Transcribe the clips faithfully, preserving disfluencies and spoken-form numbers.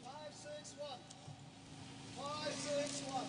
Five, six, one. Five, six, one.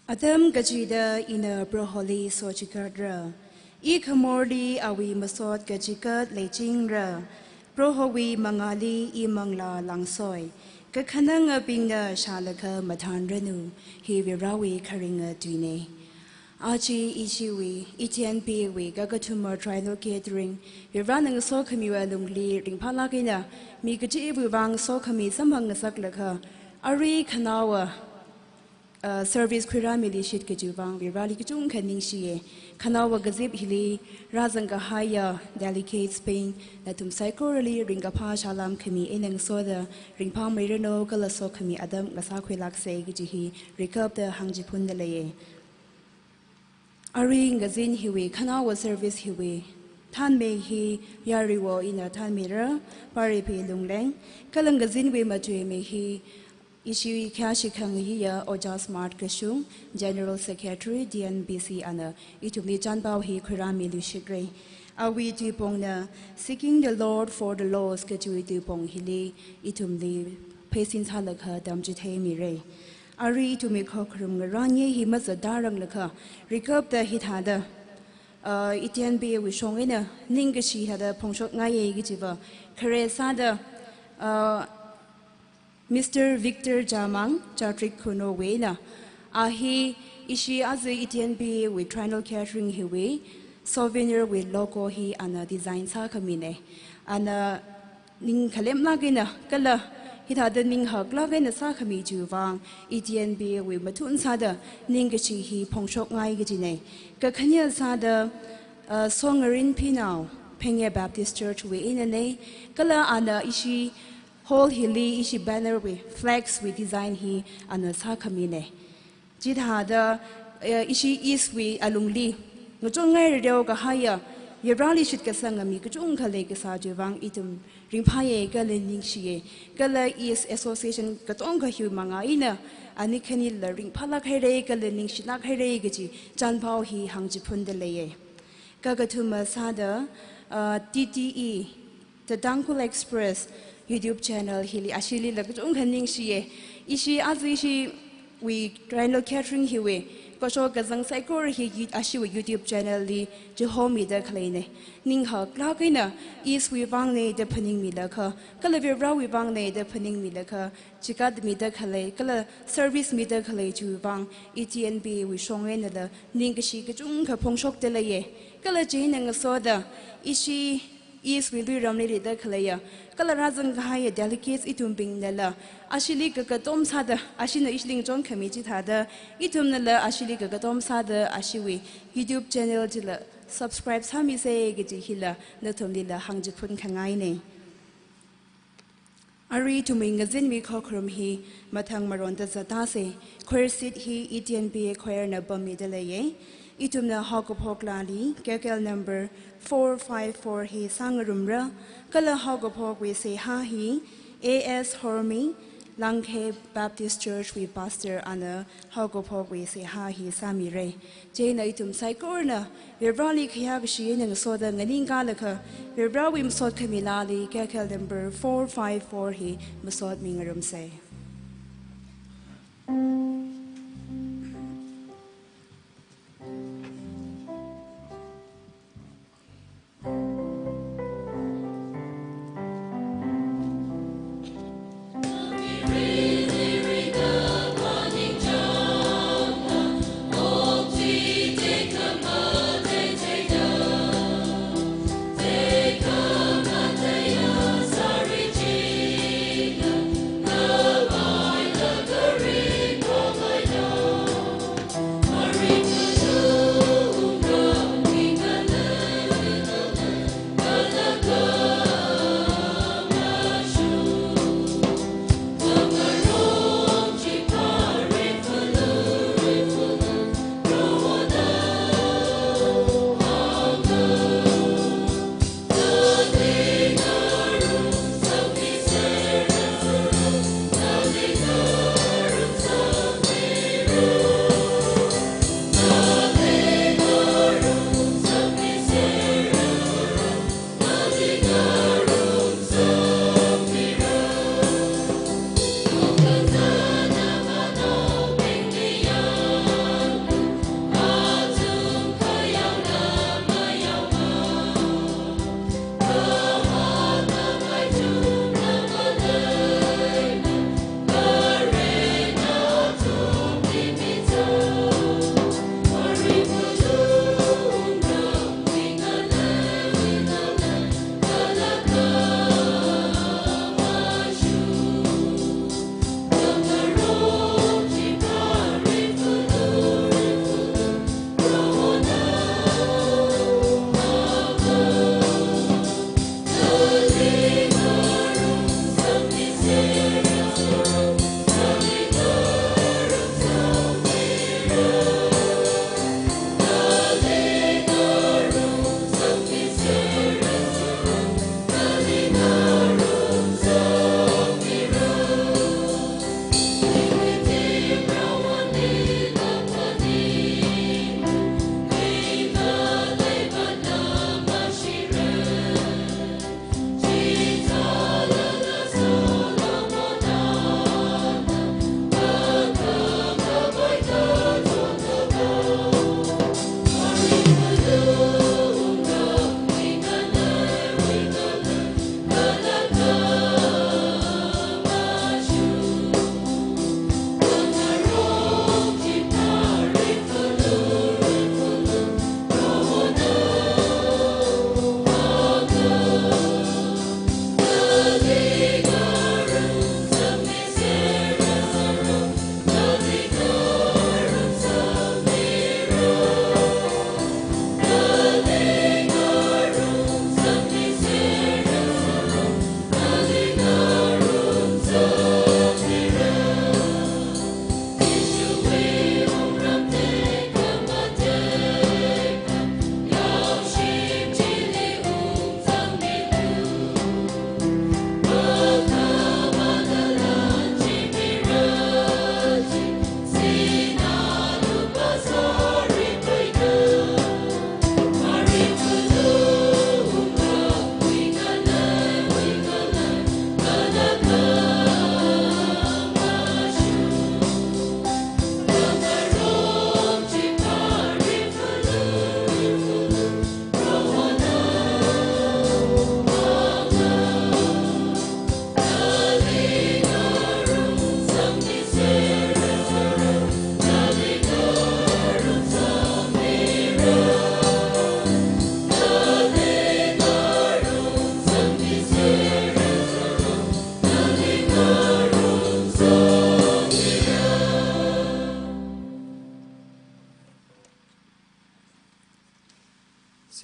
Atam kachida ina Proholi sochikatra. Ikhamorli awui masot kachikat leichingra. Prohowui mangāli imanglā langsoi, kakhanangabingna shālaga mathānranu, hi Varewui kharinga tuina. Aja ishiwui, E T N P wui kakathuma Triennial Gathering, Varena ngasokhamiwui alungli ringphālāk eina, mi kachiwui vang sokhami samphang ngasaklaga, arui khanaowa, uh, service khuirāmiluishit kajiwui vang Vareli kachungkha ningshiya. Khanaowa kazip hili rāzang kahaiya delegates bing, nathum saikorali ringkaphā salam khami eina ngasoda ringphāmeiranu kala sokhami atam ngasākhuilāksa kaji hi rikapta hāngchiphunda leiya. Arui ngazin hiwui, khanaowa service hiwui thānmei hi Yariwo ina thānmeira, Paripi Lungleng, kala ngazinwui matuimei hi ishi khayāshi khangayiya Ojā Smart Kashung, General Secretary, T N B C ana ithumli chānpao hi khuirāmiluishitra. Awui tuipongna Seeking the Lord for the Lost kajiwui tuipong hili ithumli pheisin sālaga tamchitheimira. Arui ithumwui khokharum ngarānye hi mazatda ranglakha, rikapta hithāda, uh, E T N P wui shong eina ningkashi hithāda phongshokngaiya kajiva, khare sāda, uh, Mister Victor Jamang, Chatrik Khunowui eina, a hi ishi aja E T N P wui Triennial Gathering hiwui souvenir wui logo hi ana design sākhamina. Ana ning khalemlāk eina kala hithāda ning haklāk eina sākhami chiwui vang E T N P wui mathun sāda ningkashi hi phongshokngai kajina. Kakhane sāda, uh, Songarin Pinao, Phengye Baptist Church wui einana, kala ana ishi hall hili ishi banner wui, flags wui design hi ana sākhamina. Chithāda, eh, ishi East wui alungli ngachongngai rareo kahaiya, Vareli shitkasanga mi kachungkha leikasā chiwui vang ithum ringphāya kala ningshiya, kala East Association katonga hiwui mangā eina ani khanila ringphālāk haira kala ningshilāk haira kaji chānpao hi hāngchiphunda leiya. Kakathuma sāda, uh, T T E, The Tangkhul Express YouTube channel hili ashilila kachungkha ningshiya. Ishi aja ishiwui Triennial Gathering hiwui kashok kazang saikora hi yi-, ashiwui YouTube channel li chihomida khaleina. Ning haklāk eina East wui vangna da phaningmilaga, kala Varewui vangna da phaningmilaga, chikatmida khalei, kala service mida khalei chiwui vang E T N P wui shong einala ningkashi kachungkha phongshokda leiya. Kala chieina ngasoda ishi East wui luiramli leida khaleiya, kala rāzang kahaiya delegates ithumbingnala ashili kakatom sāda, ashina ishili ngachonkhami chithāda, ithumnala ashili kakatom sāda ashiwui YouTube channel chila subscribe sāmisa kaji hila nathumlila hāngchiphun khangaina. Arui ithumwui ngazinwui khokharum hi mathang maronda zattasa. Choir seat hi E T N P choir na pammida leiya. Ithumna haokaphok laali, K K L number four five four hi sāngarumra, kala haokaphokwui seihā hi A S Hormi, Langkhe Baptist Church wui pastor ana haokaphokwui seihā hi sāmira. Chieina ithum saikorana Vareli khayākashi eina ngasoda nganingkalaga, Varewui masot khami laali K K L number four five four hi masotmingarumsa.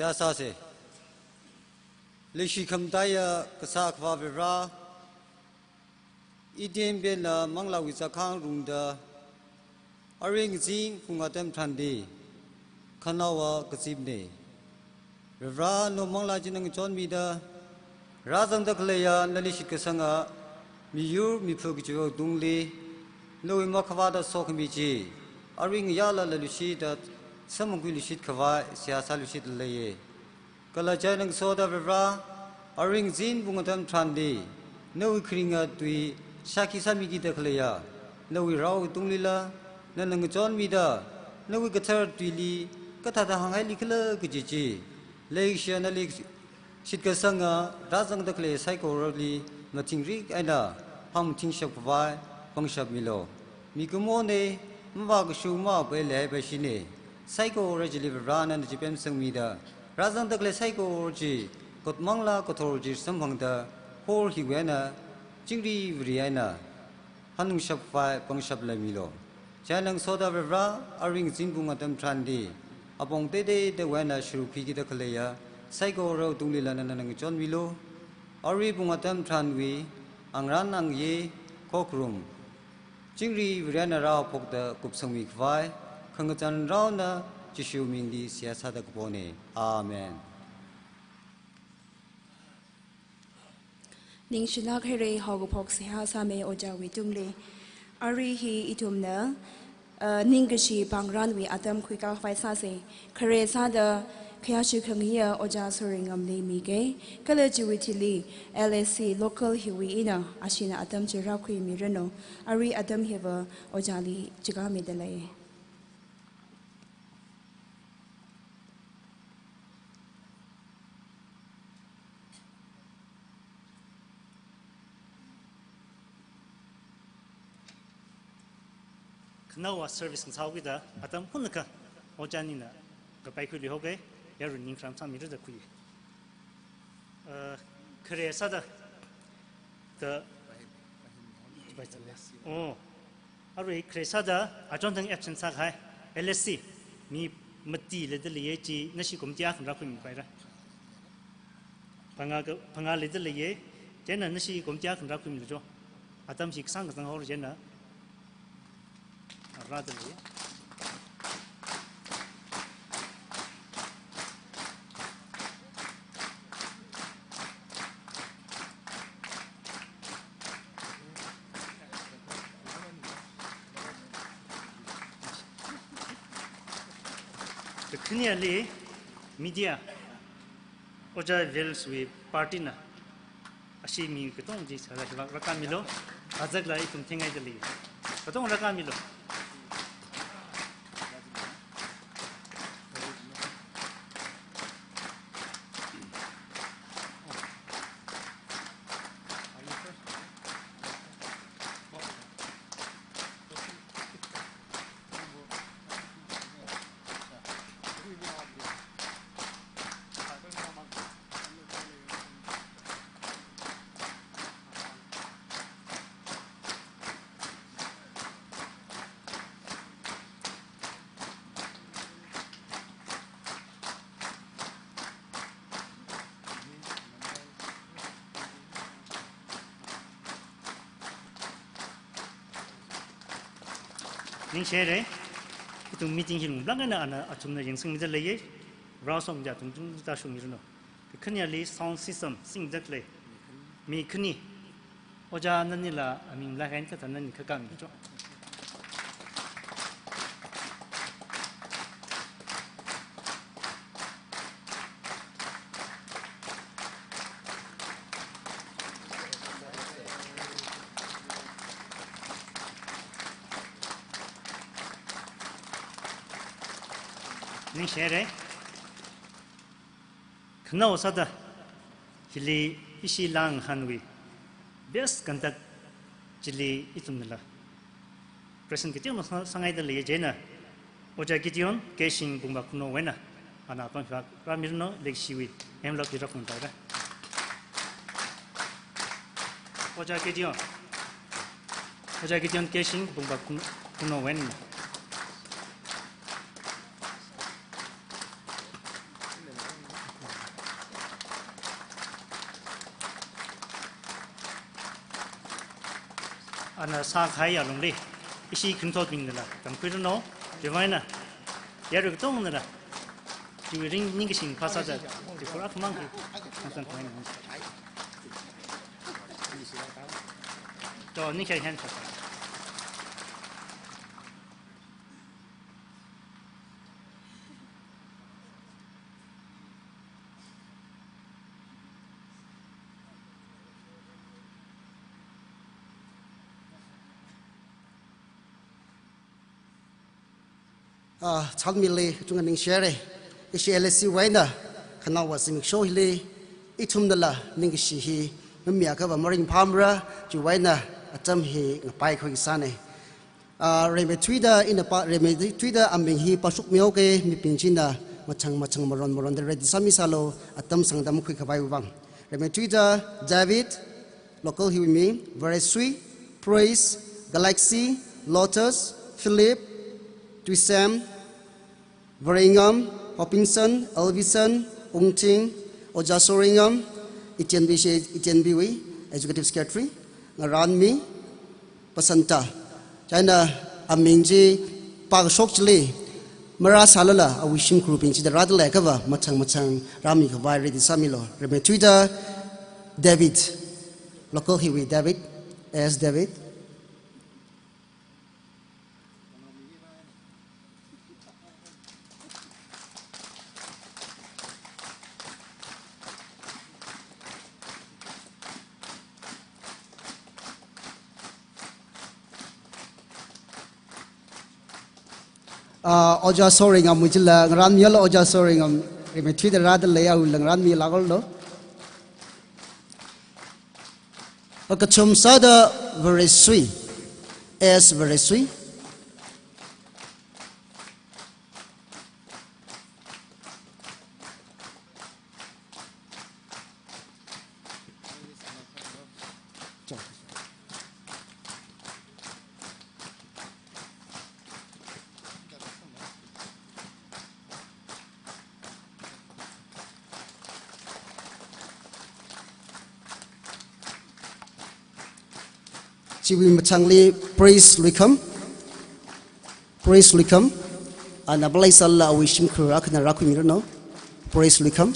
Seihā sāsa. Leishikhamathā ya kasā Akhava Vare, ithum pena manglāwui chākhāng rungda, arui ngazin pung atam tharanli khanaowa kazipna. Vare, nawui manglā chi nana ngachonmida, rāzangda khaleiya nali shitkasanga miyur miphu kachiwui tungli, nawui makhavāta sokhami chi arui ngayālala luishitda, samphangkhuiluishit khavai seihā sāluishitda leiya. Kala chieina ngasoda Vare, arui ngazin pung atam tharanli nawui kharinga tui shākhi sāmikida khaleiya nawui raowui tunglila nana ngachonmida, nawui kathar tuili kathāda hānghaili khala kaji chi, leishiya nali shitkasanga rāzangda khalei saikorali mathingrik eina hāngmathingshap khavai pangshap milu. Mikumona, mavākashu mavāpai leihaipaishina. Saikora chili Vare nana chipemsangmida, rāzangda khalei saikora chi, kot manglā kathor chi samphangda, hall hiwui eina chingri vāri eina hanungshap khavai pangshap leimilu. Chieina ngasoda Vare, arui ngazin pung atam tharanli apong teiteida wui eina sharuk khuikida khaleiya saikorawui tunglila nana ngachonmilu. Arui pung atam tharanwui angran angye, khokharum, chingri vāri eina rāphokda kupsangmi khavai khangachān raona Jishu mingli seihā sāda kapona. Amen. Ningshilāk haira, haokaphok seihā sāmi ojāwui tungli. Arui hi ithumna, uh, ningkashi pāngranwui atam khuikā khavai sāsa. Khare sāda khayāshi khangayiya ojā Soringamli miga. Kala chiwui thili L S C local hiwui eina ashina atam chi rākhuimiranu. Arui atam hiva ojāli chikāmida lei. Khanaowa service ngasāhaokida atam hunakha ojā anina kapai khuiluihaoga, yarui ningkharam sāmira da khui. Uh, khare sāda, da, oh, arui khare sāda achonthang absent sākahai L S C mi mati leida leiya chi, nashi committee akhana rākhuimipaira. Phangā ka, phangā leida leiya, chieina nashi committee akhana rākhuimilu cho. Atam chi kasāng kasāng haora chieina. Rāda lei. Kakhane ali media, Ojā Wells wui party na ashi mi katonga chi sāda hivāk rākāmilu. Azakla ithum thingngaida lei. Katonga rākāmilu. Ningshi haira, ithum meeting hi lunglāk eina ana athumna yangsangmida leiya, rao songja tungtung ta shungmiranu. Kakhane ali sound system singda khalei mi khani, ojā nanila aming lāk eina kathā nani khakami cho. Ningshi haira. Khanao sāda, hili ishi langhanwui best conduct chili ithumnala present kateonao sā-, sāngaida leiya chieina, Ojā Gideon Keishing Bungba Khunou wui eina ana pangshap rāmiranu, leishiwui envelope hi rākhuipaira. Ojā Gideon. Ojā Gideon Keishing Bungba Khun-, Khunou wui eina. Ana sākahai alungli ishi khanuithotbingnala tamkhuiranu. Chiwui vang eina yarui katongnala chiwui ning, ningkashi phasāda Tripura akhamang hi ngasān khavai eina. To, ning kayākha phasā. Ah, chānmili kachungkha ningshire. Ishi L S C wui eina khanaowa zimiksho hili ithumnala ningkashi hi mamiakhava maringphāmara, chiwui vang eina atam hi ngapaikhui sāne. Ah, rimeithuida ina pā, rimeithuida aming hi pāshokmihaoke, mibing china mathang mathang maron maronda ready sāmisālu, atam sangdamkhui khavaiwui vang. Rimeithuida David, local hiwui mi, Varesui, Praise, Galaxy, Lotus, Philip, Tuisem, Varengam, Hopinson, Elvison, Ungting, Ojā Sorengam, Itenbi she, Itenbiwui, Executive Secretary, Ngaranmi, Pasanta. Chieina aming chi pākashok chili marāsālala awui shimkhurbing chida rādalei akhava mathang mathang rāmi khavai ready sāmilu. Rimeithuida David, local hiwui David, A S David. Ah, Ojā Sorengam wuila ngaranmilu, Ojā Sorengam rimeithuida rādalei, awuila ngaranmilāklu. Akathum sāda Varesui, S Varesui. Chiwui mathangli Praise Luikham. Praise Luikham. Ana maleisālala awui shimkhur akhana rākhuimiranu. Praise Luikham.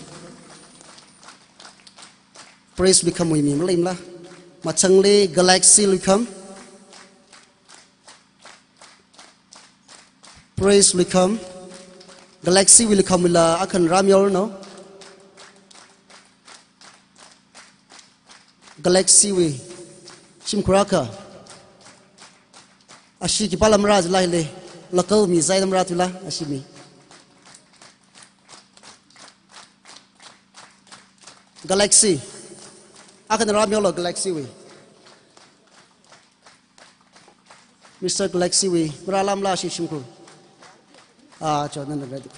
Praise Luikhamwui mi maleimala. Mathangli Galaxy Luikham. Praise Luikham. Galaxy wui Luikhamwuila akhana rāmihaoranu. Galaxy wui shimkhur akha. Ashi khipāla marāzala hili. Local mi zaida marāthuila ashi mi. Galaxy. Akhana rāmihaolu Galaxy wui. Mister Galaxy wui, marālamala ashi shimkhur. Ah, cho, nana ready.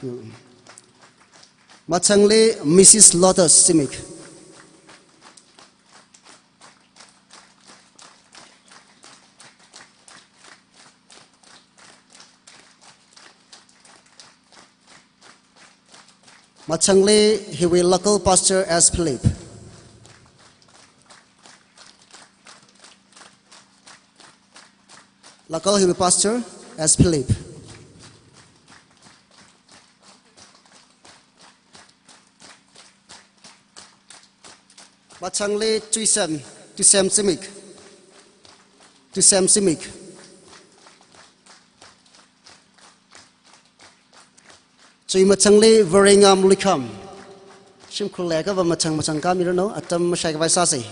Mathangli Missus Lotus Zimik. Mathangli hiwui local pastor S Philip. Local hiwui pastor S Philip. Mathangli Tuisem, Tuisem Zimik. Tuisem Zimik. Chiwui mathangli Varengam Luikham. Shimkhur leiakhava mathang mathang kāmiranu, atam mashaikhavai sāsa.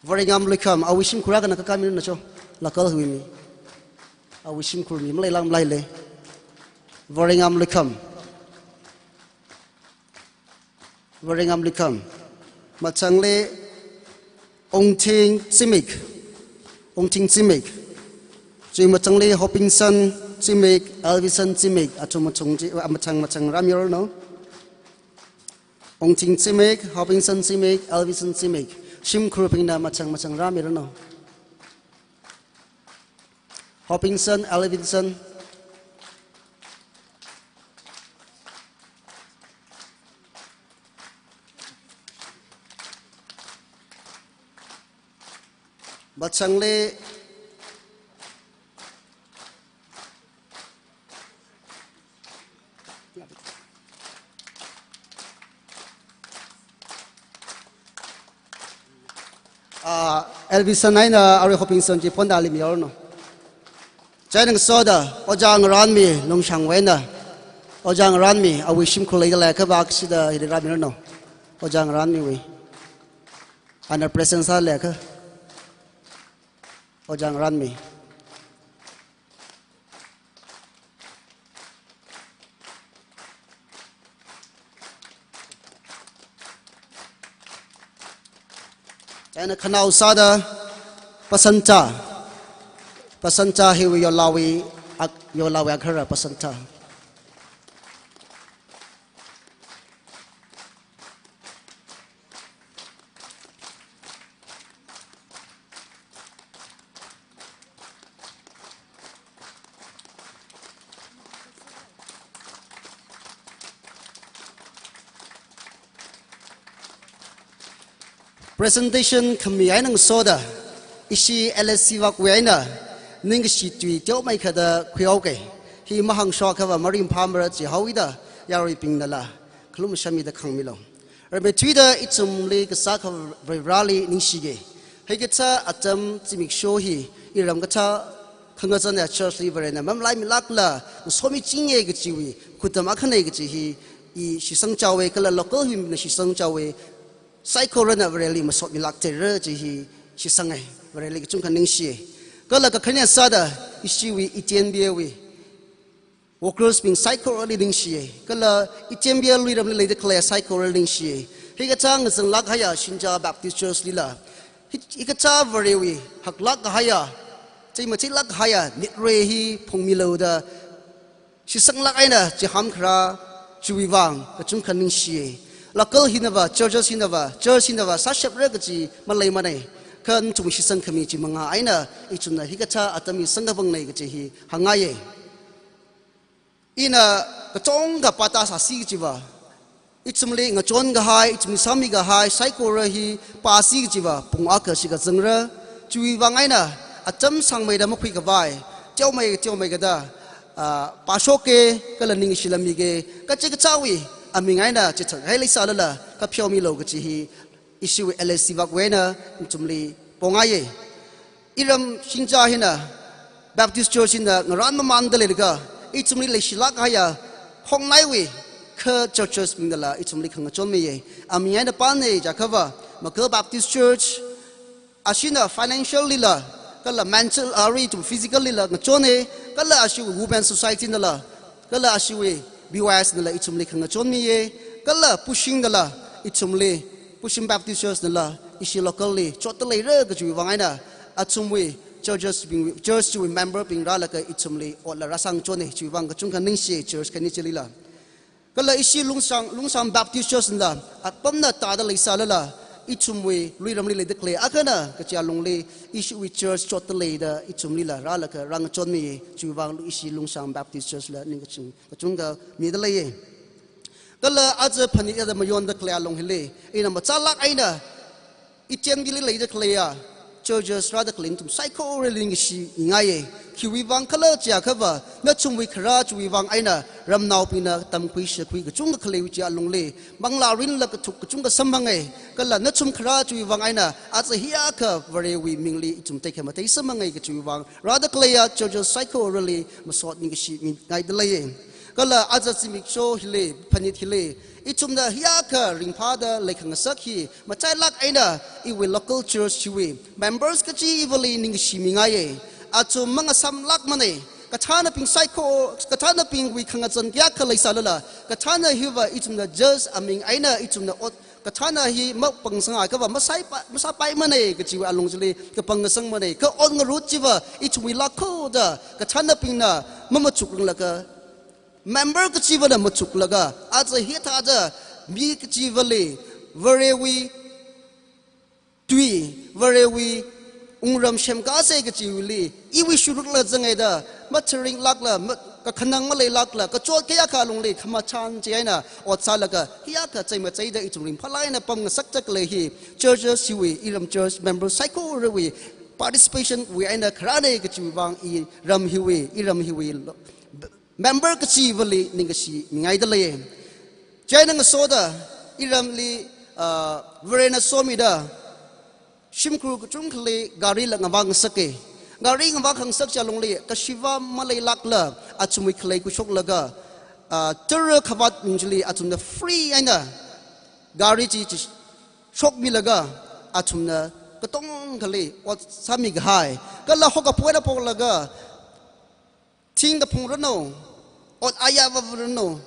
Varengam Luikham, awui shimkhur akhana kāmiranu cho, local hiwui mi. Awui shimkhur mi maleilāmala hili. Varengam Luikham. Varengam Luikham. Mathangli Ungting Zimik. Ungting Zimik. Chiwui mathangli Hopinson Zimik, Elvison Zimik. Athum athum chi, ah, mathang mathang rāmihaoranu. Ungting Zimik, Hopinson Zimik, Elvison Zimik. Shimkhurbingna mathang mathang rāmiranu. Hopinson, Elvison. Machangli. Ah, Elvison eina arui Hopingson chi phonda lim yorno. Chieina ngasoda, Ojā Ngaranmi, Lungshangwui eina. Ojā Ngaranmi, awui shimkhur leida leiakha vak sida hili rāmirano. Ojā Ngaranmiwui. Ana present sāleiakha. Ojā Ngaranmi. Chieina khanao sāda Pasanta. Pasanta hiwui yolawui ak-, yolawui akhara Pasanta. Presentation khami eina ngasoda, ishi L S C vakwui eina, ningkashi tui teomeikha da khuihaoke. Hi mahāngshok akhava maringphāmara jihaoda, yaruibingnala khalum shamida khangmilo. Ramei thuida ithumli kasā akha Varivarāli ningshike. Hikathā atam zimiksho hi iram kathā khangazana church li Varena mamalaimilākla, ngasomichinge kachiwui khutam akhane kachi hi i shitsang chaowe kala local himna shitsang chaowe. Saikorana Vareli masotmilāk tera chi hi shitsange. Vareli kachungkha ningshiye. Kala kakhane sāda ishiwui E T N B A wui workers bing saikorali ningshiye. Kala E T N B A luiramli leida khalei saikorali ningshiye. Hikathā ngazanglāk kahaiya Shinja Baptist Church lila. Hi-, hikathā Varewui haklāk kahaiya, chei macheilāk kahaiya, nitre hi phungmiloda, shitsanglāk eina chiham kharā chiwui vang kachungkha ningshiye. Local hinava, churches hinava, church hinava, sāshapra kachi maleimane. Kha nathum shitsang khami chi manga eina, ithumna hikathā atam hi sangkaphangne kachi hi hāngngaiye. Ina kachungkha pata sāsi kachiva, ithumli ngachon kahai, ithumli sāmi kahai saikora hi pāsi kachiva, pung akha shikazangra. Chiwui vang eina, atam sangmeida makhui khavai, teomei, teomeikha da, ah, pāshoke, kala ningshilāmike, kachi kachāwui aming eina chithākhaili sālala, kapheomilo kachi hi, ishiwui L S C vakwui eina nathumli pongaiye. Iram Shinja hina, Baptist Church hina ngaran mamanda leilakha, ithumli leishilāk kahaiya Hongnaiwui kha churches bingdala ithumli khangachonmiye. Aming eina pāne jiakhava, Magal Baptist Church, ashina financially la, kala mental, ari ithum physically la ngachone, kala ashiwui Women Society nala, kala ashiwui B Y S nala ithumli khangachonmiye, kala Pushing nala ithumli, Pushing Baptist Church nala ishi local li chotda leira kachiwui vang eina, athumwui churches bing, church wui member bing rālaga ithumli otla rāsangchone, chiwui vang kachungkha ningshi church khani chilila. Kala ishi Lungsang, Lungsang Baptist Church nala, apamna tāda leisālala, ithumwui luiramli leida khalei akhana kachi alungli, ishiwui church chotda leida ithumlila rālaga rāngachonmiye, chiwui vang ishi Lungsang Baptist Church la ningkaching kachungkha mida leiye. Kala aja phanit yada mayonda khalei alung hili, ina machālāk eina, E T N B A li leida khaleiya churches rāda khalei nathum saikorali ningshingaiye. Khiwui vang khala jiakhava, nathumwui kharā chiwui vang eina ramnaobingna tamkhui shākhui kachungkha khaleiwui chi alungli, manglā rinla kathuk kachungkha samphange. Kala nathum kharā chiwui vang eina, aja hiyākha Varewui mingli ithum tekhamatei samphange kachiwui vang, rāda khaleiya churches saikorali masot ningkashi mingaida leiye. Kala aja zimiksho hili, phanit hili, ithumna hiyākha ringphāda leikhangasak hi, machailāk eina iwui local church chiwui members kachivali ningshimingaiye. Athum mangasamlākmane, kathānabing saiko, kathānabingwui khangazan kayākha leisālala, kathāna hiva ithumna just aming eina ithumna ot, kathāna hi mapangsangakhava masāpai, masāpaimane kachiwui alung chili kapang ngasangmane. Kha ot ngarut chiva ithumwui lākhoda, kathānabingna mamachukranglakha, member kachivana machuklaga, aja hithāda mi kachivali Varewui tui, Varewui wungram semkase kachiwuili, iwui shurukla zangeida, matharinglākla, ma-, kakhanang maleilākla, kachot kayākha alungli khamachan chieina ot sālaga, hiyākha chei macheida ithum ringphālāk eina pamngasakda khalei hi, churches chiwui, iram church member saikorawui participation wui eina kharāna kachiwui vang iram hiwui, iram hiwui lo-, member kachivali ningkashi mingaida lei. Chieina ngasoda iramli, ah, Varena somida shimkhur kachungkhali gari la ngavā ngasaka. Gari ngavā khangasak chi alungli kashiva maleilākla athumwui khalei khuishoklaga, ah, tara khavāt nung chili athumna free eina gari chi, chi shokmilaga athumna katongkhali ot sāmi kahai. Kala hokaphuina phoklaga thing kaphung ranu, ot ayā vā ranu,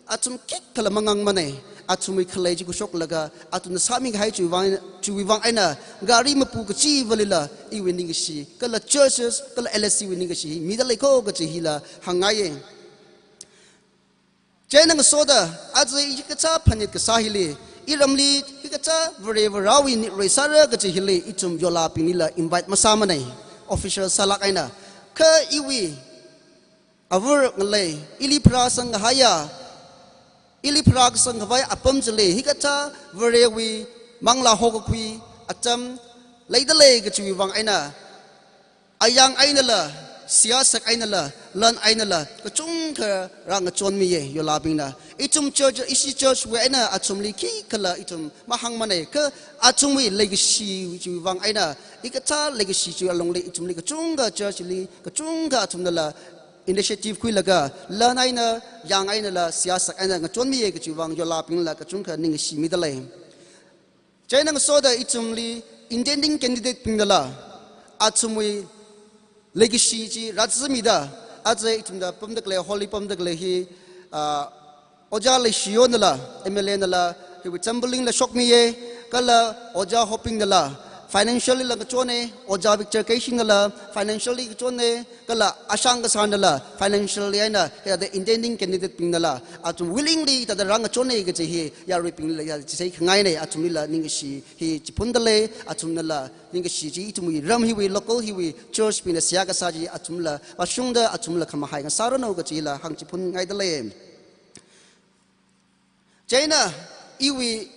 athum khikhala mangangmana, athumwui khalei chi khuishoklaga athumna sāmi kahai chiwui vang, chiwui vang eina gari mapu kachivalila iwui ningkashi, kala churches, kala L S C wui ningkashi mida leiko kachi hila hāngngaiya. Chieina ngasoda, aja hikathā phanit kasā hili, iramli hikathā Vare Varewui nitrei sāra kachi hili, ithum yolābinglila invite masāmana, official sālāk eina. Kha iwui avur ngalei, ili pharāsang kahaiya, ili pharākasang khavai apam chili, hikathā Varewui manglā hokakhui atam leida lei kachiwui vang eina, ayang einala, seihā sak einala, lan einala, kachungkha rāngachonmiya yolābingna. Ithum church, ishi church wui eina athumli khikhala ithum mahāngmana, kha athumwui legacy chiwui vang eina, hikathā legacy chi alungli ithumli kachungkha church li, kachungkha athumnala initiative khuilaga, lan eina, yang einala, seihā sak eina ngachonmiya kachiwui vang yolābingla kachungkha ningkashi mida lei. Chieina ngasoda ithumli intending candidate bingnala athumwui legacy chi rāzamida, aja ithumda pamda khalei, hall li pamda khalei hi, ah, Ojā Leishiyonala, M L A nala, hiwui chambling la shokmiya, kala Ojā Hopingnala, financially la ngachona, Ojā Victor Keishingnala, financially ngachona, kala Ashang Kasarnala, financially eina, hithāda intending candidate bingnala, athum willingly hithāda rāngachona kachi hi, yaruibinglila ya chisai khangaina, athumlila ningkashi hi chiphunda lei, athumnala ningkashi chi ithumwui ram hiwui, local hiwui, church bingna seihā kasā chi athumla, vāshungda athumla khamahai ngasāranu kachila hāngchiphun ngaida lei. Chieina iwui,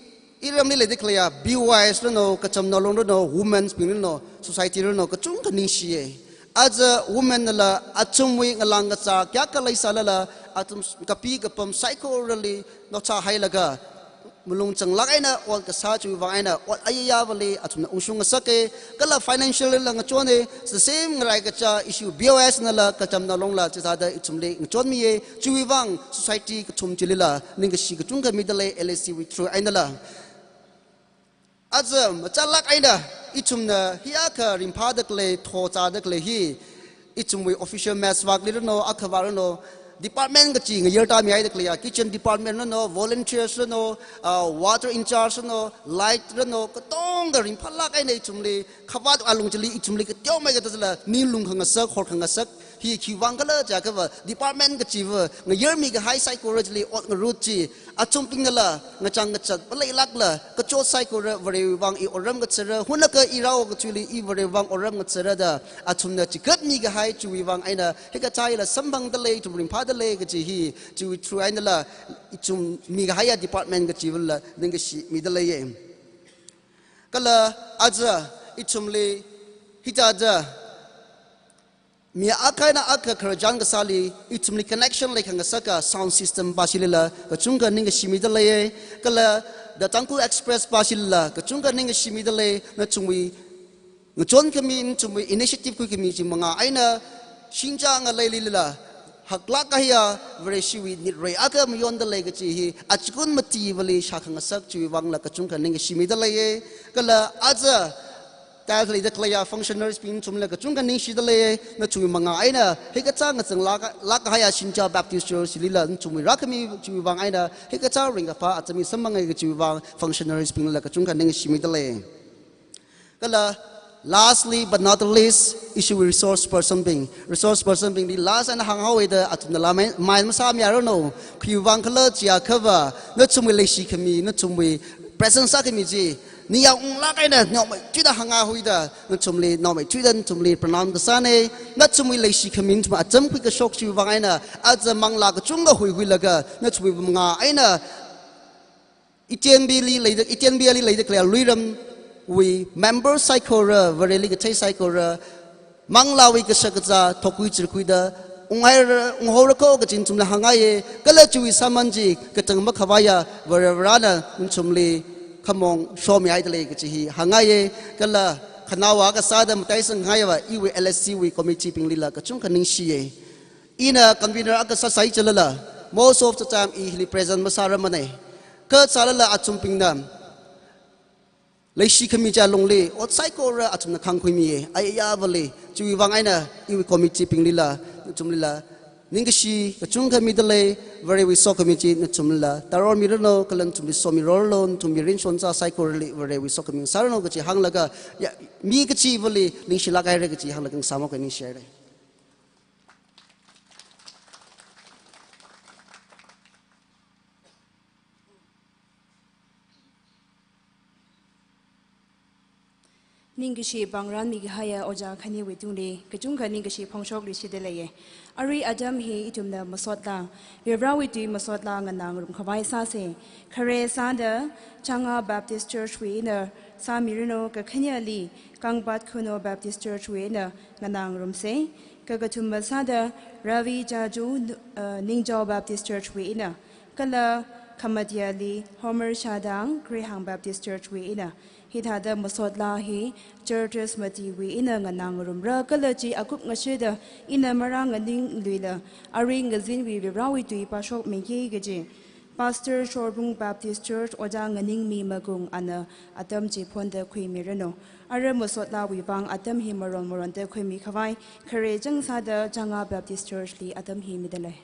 iramli leida khaleiya, B Y S ranu, kachamnao long ranu, women's bing ranu, society ranu, kachungkha ningshiya. Aja women nala athumwui ngalāng kazā kayākha leisālala, athum kapi kapam saikorali naochā hailaga, malung changlāk eina ot kasā chiwui vang eina, ot ayāyāvali athumna ungshung ngasaka, kala financially la ngachona, the same ngarai kachā issue B Y S nala, kachamnao longla, chithāda ithumli ngachonmiya, chiwui vang society kathum chilila ningkashi kachungkha mida lei, L S C wui through einala. Aja machālāk eina ithumna hiyākha ringphāda khalei, tho zāda khalei hi, ithumwui official mess vākli ranu, akhavā ranu, department kachi ngayar tāmihaida khaleiya, kitchen department ranu, volunteers ranu, ah, water in charge ranu, light ranu, katonga ringphālāk eina ithumli, khavāt alung chili ithumli kateomei kathāda zala, ninglung khangasak, hor khangasak, hi khiwui vang khala jiakhava, department kachiva, ngayarmi kahai saikora chili ot ngarut chi, athumbingnala, ngachang ngachat maleilākla, kachot saikora Varewui vang i otram ngathara, hunakha i rao kachuili i Varewui vang otram ngathara da, athumna chikatmi kahai chiwui vang eina, hikathā hila samphangda lei, ithum ringphāda lei kachi hi, chiwui through einala, ithum mikahaiya department kachivala, ningkashi mida leiya. Kala aja, ithumli, hithāda, mi akha eina akha khararchan kasāli, ithumli connection leikhangasaka sound system pāshilila, kachungkha ningkashi mida leiya, kala The Tangkhul Express pāshilila, kachungkha ningkashi mida lei, nathumwui ngachon khami, nathumwui initiative khuikhami chi mangā eina, shincha ngaleilila, haklāk kahaiya, Vareshiwui nitrei akha mayonda lei kachi hi, achikun mativali shākhangasak chiwui vangla kachungkha ningkashi mida leiya, kala aja, tile leida khaleiya functionaries bing nathumla kachungkha ningshida lei, nathumwui mangā eina, hikathā ngazanglāk, lāk kahaiya Shincha Baptist Church lila nathumwui rākhami chiwui vang eina, hikathā ringkaphā atam hi samphangai kachiwui vang functionaries bingla kachungkha ningshimida lei. Kala, lastly but not the least, ishiwui resource person bing. Resource person bingli last eina hānghaowa da athumnala mai, mai masāmiaranu, khiwui vang khala jiakhava, nathumwui leishikhami, nathumwui present sākhami chi, ningyāng unglāk eina naomeithuida hānghaowa da, nathumli, naomeithuida nathumli pranam kasāna, nathumwui leishikhami nathum atam khuikashok chiwui vang eina, aja manglā kachungkha huihuilaga, nathumwui mangā eina, Itenbili leida, Itenbili leida khaleiya Luiram, wui member saikora, Vareli kathei saikora, manglāwui kashakazā thokhui chirkhuida unghaira, unghaora ko kachi nathumli hāngngaiya, kala chiwui sāman chi katang makhavaiya Varivarana nathumli khamong shomihaidalei kachi hi hāngngaiya, kala khanaowa kasāda mataisangngaiva iwui L S C wui committee binglila kachungkha ningshiya. Ina convener akha sāsai chalala, most of the time i hili present masāramanei. Kha sālala athumbingna leishi khami chi alungli ot saikora athumna khāngkhuimiya, ayayāvali. Chiwui vang eina iwui committee binglila, nathumlila ningkashi kachungkha midalei, Varewui sokhami chi nathumlila taror miranu, kala nathumli somirorlu, nathumwui ringshon sā saikorali Varewui sokhami sāranu kachi hānglaga, ya, mi kachivali ningshilāk haira kachi hānglaga ngasāmok ningshihaira. Ningkashi pāngranmi kahaiya ojā khaniwui tungli kachungkha ningkashi phongshokluishida leiya. Arui atam hi ithumna masotla, Varivarawui tui masotla nganāngarum khavai sāsa. Khare sāda Changa Baptist Church wui eina sāmiranu, kakhaneli Kangpat Khunou Baptist Church wui eina nganāngarumsa. Kakathuma sāda Ravi Jaju, uh, Ningchao Baptist Church wui eina, kala khamatiyali Homer Shadang, Greyhound Baptist Church wui eina. Hithāda masotla hi churches matiwui eina nganāngarumra, kala chi akup ngashida ina marānganingluila, arui ngazinwui Varivarawui tui pāshokmiki kaji Pastor Shorbung Baptist Church Ojā Nganingmi Magung ana atam chi phonda khuimiranu. Ara masotlawui vang atam hi maron maronda khuimi khavai, khare chang sāda Changa Baptist Church li atam hi midalei.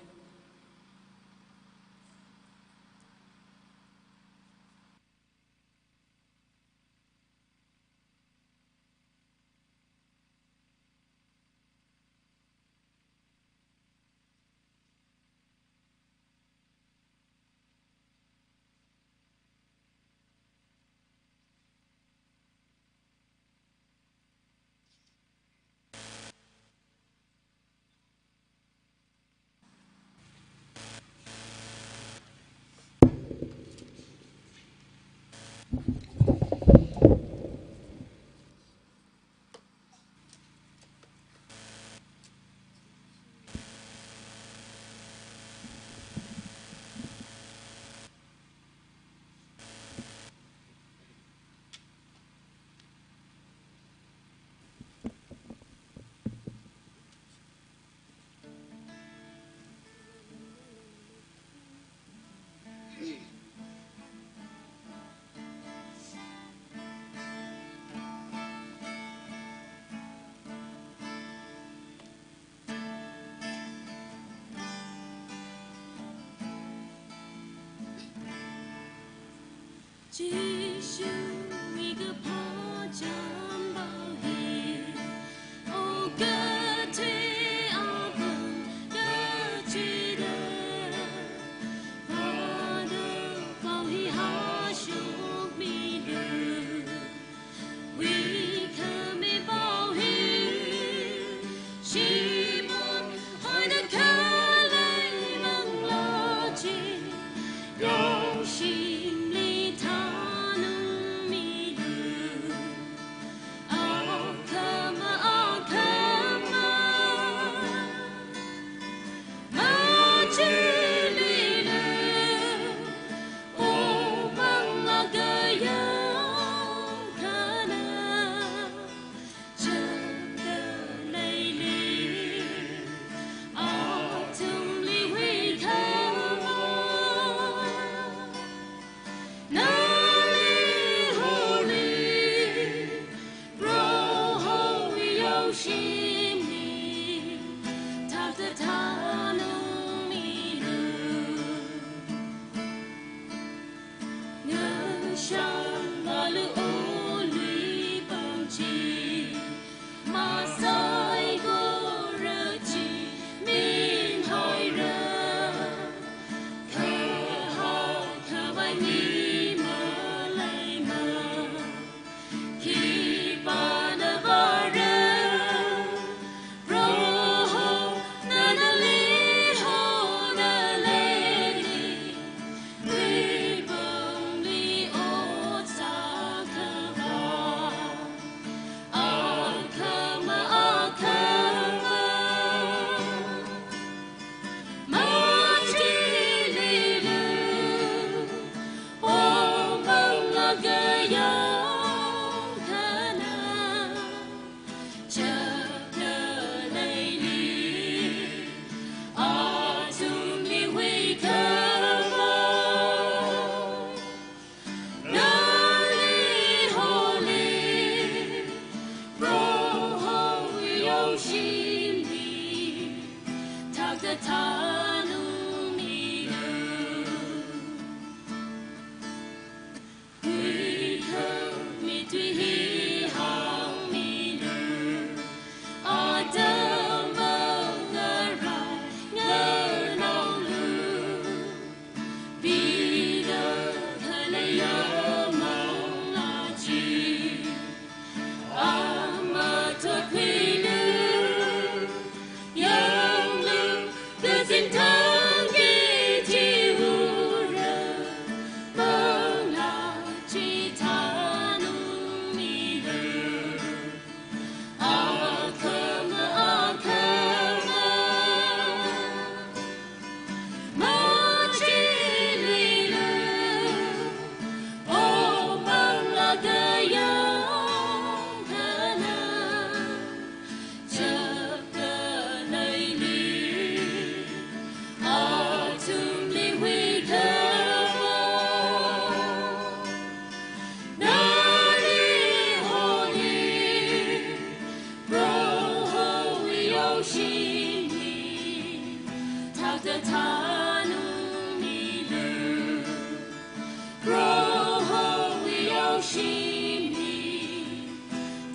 Shimli,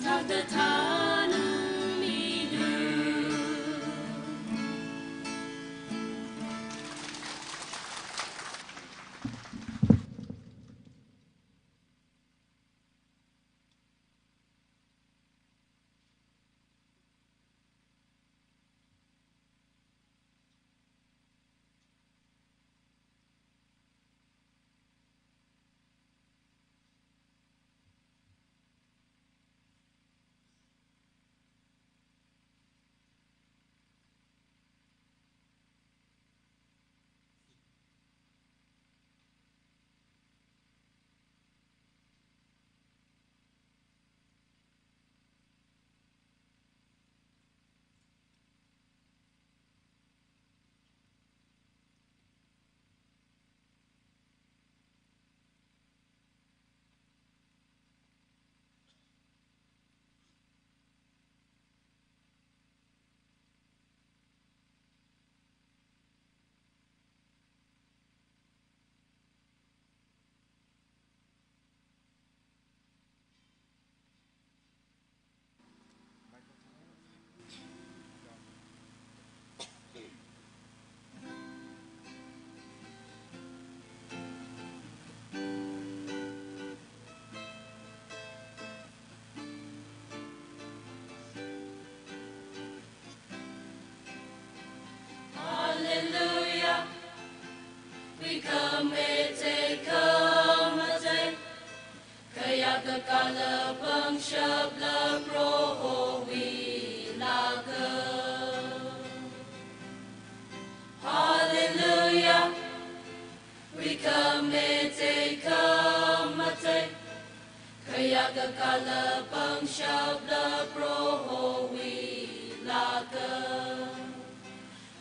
thakta thanang milu. Hallelujah, wui khamatai khamatei, khayākha kala pangshapla Prohowui lāka. Hallelujah, wui khamatai khamatei, khayākha kala pangshapla Prohowui lāka.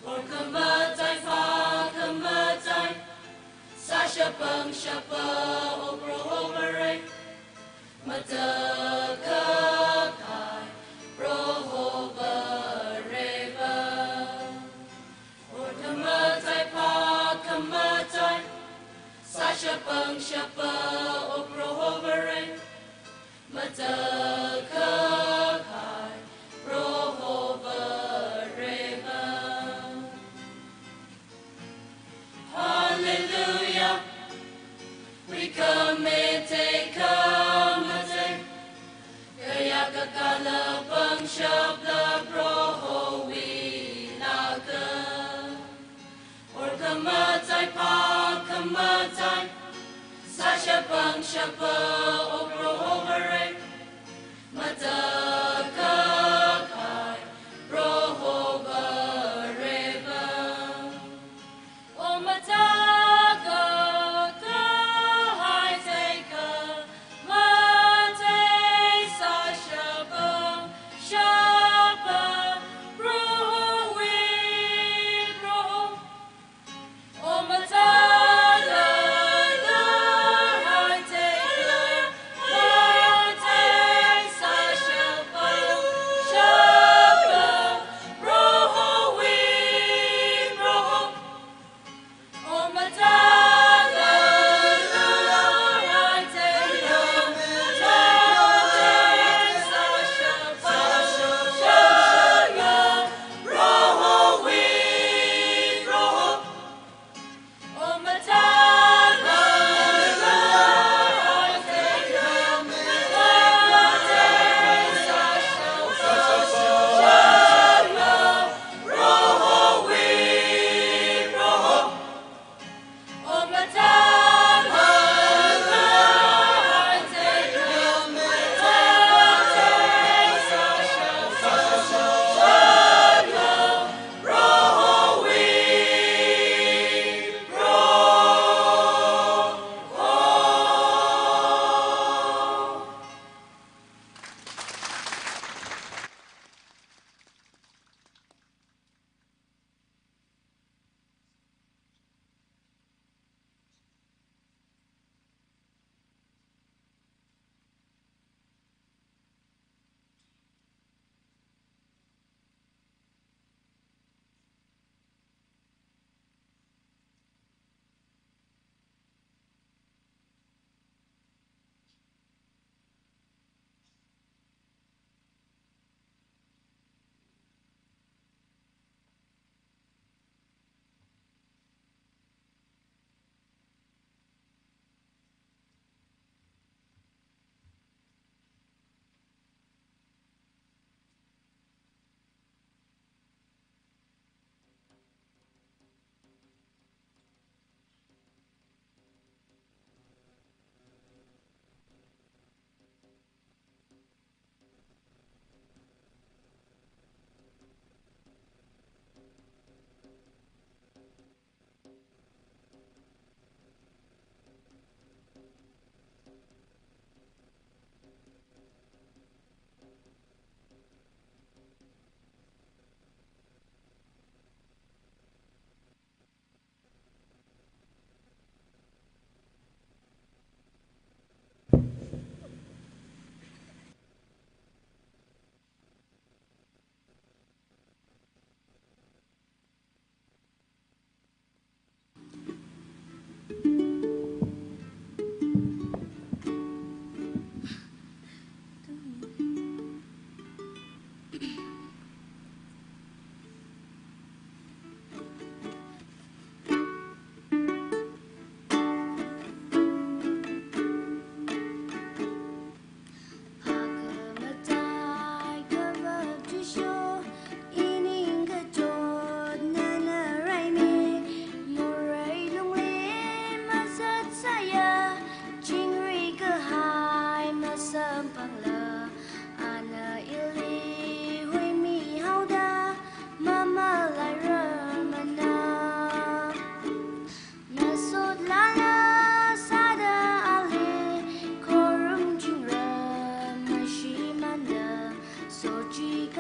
Or khamatai, phā khamatai, sāshap pangshapa O Proho Vare, matakhak kahai Proho Vareva. Or khamatai, phā khamatai, sāshap pangshapa O Proho Vare, matakhak kahai Proho Vareva. Hallelujah, wui khamatai khamatei, khayākha kala pangshapla Prohowui lāka. Or khamatai, phā khamatai, sāshap pangshapa O Proho Vare, matakhak kahai Proho Vareva. O matakhak kahai teikha, matai sāshap pangshapa Prohowui Proho. O matakhak kahai teikha,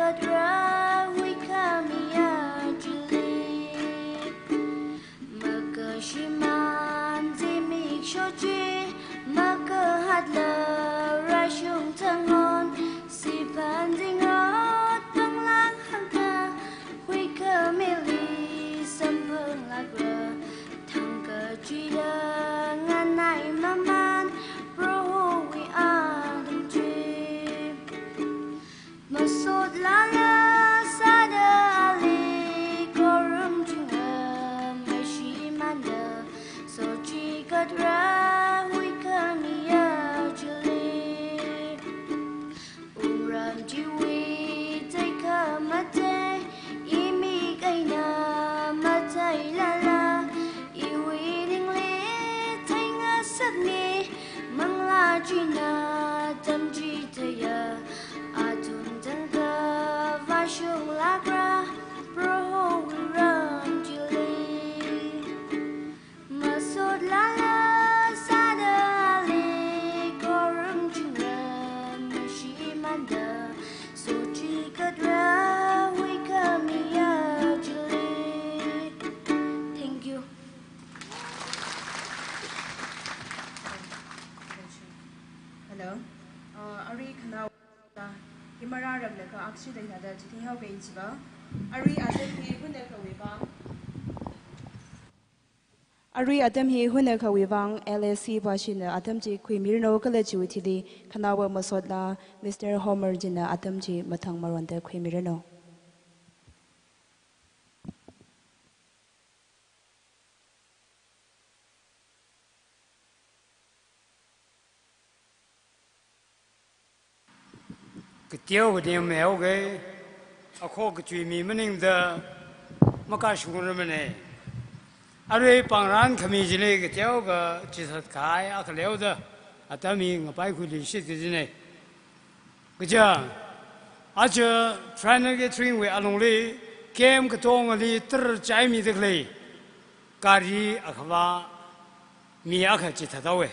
Katra huikhamiya chili. Makashimān zimiksho chi, makahatla rāshung thangon, siphan zingrot pānglāk hāngda, huikhamili samphang lākra, thangkachida nganai maman, Prohowui alungchi. Masotlala sāda ali khorumchinga, mashimānda sochikatra huikhamiya chili. Wungram chiwui teikhamatei, imik eina mateilala, iwui ningli theingasakmi, manglā china tamchitheiya, athum thangkha vāshung lākra, Prohowui ram chili. Masotlala sāda ali khorumchinga, mashimānda sochikatra huikhamiya chili. Thank you. Hello. Uh, arui khanao hi Mara ramlaga akshi dai nada chithing hao gai chiva. Arui atam hi hunakhawui vang. Arui atam hi hunakhawui vang L A C pāshina atam chi khuimiranu kala chiwui thili khanaowa masotla Mister Homer china atam chi mathang maronda khuimiranu. Kateokha ning meoke, akho kachui mi maningda makashungra mane. Arui pāngran khami chili kateokha chithatkahai akha leoda, atam hi ngapaikhuiluishit kajine. Kaja, aja Triennial Gathering wui alungli, camp katongali tara chaimida khalei gari akhava mi akha chithathaowe.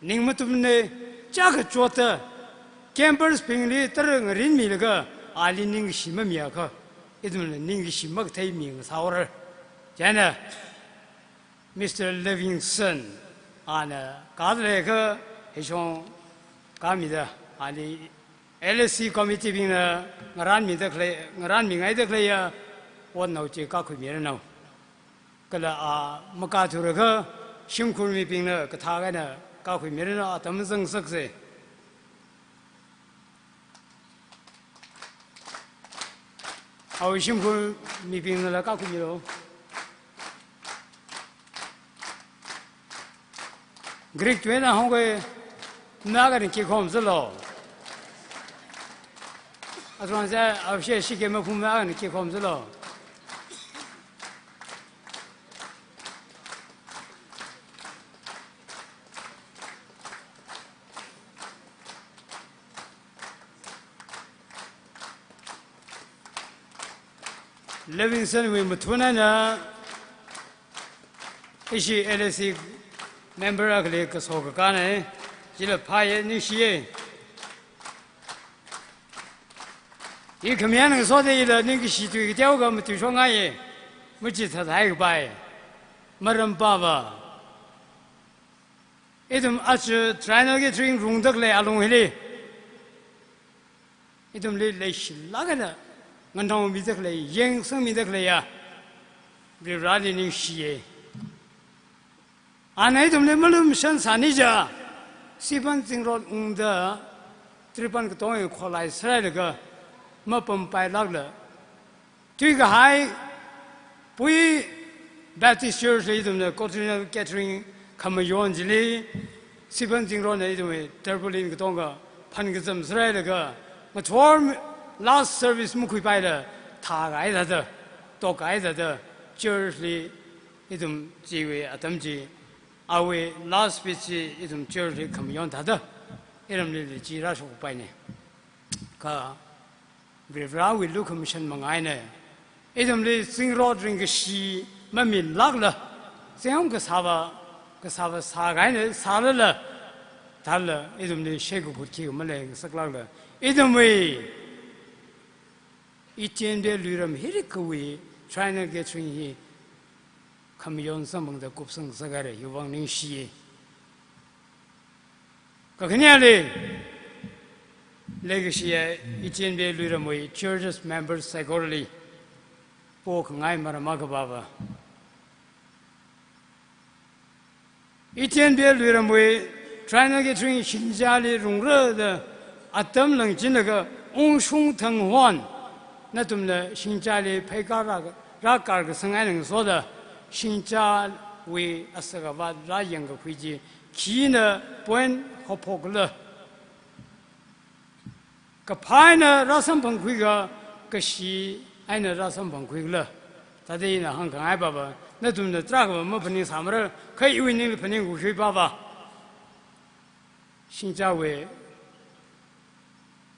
Ning matumne, chiyākha chotta, campers bingli tara ngarinmilaga, ali ningkashi mamiakha, ithumna ningkashi makathei mi ngasāhaora. Chieina, Mister Livingston, ana kālaga hishong kāmida, ali L A C committee bingna ngaranmida khalei, ngaranmingaida khaleiya otnao chi kākhuimiranu. Kala a makāthurakha shimkhur mibingna kathak eina kākhuimiranu, atam zangsakse. Awui shimkhur mibingnala kākhuimilu. Greek tuina hongkei, mā akha ni kikhom zalo. Aswang sa, awui share shike maphung mā akha ni kikhom zalo. Livingston wui mathun eina ishi L A C member akhali kaso kakāne, chila phāye, ningshiye. I khamiyan ngasoda ila ningkashi tui kateokha matuishokngaiye, machithathai kapai. Maram pava, ithum aja Triennial Gathering rungda khalei alung hili, ithumli leishilāk eina nganaomida khalei, yangsangmida khaleiya Varivarali ningshiye. Ana ithumli malum shansāni ja, Siphan zingrot ungda, tripan katonga kholai sārailaga, mapampailākla, tuikahai Pui Baptist Church li ithumna Triennial Gathering khamayon chili, Siphan zingrotna ithumwui tarpaulin katonga phankazam sārailaga, ngathor last service makhuipaila, thākahai thāda, tokkahai thāda, church li ithum chiwui atam chi, awui last speech chi ithum church li khamayon thāda, iramli li chi rāshokpaine. Kha Varivarawui lukhamashan manga eina, ithumli zingrot ringkashi mamilākla, zingham kasāva, kasāva sākahaina sālala, thālala, ithumli shei kaphut khikha maleingasaklākla, ithumwui Iten Bey Luiram hirikwui Triennial Gathering hi khamayon samphangda kupsang sākare, hiwui vang ningshiye. Kakhaneli, leikashiya Iten Bey Luiramwui churches members saikorali pokhangai maram akha pāva. Iten Bey Luiramwui Triennial Gathering shingzali rungra da atam langchinlaga ungshung thang hon, nathumna shingzali pheikar rā, rākar kasang eina ngasoda shingzawui asak avat rāyangkakhui chi khina point haophokla. Kaphā eina rāsamphangkhuikhala, kashi eina rāsamphangkhuikhala. Thāda ina hāngkhangai pāva, nathumna tarākhava maphaningsāmara, kha iwui ningli phaningkakhui pāva. Shingzawui,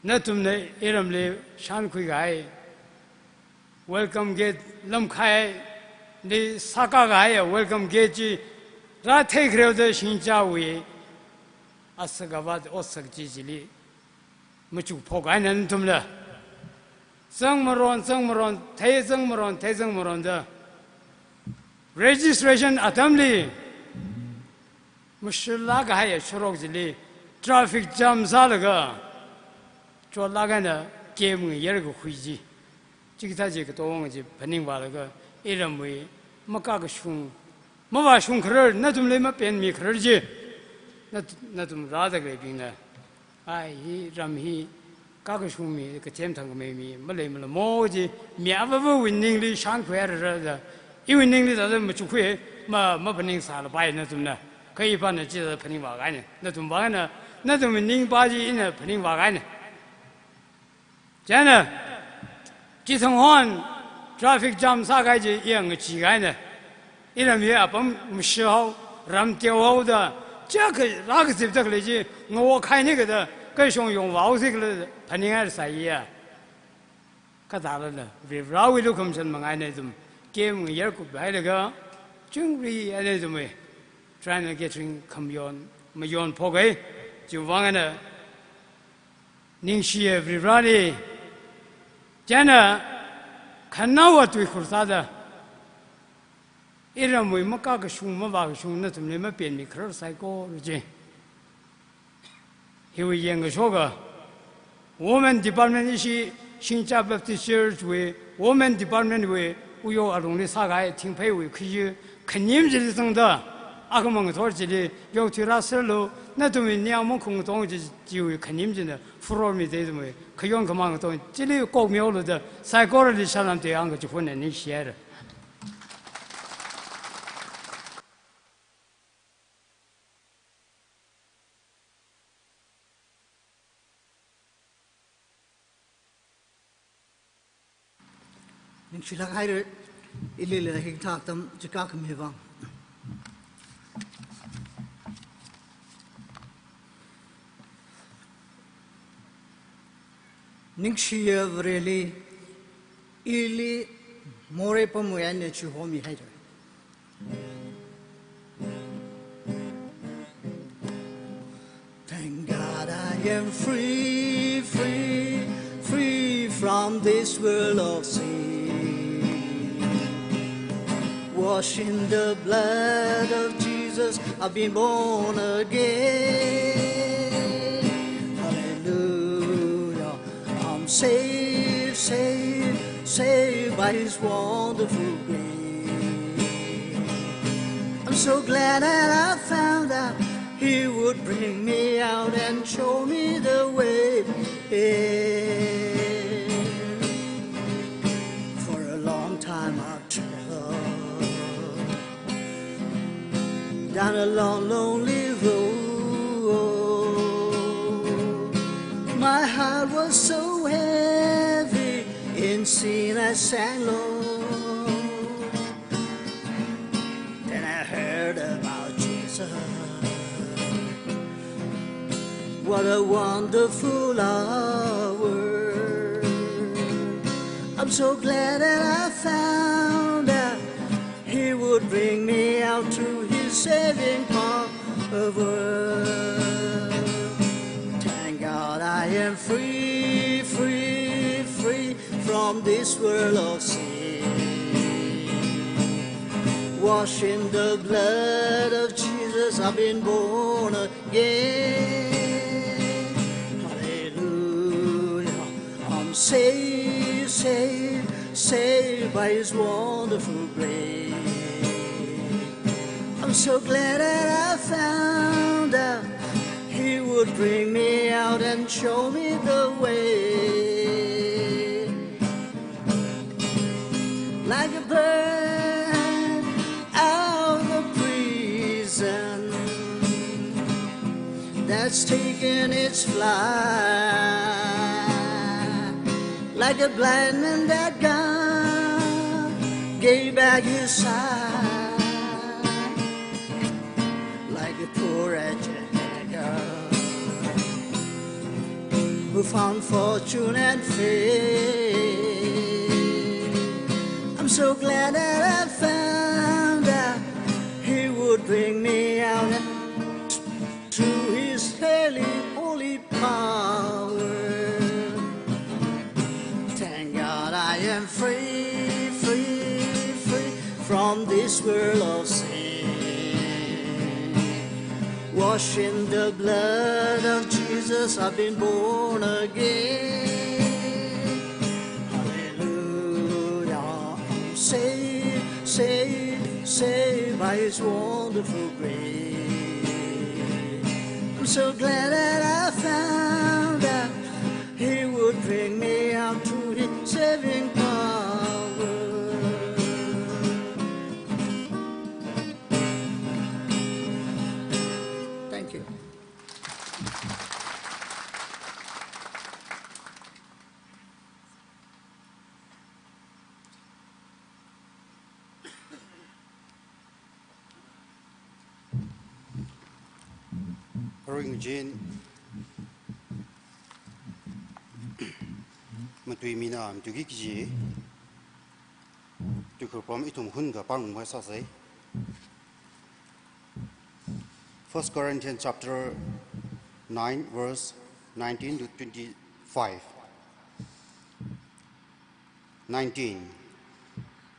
nathumna iramli shānkhuikahai welcome gate, lamkhaili sākakahai welcome gate chi rātheikhareo da shingzawui asak avat otsak chi chili machukphok eina nathumla zangmaron, zangmaron, theizangmaron, theizangmaron da registration atamli mashilākahai shorok chili traffic jam sālaga chotlāk eina camp ngayarkakhui chi. Chikathā chi katonga chi phaningvālaga iramwui makakashung, mavāshung kharar, nathumli mapenmi kharar chi, nat-, nathum rāda khaleibingna, ai, hi ram hi kakashung mi, kathem thangkhamei mi maleimala mo chi, mi avāvawui ningli shānkhuihairara da, iwui ningli thāda machukkhui, ma, maphaningsālapai nathumna. Kha ipāna chithāda phaningvākahaina, nathum vāngna, nathumwui ningpā chi ina phaningvākahaina. Chieina, chithang hon traffic jam sākahai chi iya ngacheekahaina. Iram hi apam mashihao, ram teohao da, chiyākha rākazipda khalei chi ngawokhai nikada, kashong yongvāhaosi khala phaningaisāya. Kathālala, Varivarāwui lukhamashan manga eina ithum camp ngayarkup hailaga, chingri eina ithumwui Triennial Gathering khamayon, mayonphokhai, chiwui vang eina ningshiya Varivarāli. Chieina khanaowa tuikhur sāda, iramwui makakashung mavākashung nathumli mapenmi kharar saikora chi hiwui yangkashoka Women Department ishi Shingza Baptist Church wui Women Department wui uyo alungli sākahai thingpheiwui khayu khanim chili zangda, akhamang ngathor chili yaothui rāserlu, nathumwui ningyāng makhung katong chi, chiwui khanim china furor mida ithumwui khayon khamang katong chili kokmihaolu da saikorali salām tui hāngkachi phunna, ningshihaira. Ningshilāk haira, ilila hikathā atam chikākhami vang. Ningshiya Vareli, ili morei pamwui eina chihomihaira. Thank God I am free, free, free from this world of sin. Washed in the blood of Jesus, I've been born again. Hallelujah. I'm saved, saved, saved by His wonderful grace. I'm so glad that I found out He would bring me out and show me the way. For a long time I traveled down a long, lonely road. My heart was so heavy in sin I sang low. Then I heard about Jesus. What a wonderful hour. I'm so glad that I found out He would bring me out through His saving power. Thank God I am free, free, free from from this world of sin. Washed in the blood of Jesus, I've been born again. Hallelujah. I'm saved, saved, saved by His wonderful grace. I'm so glad that I found out He would bring me out and show me the way. Like a bird out of prison that's taken its flight, like a blind man that God gave back his sight, like a poor wretched beggar who found fortune and fame. I'm so glad that I found out He would bring me out through His holy, holy power. Thank God I am free, free, free from this world of sin. Washed in the blood of Jesus, I've been born again. Hallelujah. I'm saved, saved, saved by His wonderful grace. I'm so glad that I found out He would bring me out through His saving power. Thank you. Aruing jin, matui mina, matuiki kaji, tuikhur pam ithum hun kapang mai sāsei. First Corinthians chapter nine, verse nineteen to twenty-five. Nineteen.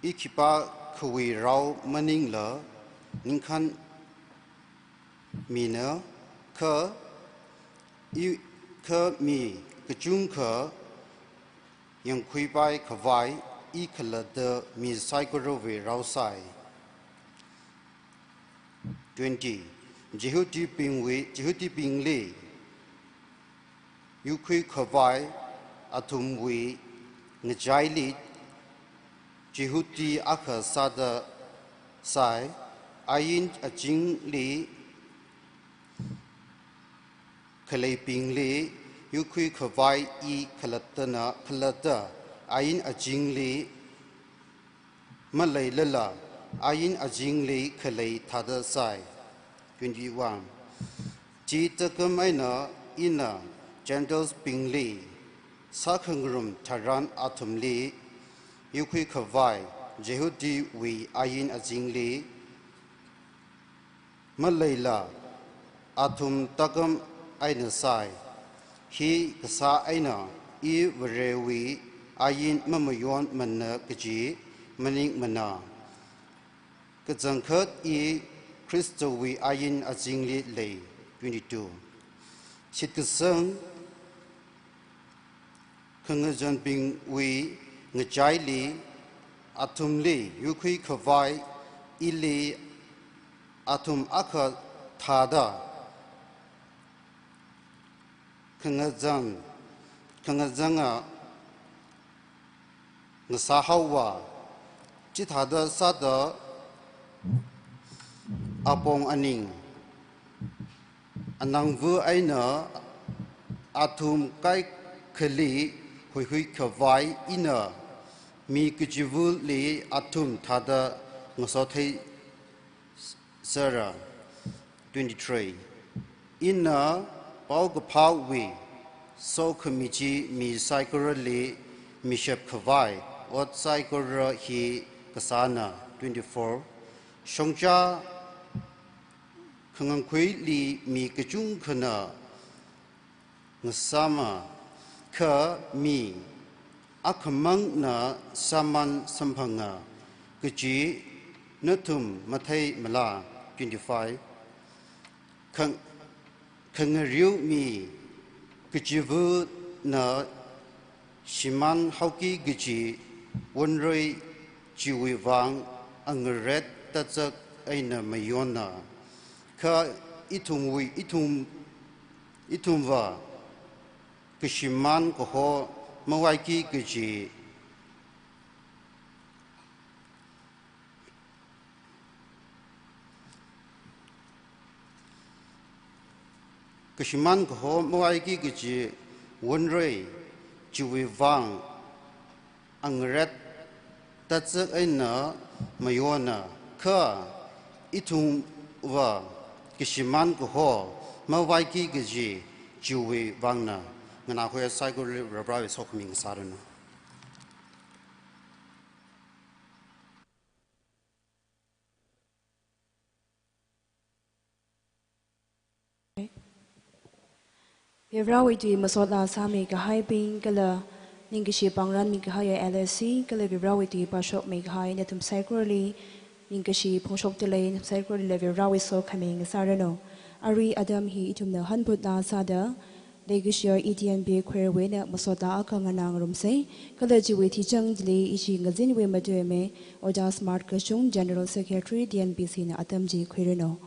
I khipākhawui rao maningla ningkhan mina, kha i, kha mi kachungkha yangkhuipai khavai i khalatta mi saikorawui rao sai. Twenty. Jihudibingwui, Jihudibingli yuikhui khavai athumwui ngachaili Jihudi akha sāda sai, ain azingli khaleibingli yuikhui khavai i khalattana, khalatta ain azingli maleilala, ain azingli khalei thāda sai. Twenty-one. Chi takam eina ina Gentiles bingli sākhangarum tharan athumli yuikhui khavai Jihudiwui ain azingli maleila, athum takam eina sai. Hi kasā eina i Varewui ain mamayonmana kaji maningmana. Kachangkhat i Khristawui ain azingli lei. Twenty-two. Shitkasang khangazanbingwui ngachaili athumli yuikhui khavai ili athum akha thāda khangazan, khangazanga ngasāhaowa. Chithāda sāda apong aning anangva eina athum kaikhali huikhui khavai ina mi kachivali athum thāda ngasothei sera. Twenty-three. Ina paokaphāwui sokhami chi mi saikorali mishap khavai ot saikora hi kasāna. Twenty-four. Shongza khangangkhuili mi kachungkhana ngasāma, kha mi akhamangna sāman samphanga kaji nathum matheimala? Twenty-five. Khang-, khangariu mi kachivana shimānhaoki kaji wonrei, chiwui vang angaret tazak eina mayonna. Kha ithumwui, ithum, ithumva kashimān kaho mavaiki kaji, kashimān kaho mavaiki kaji wonrei, chiwui vang angaret tazak eina mayonna. Kha ithumva kashimān kaho mavaiki kaji chiwui vangna. Nganākhui saikorali Varivarāwui sokhami ngasāranu. Varivarāwui tui masot laa sāmi kahaibing kala ningkashi pāngranmi kahaiya L S C kala Varivarāwui tui pāshokmi kahai nathum saikorali ningkashi phongshokdalei, nathum saikoralila Varivarāwui sokhami ngasāranu. Arui atam hi ithumna hanphut laa sāda leikashiya E T N B choir wui eina masot laa akha nganāngarumsei, kala chiwui thichangdalei ishi ngazinwui matuimi Oda Smart Kachung, General Secretary, T N B C na atam chi khuiranu.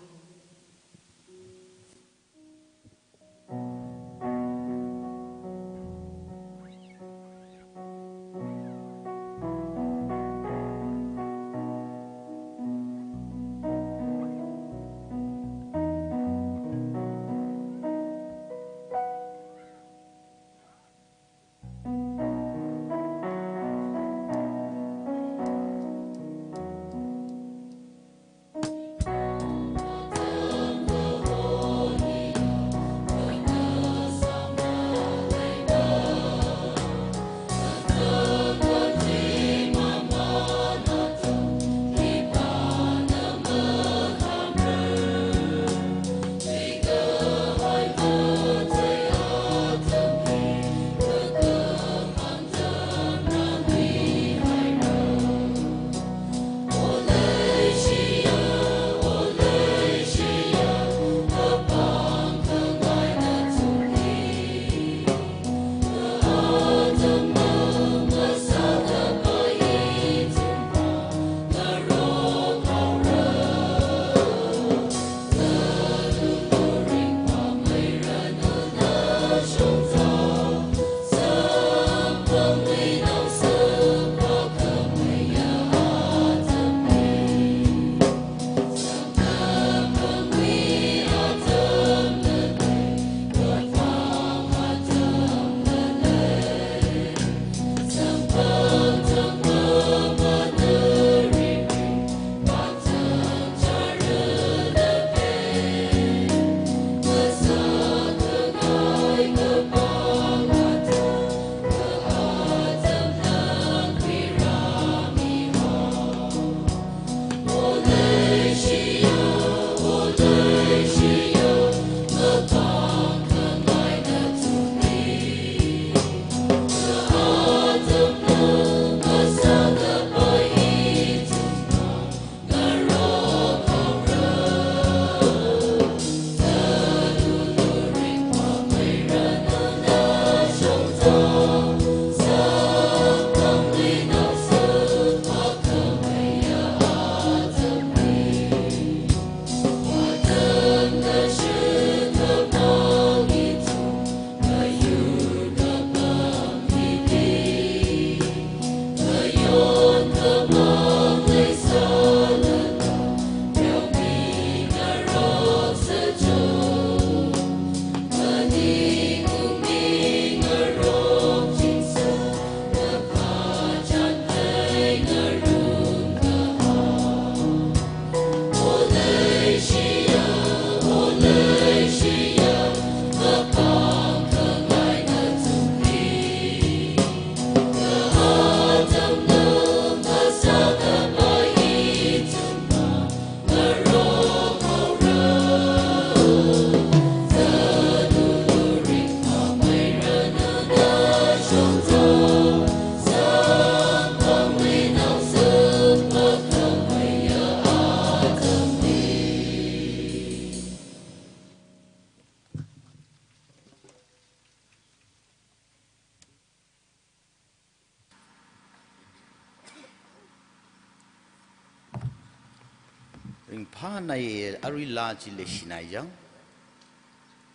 Ringphānai, arui laa chi leishinai jang.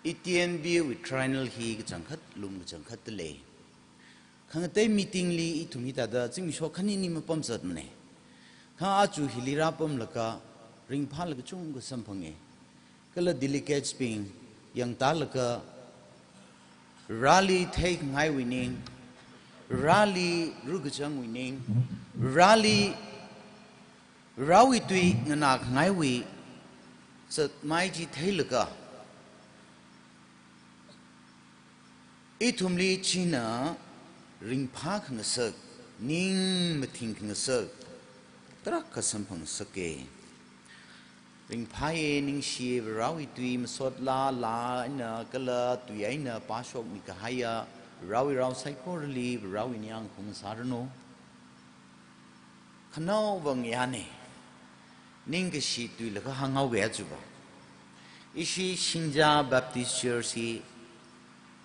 E T N B wui triennial hi kachangkhat, lum kachangkhat da lei. Khangatei meeting li ithum hithāda zimiksho khani ni mapamzatmanei. Kha aja hili rāpamlaga, ringphālaga chungkha samphange. Kala delegates bing, yangtālaga, Vareli theikhangai wuining, Vareli rukachang wuining, Vareli, Varewui tui nganākhangaiwui zatmai chi theilaga, ithumli china ringphā khangasak, ning mathing khangasak, tarākha samphangngasake. Ringphāye, ningshiye, Varewui tui masot laa, laa eina kala tui eina pāshokmi kahaiya, Varewui rao saikorali, Varewui ningyāng khaung sāranu. Khanaowa ngayāne, ningkashi tuilaga hānghaowe aja va. Ishi Singja Baptist Church hi,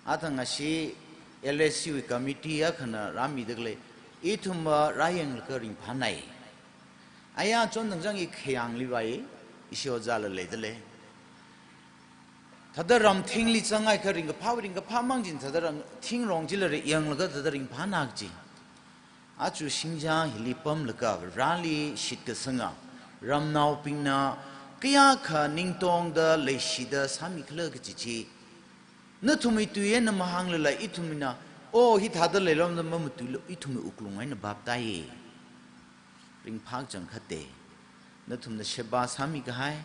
athang ashi L S C wui committee akhana rāmida khalei, ithumva rāyanglaga ringphānai. Aya chon tangchang i khayāngli vai, ishi ojāla leida lei. Thāda ramthingli zanghaiakha ringkaphā, ringkaphā mang jin thāda ramthing rong chila ri yanglaga thāda ringphāna kaji. Aja Singja hili pamlaga Vareli shitkasanga, ramnaobingna kayākha ningtongda leishida sāmikhala kaji chi. Nathumwui tui eina mahānglala ithumna, o hithāda leilomda mamatuilu, ithumwui wuklung eina baptaiye. Ringphā kachangkhatte. Nathumna sheba sāmi kahai,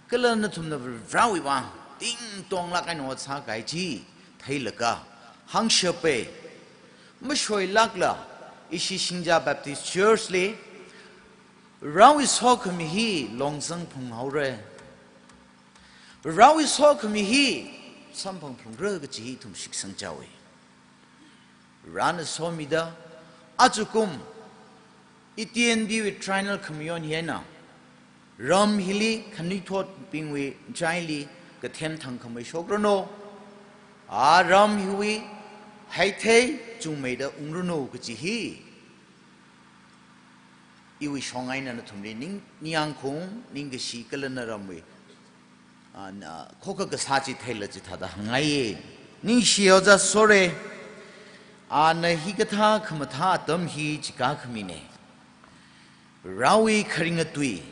kala nathumna Varewui vang tingtonglāk eina ot sākahai chi theilaga, hāngshape. Mashoilākla, ishi Singja Baptist Church li, Varewui sokhami hi longzang phunghaora. Varewui sokhami hi samphang phungra kaji hi ithum shitsang chaowe. Varena somida, ajakum, E T N B wui triennial khamayon hi eina, ram hili khanuithotbingwui ngachaili kathem thangkhamei shokranu, a ram hiwui haithei chungmeida ungranu kaji hi, iwui shong eina nathumli ning, ningyāng khaung, ningkashi kala naramwui, a, na, khokha kasā chi theila chithāda hāngngaiye. Ningshi ojā Sore, a, na hikathā khamathā atam hi chikā khamine. Varewui kharinga tui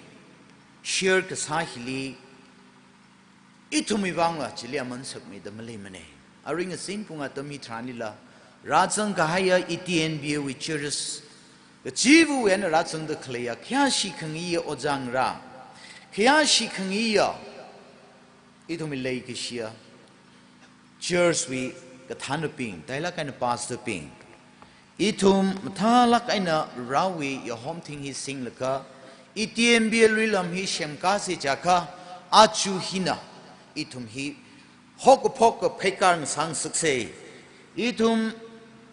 share kasā hili, ithumwui vangla chili aman sakmida maleimane. Aring azin pung atam hitharanlila, rāzang kahaiya E T N B wui churches, kachiva̱wui eina rāzangda khaleiya, khayāshi khangaiya ojā ngarā, khayāshi khangaiya, ithumwui leikashiya church wui kathānabing, tailāk eina pastor bing, ithum mathālāk eina Varewui yahomthing hi singlaga, E T N B luilam hi semkāsa chiakha, aja hina ithum hi haokaphok kapheikar ngasāngasaksa. Ithum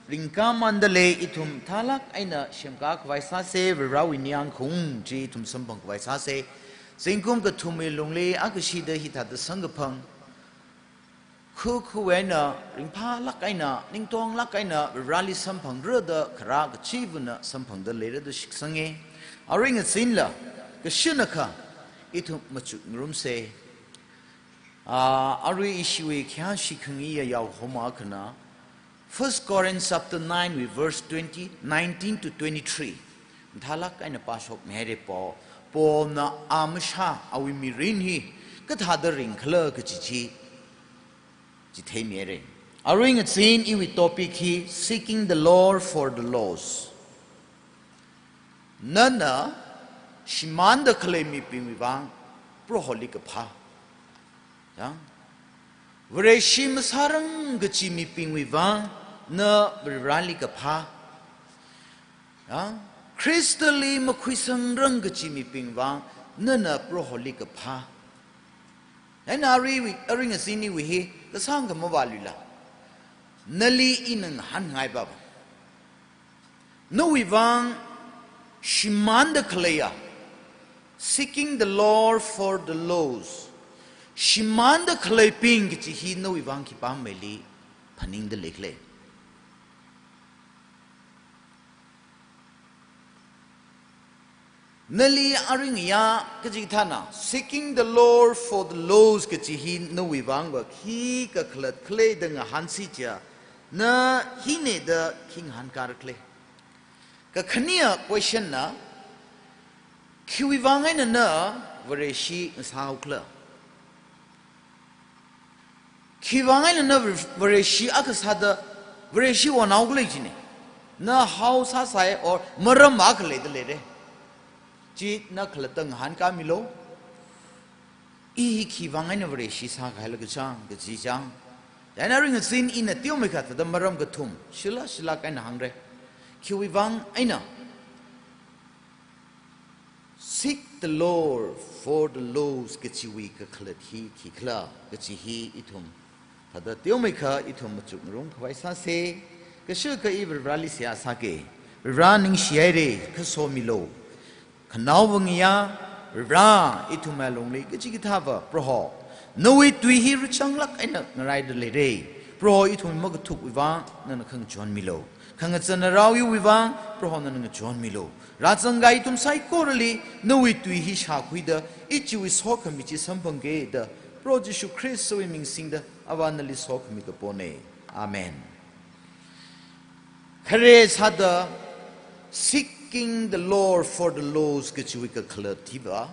ringkāmanda lei, ithum mathālāk eina semkā khavai sāsa, Varewui ningyāng khaung chi ithum samphang khavai sāsa. Zingkum kathumwui lungli akashida hithāda samkaphang, khukhu eina, ringphālāk eina, ningtonglāk eina, Vareli samphangra da kharā kachiva̱na samphangda leira da shitsange. Aring azinla, kashinakha, ithum machukngarumsa. A, arui ishiwui khayāshi khangaiya yaohoma akhana, First Corinthians chapter nine wui verse twenty, nineteen to twenty-three. Mathālāk eina pāshokmihaira Paul. Paulna a mashā awui mirin hi kathāda ringkhala kaji chi chitheimihaira. Aring azin iwui topic hi Seeking the Lord for the Lost. Nana shimānda khalei mibingwui vang Proholi kaphā. Ya. Vareshi masārang kaji mibingwui vang na Vareli kaphā. Ya. Khristali makhuisangrang kaji mibing vang nana Proholi kaphā. Eina aruiwui, aring azin iwui hi kasāngkha mavāluila, nali ina ngahānngai baba. Nawui vang shimānda khaleiya, seeking the Lord for the lost. Shimānda khaleibing kaji hi nawui vang khipāmeili phaningda leikhala? Nali aring ya kachikathāna, seeking the Lord for the lost kachi hi nawui vangva khi kakhalat khala da ngahānsi chiya, na hina da khi ngahānkāra khala. Kakhane question na, khiwui vang eina na Vareshi ngasāhao khala? Khiwui vang eina na Vareshi akha sāda, Vareshi onhao khala jina. Na hao sāsai or maram akha leida leira. Chi na khalatta ngahānkāmilu. I hi khiwui vang eina Vareshi sākahaila kachang, kaji chang. Chieina aring azin ina teomeikha thāda maram kathum, shila shila kahaina hāngra. Khiwui vang eina, seek the Lord for the lost kachiwui kakhalat hi khikhala kachi hi ithum thāda teomeikha ithum machukngarumkhavai sāsa. Kashakha i Varivarali seihā sāka. Varivara ningshihaira, khasomilu. Khanaowa ngayā, Varivara, ithumwui alungli kachikathāva, Proho, nawui tui hi rachanglāk eina ngaraida leira. Proho, ithum makathuk vang nana khangachonmilu. Khangazan rao iwui vang, Proho nana ngachonmilu. Rāzangkahai ithum saikorali nawui tui hi shākhuida, ichiwui sokhami chi samphangki da, Proho Jishu Khristawui ming singda, Avā nali sokhami kapona. Amen. Khare sāda, seeking the Lord for the lost kachiwui kakhalat hiva,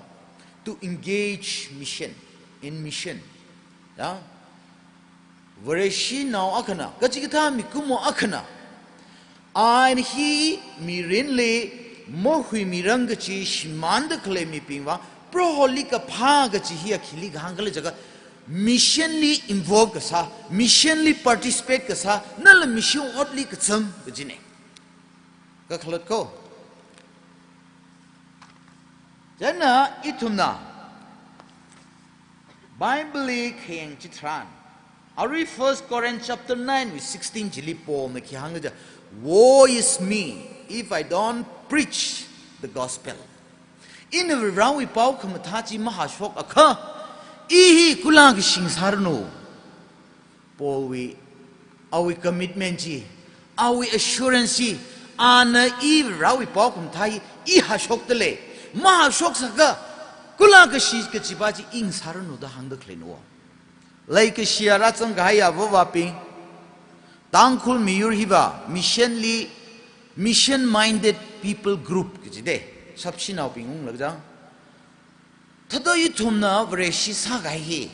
to engage mission, in mission. Ya? Vareshinao akhana, kachikathā mikumo akhana, ain hi mirinli mahuimirang kachi shimānda khalei mibingva, Proholi kaphā kachi hi akhili kahāng khala jiakha, mission li involve kasā, mission li participate kasā, nala mission otli kazang kajina. Kakhalat ko. Chieina ithumna Bible li khayang chitharan, arui First Corinth chapter nine verse sixteen chili Paulna khi hānga ja, "Woe is me if I don't preach the gospel." Ina Varewui pao khamathā chi mahāshokakha, i hi kula kashi ngasāranu. Paulwui, awui commitment chi, awui assurance chi, ana i Varewui pao khamathā hi, i hāshokda lei, mahāshoksākha, kula kashi kachipa chi i ngasāranu da hāngda khaleina. Leikashiya rāzangkahaiya avāvabing, Tangkhul miyur hiva, mission li, mission minded people group kaji de, sapshinaobing unglaga jang. Thāda ithumna Vareshi sākahai hi,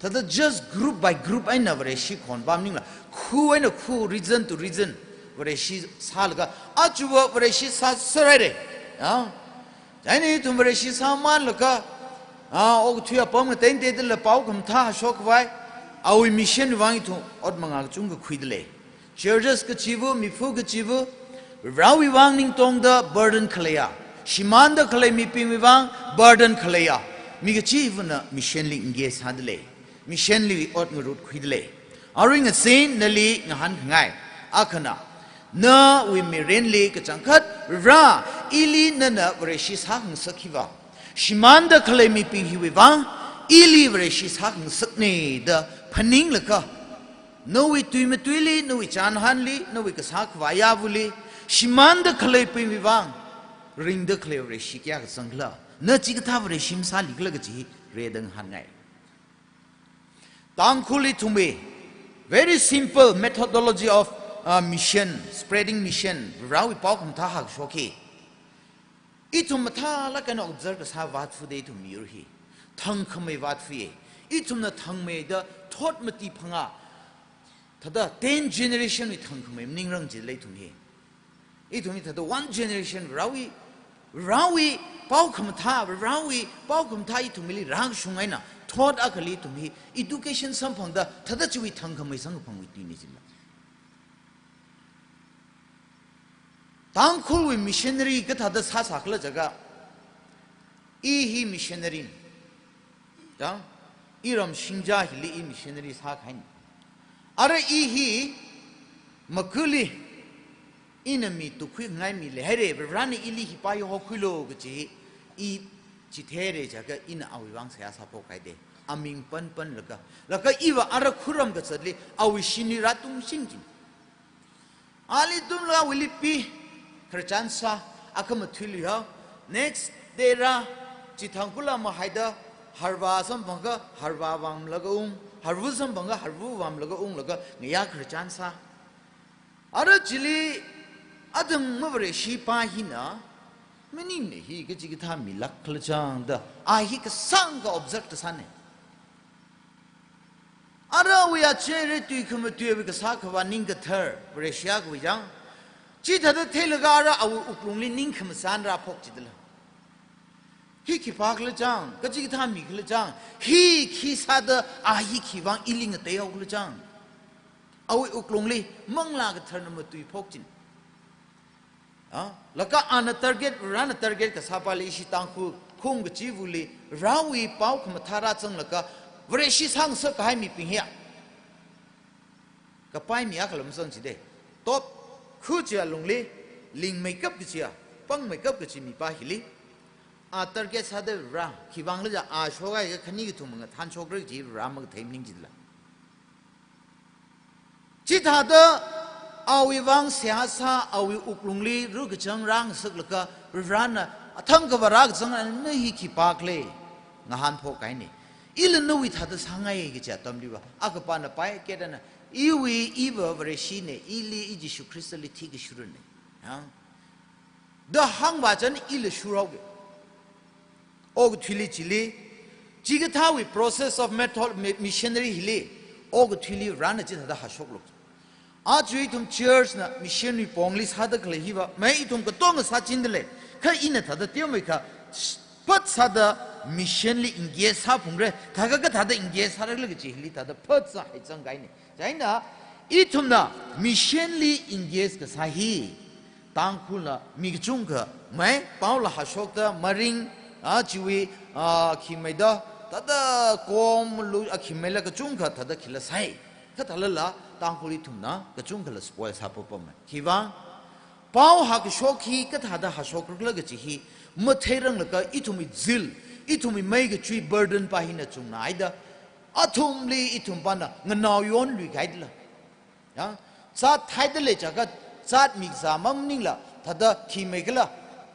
thāda just group by group eina Vareshi khon pam maningla, khu eina khu, region to region, Vareshi sālaga, aja va Vareshi sā sārai re. Ya? Chieina ithum Vareshi sāmanlaga, a, okathui apam ngateiteidala pao khamathā hāshok khavai, awui mission vang ithum ot manga kachungkha khuida lei. Churches kachiva, mifu kachiva, Varewui vang ningtongda burden khaleiya, shimānda khalei mibingwui vang burden khaleiya, mi kachivana mission li engage sāda lei, mission li ot ngarut khuida lei. Aring asin nali ngahānkhangai, akhana, nawui mirinli kachangkhat, Vare, ili nana Vareshi sākhangasak hiva, shimānda khalei mibing hiwui vang, ili Vareshi sākhangasakna da phaninglaga, nawui tuimatuili, nawui chānhanli, nawui kasā khavai avali, shimānda khaleibingwui vang ringda khalei Vareshi kayākha zangkhala, na chikathā Vareshi masālikhala kaji hi rida ngahānngai. Tangkhul ithumwui very simple methodology of, uh, mission, spreading mission, Varewui pao khamathā hāshok hi. Ithum mathālāk eina observe kasā vāthu de ithum miyur hi. Thangkhamei vāthu ye. Ithumna thangmeida thot mati phangā, thāda ten generation wui thangkhamei maningrang jilei ithum hi. Ithum hi thāda one generation Varewui, Varewui pao khamathā, Varewui pao khamathā ithumli rāshung eina, thot akhali ithum hi education samphangda, thāda chiwui thangkhamei samkaphangwui tuina jila. Tangkhulwui missionary kathāda sāsākhala jiakha, i hi missionary. Ya, iram Shingja hili i missionary sākahaina. Ara i hi makuli, ina mi tukkhuingai mi leihaira, Varena ili hi paihaokhuilu kaji, i chitheira jiakha ina awui vang seihā sāphok kahai de. Aming panpanlaga, laga iva ara khuram kazatli, awui shinli rātungshing jina. Ali tumlaga awuili pi, khararchan sā, akha mathuiluihao, Next day rā, chithang kula mahaida, harva samphangakha, harva vāmlaga ung, harvu samphangakha, harvu vāmlaga unglaga, ngayā khararchan sā. Ara chili, athang mavareshi pa hina, maningmana hi kachikathā milāk khala chang da, a hi kasāngkha observe kasāna. Ara awui acheire tui khamatui awui kasā khavā ning kathar, Vareshi akhavai chang. Chithāda theilaga ara awui wuklungli ning khamashan rāphok chidala. Hi khipā khala chang, kachikathā mi khala chang, hi khi sāda a hi khivang ili ngateihao khala chang. Awui wuklungli manglā katharna matuiphok chin. Ah, laga ana target, Varena target kasā pali ishi Tangkhul khung kachivali, Varewui pao khamathā rāzanglaga, Vareshi sāngasak kahai mibing hiya. Kapai mi akhala mazang chida. Top, khuichia lungli, lingmeikap kachia, pangmeikap kachi mipa hili. A target sāda Vare, khivang leja a shokhaiakha khani kathum mangathanshokra kaji Vare makathei maning chidala. Chithāda awui vang seihā sā, awui wuklungli rukachang rāngasaklaga, Varena athang kavā rākazang ana hi khipā khala ngahānphok kahaina. Ila nawui thāda sāngai kachi atamliva, akapana pai kedana, iwui, iva Vareshina, ili i Jishu Khristali thikashurana. Ya. Da hāngvā chān ila shurhaoga. Okathuili chili, chikathāwui process of method, mi-, missionary hili, okathuili Varena chithāda hāshokluk. Aja ithum church na missionary pongli sāda khalei hiva, mai ithum katonga sāchindalei, kha ina thāda teomeikha, phat sāda missionli engage sāphungra, thākha kathāda engage sārakhala kachi hili thāda phat sā hai zangkahaina. Chieina, ithumna missionli engage kasā hi, Tangkhulna mi kachungkha, mai, paola hāshokta, maring, a, chiwui, a, khimeida, thāda kom lu, a, khimeila kachungkha, thāda khila sai. Kha thālala, Tangkhul ithumna, kachungkhala spoil sāpapam. Khivang, pao hākashok hi, kathāda hāshokrakhala kachi hi, matheiranglaga ithumwui zeal, ithumwui meikachui burden pa hina chungna haida, athumli ithum pana nganao yonlui kahaidala. Ya, zat thaidalei chākha, zatmi kazā mang maningla, thāda khimeikhala,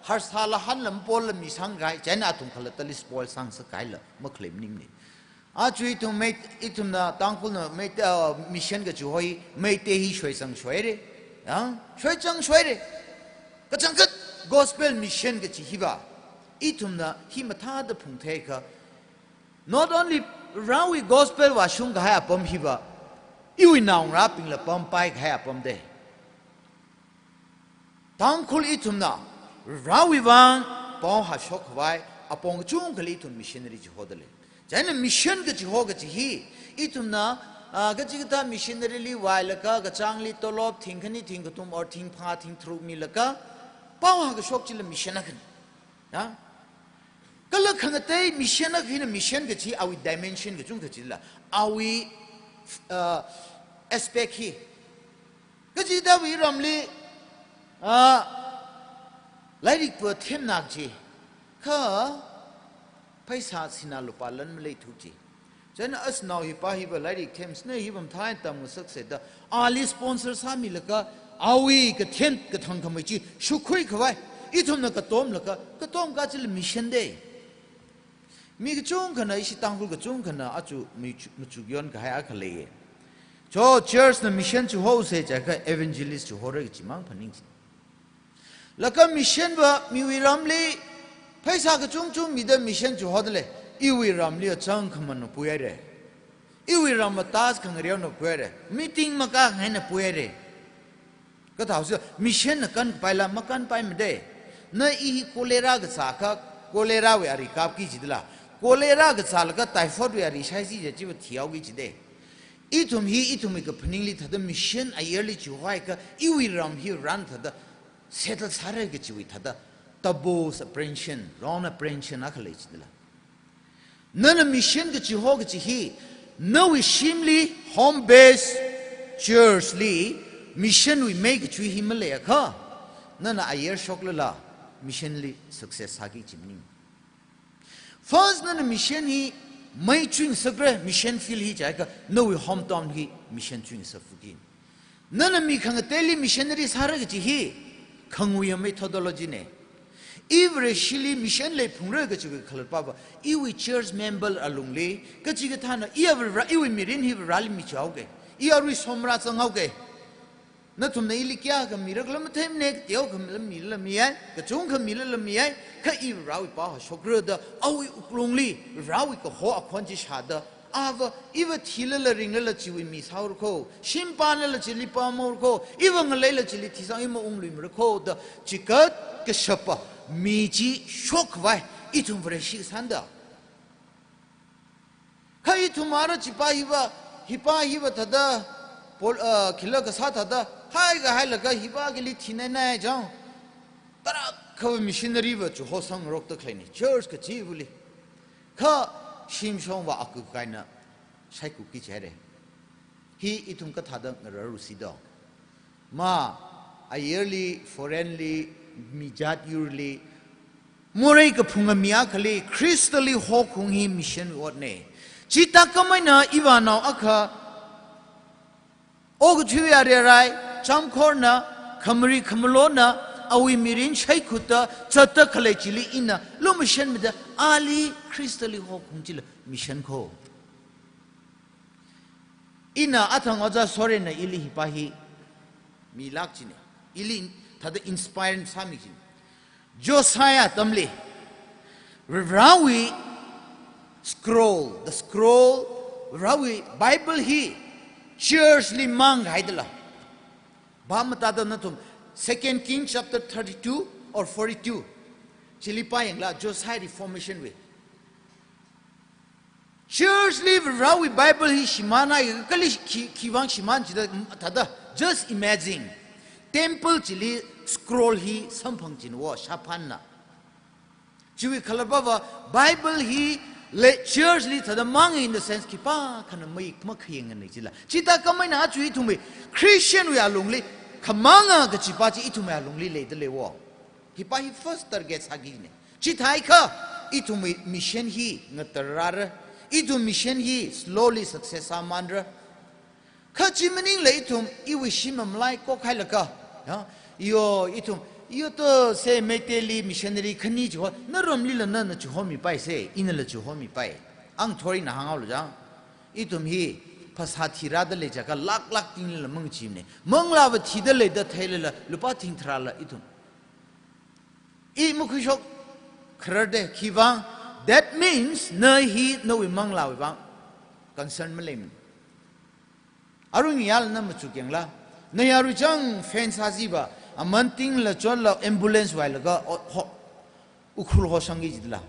harsāla hanlam pola misang kahai, chieina athum khalattali spoil sāngasak kahaila, makhalei maningmana. Aja ithum Mei-, ithumna Tangkhulna Meitei, ah, mission kachi hoi, Meitei hi shoisang shoira. Ya, shoisang shoira. Kachangkhat gospel mission kachi hiva, ithumna hi mathāda phungtheiakha, not only Varewui gospel vāshung kahai apam hiva, iwui naongarābingla pampai kahai apam da. Tangkhul ithumna, Varewui vang, pao hāshok khavai, apong kachungkhali ithum missionary chihodalei. Chieina mission kachiho kachi hi, ithumna, ah, kachikathā missionary li vālaga, kachāngli tolop, thing khani, thing kathum, or thing phangā, thing tharuk milaga, pao hākashok chila mission akhana. Ya? Kala khangatei mission akhana mission kachi awui dimension kachungkha chila. Awui, uh, aspect hi. Kachida iramli, uh, lairik pa themnāk chi. Kha pheisā sinā lupā lan maleithu chi. Chieina asnao hipa hiva lairik themsina hi pamthai tamngasaksei da, ali sponsor sāmilaga, awui kathem kathang khamei chi shukhui khavai, ithumna katomlaga, katom kachila mission da. Mi kachungkhana, ishi Tangkhul kachungkhana, aja mi chu-, machuk yon kahai akha leiya. Cho church na mission chihosa chākha evangelist chihora kachi mang phaning chi. Laga mission va miwui ramli pheisā kachungchung mida mission chihodalei, iwui ramli achang khamana puihaira. Iwui ram va task khangareona puihaira. Meeting makāngaina puihaira. Kathāhaosa, mission na kanpaila makanpaimada. Na i hi cholera kazākha, cholera wui ari kapki jidala. Cholera kazālaga typhoid wui ari shaisi ja chiva thihaoki jida. Ithum hi, ithumwui kaphaningli thāda mission ayarli chihohaiakha, iwui ram hi ran thāda settle sāra kachiwui thāda taboo apprehension, wrong apprehension akha lei chidala. Nana mission kachiho kachi hi, nawui shimli home base church li mission wui mei kachui hi maleiakha, nana ayar shoklala mission li success sāki chi maning. First nana mission hi mei chuingasakra, mission field hi chāakha, nawui hometown hi mission chuingasak fukin. Nana mi khangateili missionary sāra kachi hi, khanguiya methodology na. I Vareshili mission lei phungra kachi khalatpava, iwui church member alungli, kachikathāna, iya Vare, iwui mirin hi Vareli michaoke, i arui somra zanghaoke. Nathumna ili kayākha mirakhala matheimane, teokha mila mila miyai, kachungkha mila miyai, kha i Varewui pao hashokra da, awui wuklungli, Varewui kaho akhon chi shāda, ava, iva thilala ringlala chiwui mi sāhaora kho, shim pānlala chili pāmhaora kho, iva ngaleila chili thisang ima ungluimara kho da, chikat kashapa mi chi shokkhavai, ithum Vareshi kasāna da. Kha ithum ara chipa hiva, hipa hiva thāda, pol, ah, khila kasā thāda, haikahai laga hipa kili thinainai chang. Tarākhava missionary va chihosangrokta khaleine, church kachivali. Kha shimshongva aku kaina shaikuki chire. Hi ithum kathāda ngararlusi do. Ma, ayarli, foreign li, mijat yurli, morei kaphunga mi akhali, Khristali hokhaung hi mission otne. Chithākhameina ivānao akha, okathui yarerai, chamkhorna, khamari khamalona, awui mirin shaikhutta, zatta khalei chili ina, lumashanmida, ali Khristali hokhaung chila mission kho. Ina athang oja Sorena ili hipa hi milak chine. Ili thāda inspire sāmi chine. Josiah atamli, Varewui scroll, the scroll, Varewui Bible hi church li manghaidala. Ba matada nathum, Second King chapter thirty-two or forty-two. Chili pāyangla, Josiah reformation wui. Church li Varewui Bible hi shimānhai, kali khi, khiwuivang shimān chida thāda. Just imagine. Temple chili scroll hi samphang chinwo, Shaphanna. Chiwui khalatpava Bible hi le church li thāda mang in the sense khipākhana mai makhayang nganei chila. Chithākhameina aja ithumwui Christian wui alungli, khamanga kachipa chi ithumwui alungli leida leiwo. Hipa hi first target sākine. Chithākha, ithumwui mission hi ngatarrara, ithum mission hi slowly success sāmanra. Kha chi maningla ithum, iwui shim malai kokhailaga, ya, iyo, ithum, iyo to se Meiteili missionary khani chiho, naromlila nana chihomipai se, inala chihomipai. Ang thorina hānghaolu jang. Ithum hi, phasā thirāda lei jiakha lakh lakh tinglila mangachimane. Manglāva thida leida theilala, lupā thingtharāla ithum. I makhuishok khararde khiwuivang, that means na hi nawui manglāwui vang concern maleimane. Arui ngayāla na machukyangla, na yarui chang fan sājiva, aman tingla chotla ambulance vailaga, o, ho, Ukhrul hosangki jidala.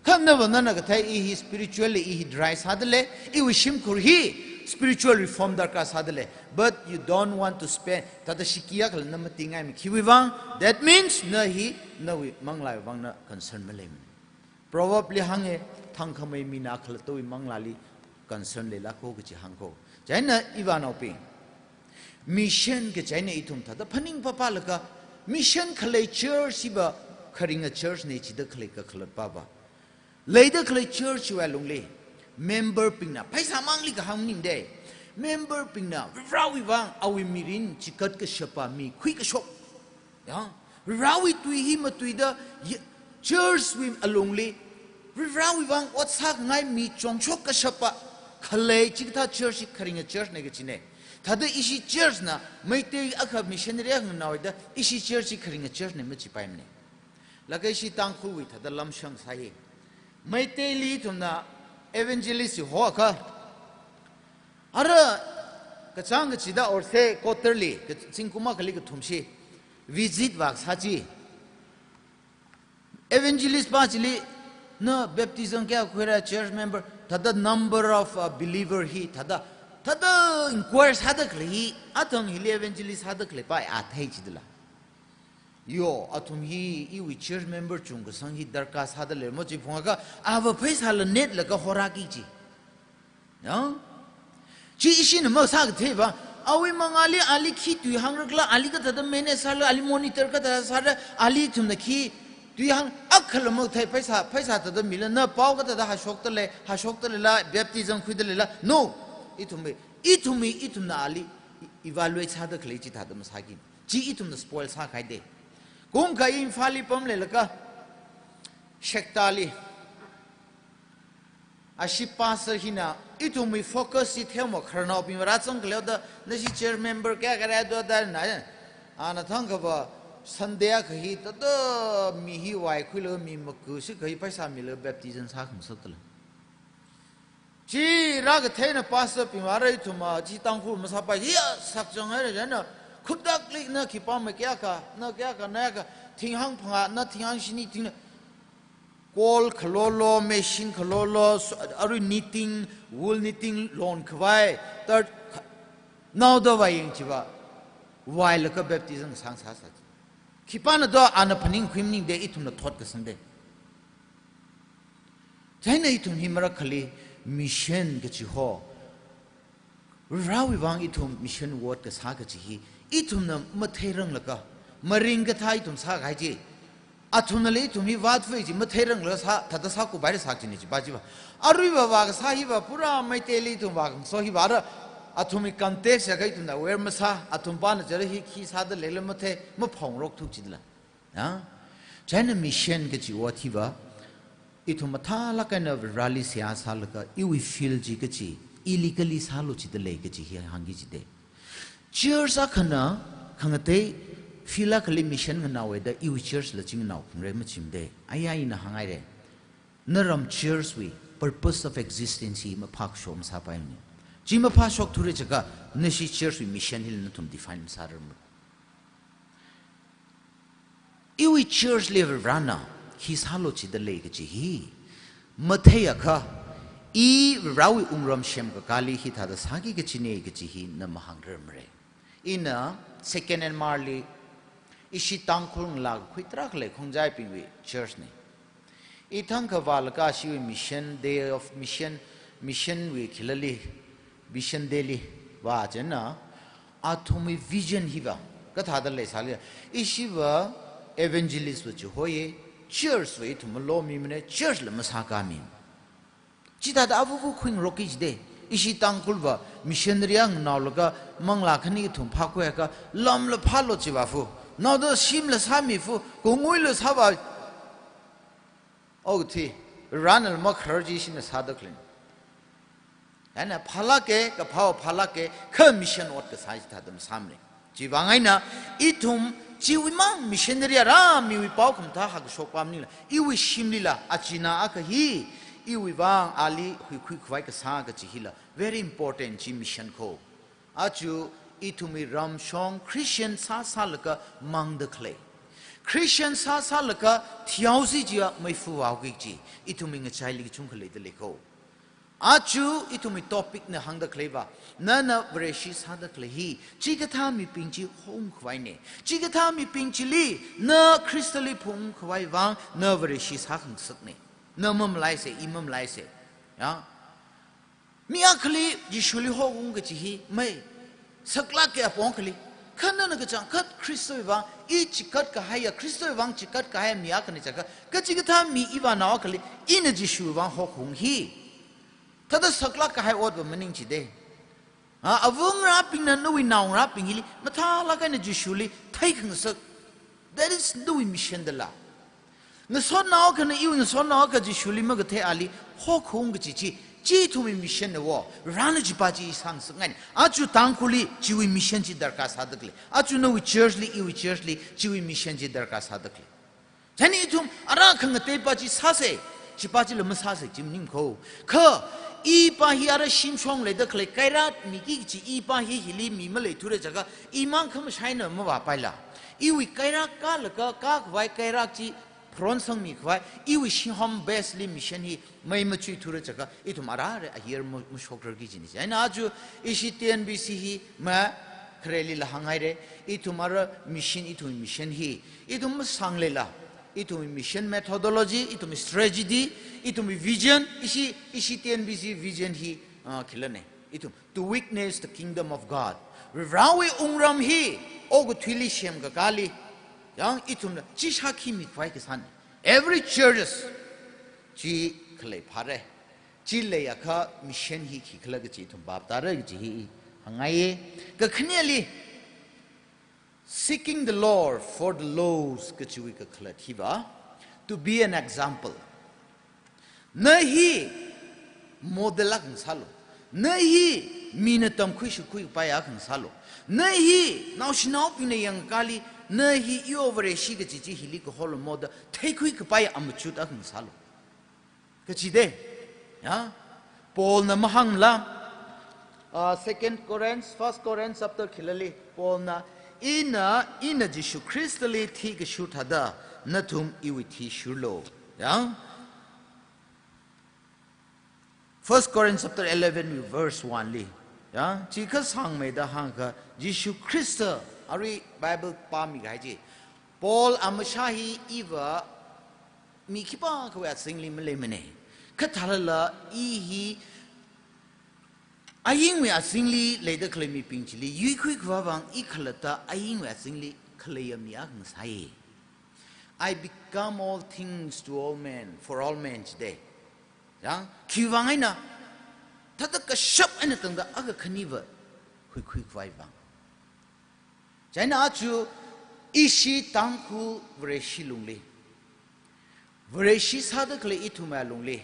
Kha nava nana kathei i hi spiritually i hi dry sādalei, iwui shimkhur hi spiritual reform darkar sādalei. But you don't want to spend, thāda shiki akhala na matingaimane khiwuivang, that means na hi nawui manglāwui vang na concern maleimane. Proverb li hānge, thangkhamei mina khalattawui manglāli concern leilāko kachi hāngko. Chieina ivānaobing, mission kachi eina ithum thāda phaning papalaga, mission khalei church hiva kharinga church ne chida khalei kakhalatpava. Leida khalei church wui alungli, member bingna, pheisā mangli kahāng maningde. Member bingna, Varewui vang, awui mirin chikat kashapa mi khuikashok. Ya, Varewui tui hi matuida, ya, church wui alungli, Varewui vang ot sākhangai mi chongshok kashapa khalei chikathā church hi kharinga church ne kachine. Thāda ishi church na, Meitei akha missionary akha nganaoida, ishi church hi kharinga church ne machipaimane. Laga ishi Tangkhulwui thāda lamshang sāhi. Meiteili ithumna evangelist hi hoakha. Ara kachāng kachida or se quarterly, ka-, zingkum akhali kathumshi visit vāsā chi. Evangelist pa chili, na baptism kayā khuira, church member, thāda number of, uh, believer hi, thāda, thāda inquire sāda khalei hi, athang hili evangelist sāda khalei pa a thei chidala. Yo, athum hi, iwui church member chungkasang hi darkar sāda lei, mo chi phungakha, ava pheisāla netlaga horaki chi. Ya? Chi ishina masākatheiva, awui mangāli ali khi tui hāngrakhala, ali kathāda manage sāla, ali monitor kathāda sāra, ali ithumna khi tui hāng, akhala makathei pheisā, pheisā thāda mila, na pao kathāda hashokta lei, hashokta leila, baptism khuida leila. No, ithumwui, ithumwui, ithumna ali evaluate sāda khalei chi thāda masāki. Chi ithumna spoil sākahaide. Kungkha Imphalli pamleilaga, Shektali. Ashi pastor hina, ithumwui focus hi themwa khararnaobing rāzang khaleo da, nashi church member kayākha rādo da na, ana thangkhava Sunday akha hi, tada mi hi vaikhuilaga mi makushi kha hi paisa milaga baptism sākhangasak kala. Chi rākathei eina pastor bing vāra ithum a, chi Tangkhul masāpai, hiya sakchang haira jana, khudakli na khipā ma kayākha, na kayākha, na kayākha, thinghāng phangā, na thinghāng shini, thing, kol khalolo, machine khalolo, s-, arui knitting, wool knitting, lonkhavai, tar, kha-, naoda vaiyang chiva, vailaga baptism sāngasāsa. Khipāna do, ana phaningkhui maningde, ithumna thot kasangde. Chieina ithum hi marakhali mission kachi ho. Varewui vang ithum mission work kasā kachi hi, ithumna matheiranglaga, maringkathā ithum sākahai chi. Athumnala ithum hi vāthui chi matheiranglaga sā, thāda sākhuipaira sā kachina chipa chiva. Aruiva vākasā hiva pura Meiteili ithum vākhangaso hiva ra, athumwui context ya kha ithumna aware masā, athum pana chara hi khi sāda leila mathei, maphongrok thuk chidala. Ya? Chieina mission kachi ot hiva, ithum mathālāk eina Vareli seihā sālaga, iwui field chi kachi, ili kali sālu chida lei kachi hi hāngki chide. Church akhana, khangatei field akhali mission nganaowa da, iwui church la chi nganao phungre machimde. Aya ina hānghaire. Naram church wui purpose of existence hi maphākshok masāpaimane. Chi maphāshokthura chiakha, nashi church wui mission hila nathum define masārarmara. Iwui church level rana, hi sālu chida lei kachi hi. Matheiakha, i Varewui wungram semkakāli hithāda sāki kachine kachi hi na mahāngrarmara. Ina second N M R li, ishi Tangkhul ngalā kakhui tarākha lei Khongjaibingwui church ne. I thangkha vālaga ashiwui mission, day of mission, mission wui khilali, mission day li vā chieina, athumwui vision hiva, kathāda leisāli, ishiva evangelist va chihoiye, church va ithum malomimane, church la masākāmi. Chithāda avuvu khuingaroki chide, ishi Tangkhul va missionary nganaolaga manglā khani kathum phākhuiakha, lamla phālu chiva fu, naoda shimla sāmi fu, kungui la sāva. Okathui, Varena makharar chi ishina sāda khalei. Ana phālāke, kaphā phālāke, kha mission ot kasā chithāda masāmane. Chiwui vang eina, ithum chiwui mang missionary ara miwui pao khamathā hāngkashok pam maningla, iwui shimlila, achina akha hi, iwui vang ali huikhuikhavai kasā kachi hila, very important chi mission ko. Aja ithumwui ramshong Christian sāsālaga mangda khalei, Christian sāsālaga theology chiya meifu vāki kachi, ithumwui ngachaili kachungkha leida lei ko. Aja ithumwui topic na hāngda khaleiva, nana Vareshi sāda khalei hi, chikathā mibing chi hongkhavaine. Chikathā mibing chili, na Khristali phungkhavai vang, na Vareshi sākhangasakne. Na mamalaise, i mamalaise. Ya. Mi akhali Jishuli hokhung kachi hi, mai, saklāke apong akhali. Kha nana kachangkhat Khristawui vang, i chikat kahaiya, Khristawui vang chikat kahaiya mi akhana chiakha, kachikathā mi ivānao akhali, ina Jishuwui vang hokhung hi. Thāda saklāk kahai otva maning chide. Ha, avangarābingna nawui naongarābing hili, mathālāk eina Jishuli theikhangasak. That is nawui mission dala. Ngasotnao akhana iwui ngasotnao akha Jishuli makathei ali hokhung kachi chi, chi ithumwui mission na wo, Varena chipa chi sāngasakngaine. Aja Tangkhulli chiwui mission chi darkar sāda khalei. Aja nawui church li, iwui church li, chiwui mission chi darkar sāda khalei. Chieina ithum ara khangateipa chi sāse, chipa chila masāse chi maning ko. Kha, ipa hi ara shimshong leida khalei kairat miki kachi ipa hi hili mi maleithura chiakha, imang khamashai eina mavāpaila. Iwui kairak kālaga, kākhavai kairak chi pharon sangmikhavai, iwui shihom base li mission hi mei machuithura chiakha, ithum ara ara ayar ma-, mashokrarki kachina. Chieina aja ishi T N B C hi ma kharelila hānghaire, ithum ara mission, ithum mission hi, ithum masangleila, ithum mission methodology, ithum strategy, ithum vision, ishi, ishi T N B C vision hi, ah, khilane. Ithum, to witness the kingdom of God. Varewui wungram hi, okathuili semkakāli, yang ithumna chi shākhi mikhavai kasāne. Every churches, chi khalei phāre. Chi leiakha mission hi khikhala kachi ithum bhap tāra kachi hi hāngngaiye. Kakhaneli, seeking the Lord for the lost kachiwui kakhalat hiva, To be an example. Na hi model akha ngasālu. Na hi mina tamkhui shukhui kapaiya akha ngasālu. Na hi naoshinaobingna yangkali, na hi iwui Vareshi kachi chi hili kaholo moda theikhui kapaiya amachut akha ngasālu. Kachi de, ya? Paulna mahāngla, ah, Second Corinth, First Corinth chapter khilali, Paulna, ina, ina Jishu Khristali thi kashur thāda, nathum iwui thi shurlu. Ya? First Corinth chapter eleven verse one li. Ya? Chi kasāngmeida hāngkha, Jishu Khrista, arui Bible pāmi kahai chi. Paul amashā hi iva mi khipākhawui azingli maleimana. Kha thālala i hi ayingwui azingli leida khalei mibing chili yuikhui khavā vang i khalatta ayingwui azingli khaleiya mi akha ngasāi. "I become all things to all men, for all men," chi de. Ya, khiwui vang eina, thāda kashap eina tangda akha khaniva huikhui khavai vang. Chieina aja ishi Tangkhul Vareshi lungli, Vareshi sāda khalei ithumwui alungli,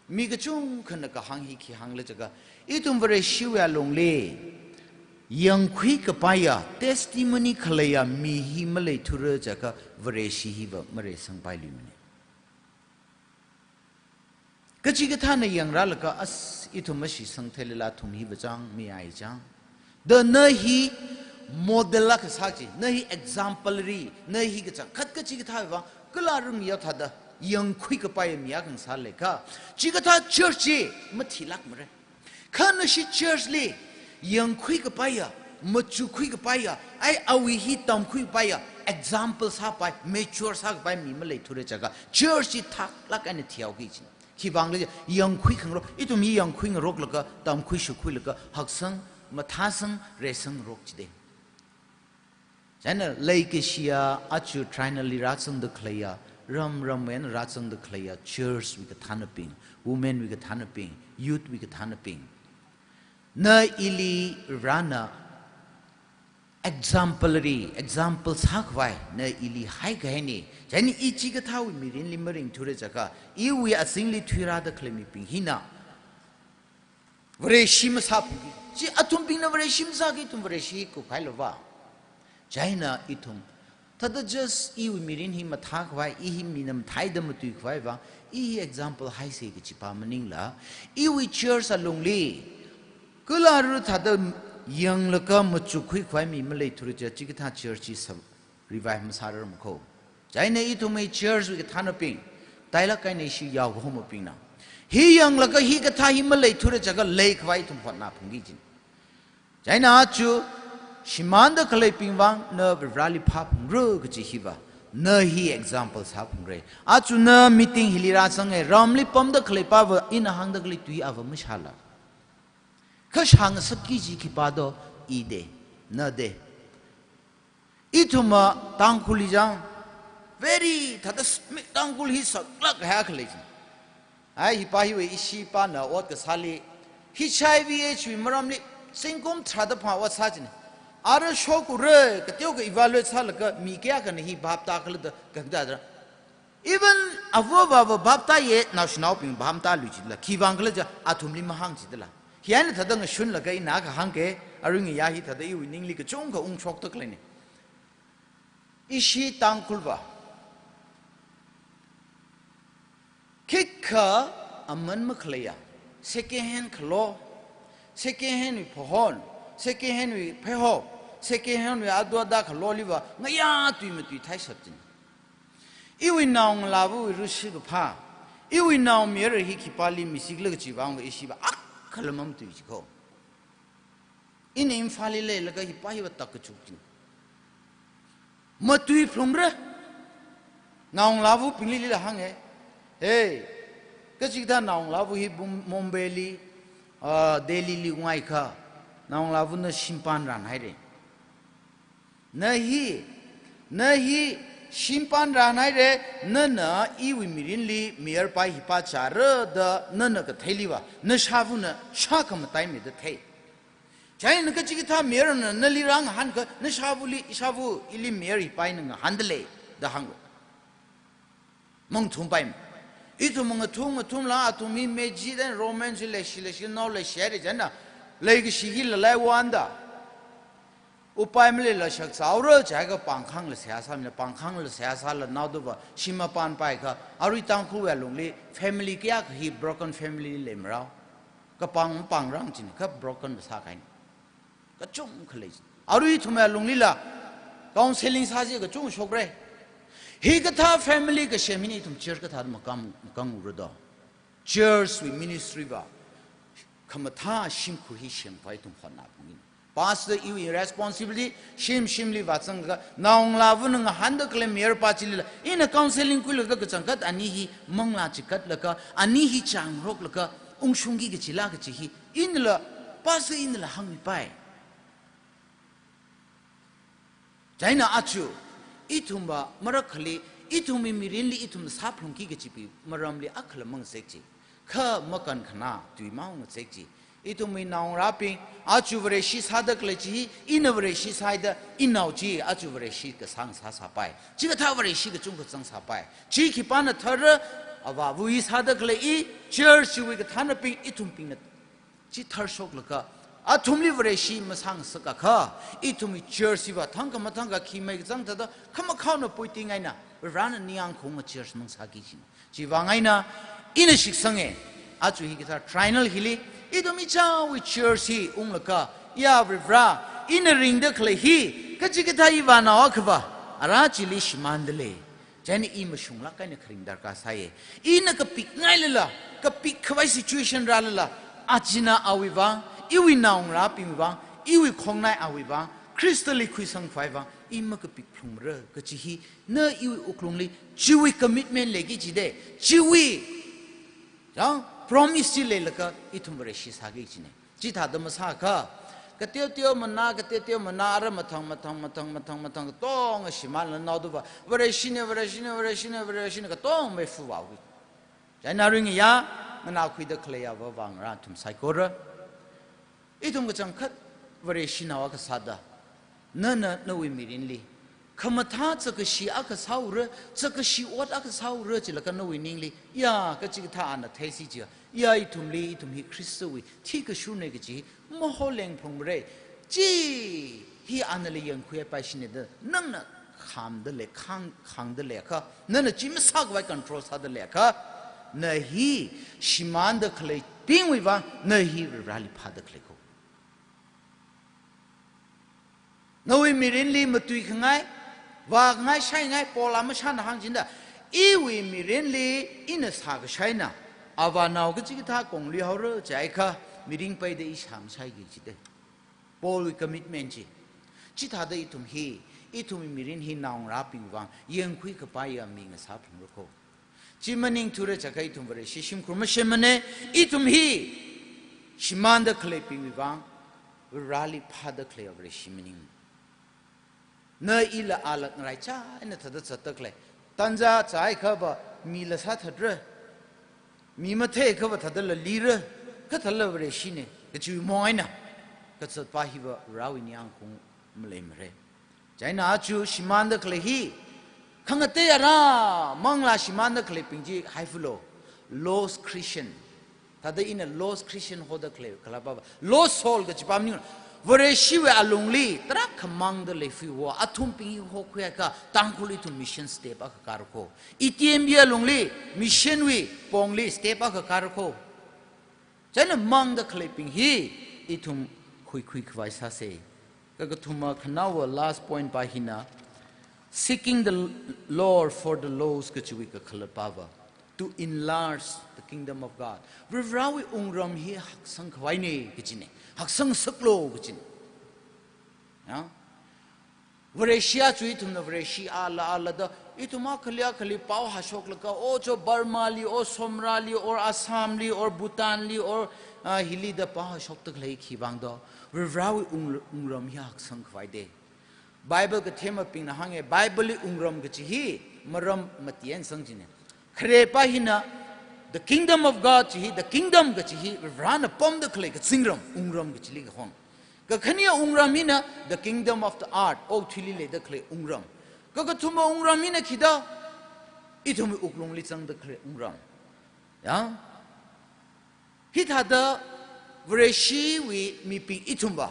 mi kachungkhana kahāng hi khi hāngla jiakha, ithum Vareshiwui alungli yangkhui kapaiya, testimony khaleiya mi hi maleithura jiakha Vareshi hiva mareisangpailuimana. Kachikathāna yangrālaga, as, ithum mashitsang theilala athum hiva chang, mi ai chang. Da na hi model akha sā chi, na hi exemplary, na hi kachangkhat kachikathā vang, kala rung ya thāda yangkhui kapaiya mi akha ngasālakha, chikathā church chi mathilākmara. Kha nashi church li yangkhui kapaiya, machukkhui kapaiya, ai awui hi tamkhui kapaiya, example sāpai, mature sākapai mi maleithura jiakha, church chi thaklāk eina thihaoki chi. Khiwui vangla yangkhui khangarok, ithum hi yangkhui ngaroklaga, tamkhui shukhuilaga, haksang, mathāsang, reisangngarok chi de. Chieina leikashiya aja trinal li rāzangda khaleiya, ram ram eina rāzangda khaleiya, church wui kathānabing, women wui kathānabing, youth wui kathānabing. Na ili Varena exemplary, example sākhavai, na ili haikahaina. Chieina i chikathāwui mirinli maringthura jiakha, iwui azingli thuirāda khalei mibing hina Vareshi masāphungki. Chi athumbingna Vareshi masāki, ithum Vareshi kuphai lova. Chieina ithum, thāda just iwui mirin hi mathākhavai, i hi mina matheida matuikhavai vang, i hi example haisa kachi pa maningla, iwui church alungli, kala rung thāda yanglaga machukkhui khavai mi maleithura jiakha, chikathā church chi sā revive masārarmana kho. Chieina ithumwui church wui kathānabing, tailāk eina ishi yaokahomabingna, hi yanglaga hikathā hi maleithura jiakha leikhavai ithum hotnaphungki chi. Chieina aja shimānda khaleibing vang na Vareli phāphungra kachi hiva, na hi example sāphungra. Aja na meeting hili rāzanga, ramli pamda khalei pava ina hāngda khalei tui ava mashāla. Kha shāngasakki kaji khipā do, i de, na de. Ithumva Tangkhulli chang, very, thāda s-, mi Tangkhul hi saklāk kahai akha lei chi. Ai, hi pa hiwui ishi pana ot kasāli, H I V AIDS wui maramli, zingkum tharāda phangā ot sā chi. Ara shokura, kateokha evaluate sālaga, mi kayākhana hi bhap tākhala da, kanda da. Even ava avāva bhap tāya, naoshinaobing bhap tālui chila, khiwui vang khala jiakha athumli mahāng chila. Hi eina thāda ngashunlaga ina kahāngka, arui ngayā hi thāda iwui ningli kachungkha ungshokda khaleina. Ishi Tangkhulva khikha aman makhaleiya, second hand khalo, second hand wui phahon, second hand wui pheihop, second hand wui adu ada khaloliva ngayā tui matuithai shap chi. Iwui naongalāvawui rushi kaphā, iwui naomayara hi khipāli mishikhala kachi vangva ishiva akhala mamatui chi kho. Ina Imphalli leilaga hi pa hiva tak kachuk chi. Matuiphungra. Naongalāvabinglila hānga. Hey, kachikathā naongalāva hi Bum-, Mumbaili, ah, Delhili ngaikha, naongalāva na shimpan rānhaira. Na hi, na hi shimpan rānhaira, nana iwui mirinli mayarpai hi pa chāra da nana katheiliva, nashāvana shākhamataimeida thei. Chieina kachikathā mayarna nali rāngahānkha, nashāvali, ishāva ili mayar hi pa eina ngahānda lei, da hānga. Mangthumpai. Ithum ngathum ngathumla athum mi mejit and romance leishi leishi nao leishi haira chieina, leikashi hi lalai wanda. Upai maleila shakzā haora jiakha pāngkhangla seihā sāmina, pāngkhangla seihā sāla naoda va shim mapanpai kha, arui Tangkhulwui alungli family kayākha hi broken family leimarao. Kapāng pāngrang chieina kha broken sākahaina. Kachungkha lei. Arui ithumwui alunglila counseling sāsi kachungkha shokra. Hikathā family kasem hina ithum church kathāda makang, makangra do. Church wui ministry va khamathā shimkhur hi semkhavai ithum hotnaphalungi. Pastor iwui responsibility, shim shimli vāzanglaga, naongalāva ngahānda khalei mayarpa chilila, ina counseling khuilaga kachangkhat ani hi manglā chikatlaga, ani hi chāngaroklaga ungshungki kachila kachi hi, inala, pastor inala hāngmipai. Chieina aja, ithumva marakhali, ithumwui mirinli ithum sāphalungki kachiwui maramli akhala mangazek chi. Kha makan khana tui maungazek chi. Ithumwui naongarābing, aja Vareshi sāda khalei chi hi, ina Vareshi sāhaida, inao chi, aja Vareshi kasang sāsāpai. Chikathā Vareshi kachungkha zangsāpai. Chi khipāna thara, avāva i sāda khalei i, church chiwui kathānabing, ithumbingna chi tharshoklaga, athumli Vareshi masāngasakakha, ithumwui church hiva thangkha mathangkha khi mai kazang thāda, khamakhaona puiting eina, Varena ningyāng khaunga church mangsāki kajina. Chiwui vang eina, ina shitsanga, aja hikathā triennial hili, ithum ichāwui church hi unglaga, ya Vare Vare, ina ringda khalei hi, kachikathā ivānao akhava, ara chili shimānda lei. Chieina i mashunglāk eina kharing darkar sāya. Ina kapikngailala, kapikkhavai situation rālala, achina awui vang, iwui naongarābingwui vang, iwui khongnaowui vang, Khristali khuisangkhavai vang, i makapik phalungmara kachi hi, na iwui wuklungli, chiwui commitment leiki kajida, chiwui, ya, promise chi leilaga, ithum Vareshi sāki kajina. Chithāda masāakha, kateoteo mana, kateoteo mana, ara mathang, mathang, mathang, mathang, mathang, katonga shimānla naoda va, Vareshina, Vareshina, Vareshina, Vareshina, katonga maifu vāki. Chieina ringya, nganākhuida khaleiya va, vāngarā ithum saikora. Ithum kachangkhat Vareshi naoakha sāda, nana nawui mirinli khamathā chākashi akha sāura, chākashi ot akha sāura, chilaga nawui ningli, ya, kachikathā ana theisi chiya, ya, ithumli, ithum hi Khristawui thikashurna kachi hi maholeng phalungmara. Chi hi anali yangkhuipaishina da, nana khamda lei, khang, khangda leiakha, nana chi masākhavai control sāda leiakha, na hi shimānda khaleibingwui vang, na hi Vareli phāda khalei ko. Nawui mirinli matuikhangai, vākhangai, shaingai, Paulna mashāna hāngchida, iwui mirinli ina sākashai eina, avānao kachikathā kongli haora jiakha, mirin peida i shāmashaiki kajida. Paulwui commitment chi. Chithāda ithum hi, ithumwui mirin hi naongarābingwui vang, yangkhui kapaiya mi ngasā phalungra ko. Chi maningthura jiakha ithum Vareshi shimkhur masemmana, ithum hi shimānda khaleibingwui vang, Vareli phāda khalei Vareshi maning. Na ila ala ngaraichā eina thāda zatda khalei. Tanja chāhaiakhava mila sāthatra. Mi matheiakhava thādala lira. Kha thāla Vareshina. Kachiwui mong eina. Kazatpa hiva Varewui ningyāng khaung maleimara. Chieina aja shimānda khalei hi, khangatei ara manglā shimānda khaleibing chi haifalo. Lost Christian. Thāda ina lost Christian hoda khalei, khala pava. Lost soul kachipa maning. Vareshiwui alungli, tarākha mangda leifui wo, athumbing hi hokhuiakha, Tangkhul ithum mission step akha kāra ko. I T M B alungli, missionwui pongli step akha kāra ko. Chieina mangda khaleibing hi, ithum khuikhui khavai sāsa. Kakathuma khanaowa last point pa hina, seeking the Lord for the lost kachiwui kakhalat pava, to enlarge the kingdom of God. Varivarāwui wungram hi haksang khavaina kachina. Haksang saklo kachina. Ya? Vareshi aja ithumna Vareshi ala ala da, ithum akhali akhali pao hāshoklaga, o cho Burmali, o Somrali, or Assamli, or Bhutanli, or, ah, hili da pao hāshokda khalei khivang do. Varivarāwui wung-, wungram hi haksang khavaida. Bible kathemabingna hānga, Bibleli wungram kachi hi maram mati eina sangchina. Kharepā hina, the kingdom of God chi hi, the kingdom kachi hi, Varivarāna pamda khalei kazingram, wungram kachili kahong. Kakhanea wungram hina, the kingdom of the earth, okathuili leida khalei wungram. Kakathuma wungram hina khida, Ithumwui wuklungli zangda khalei wungram. Ya? Hithāda Vareshiwui mibing ithumva,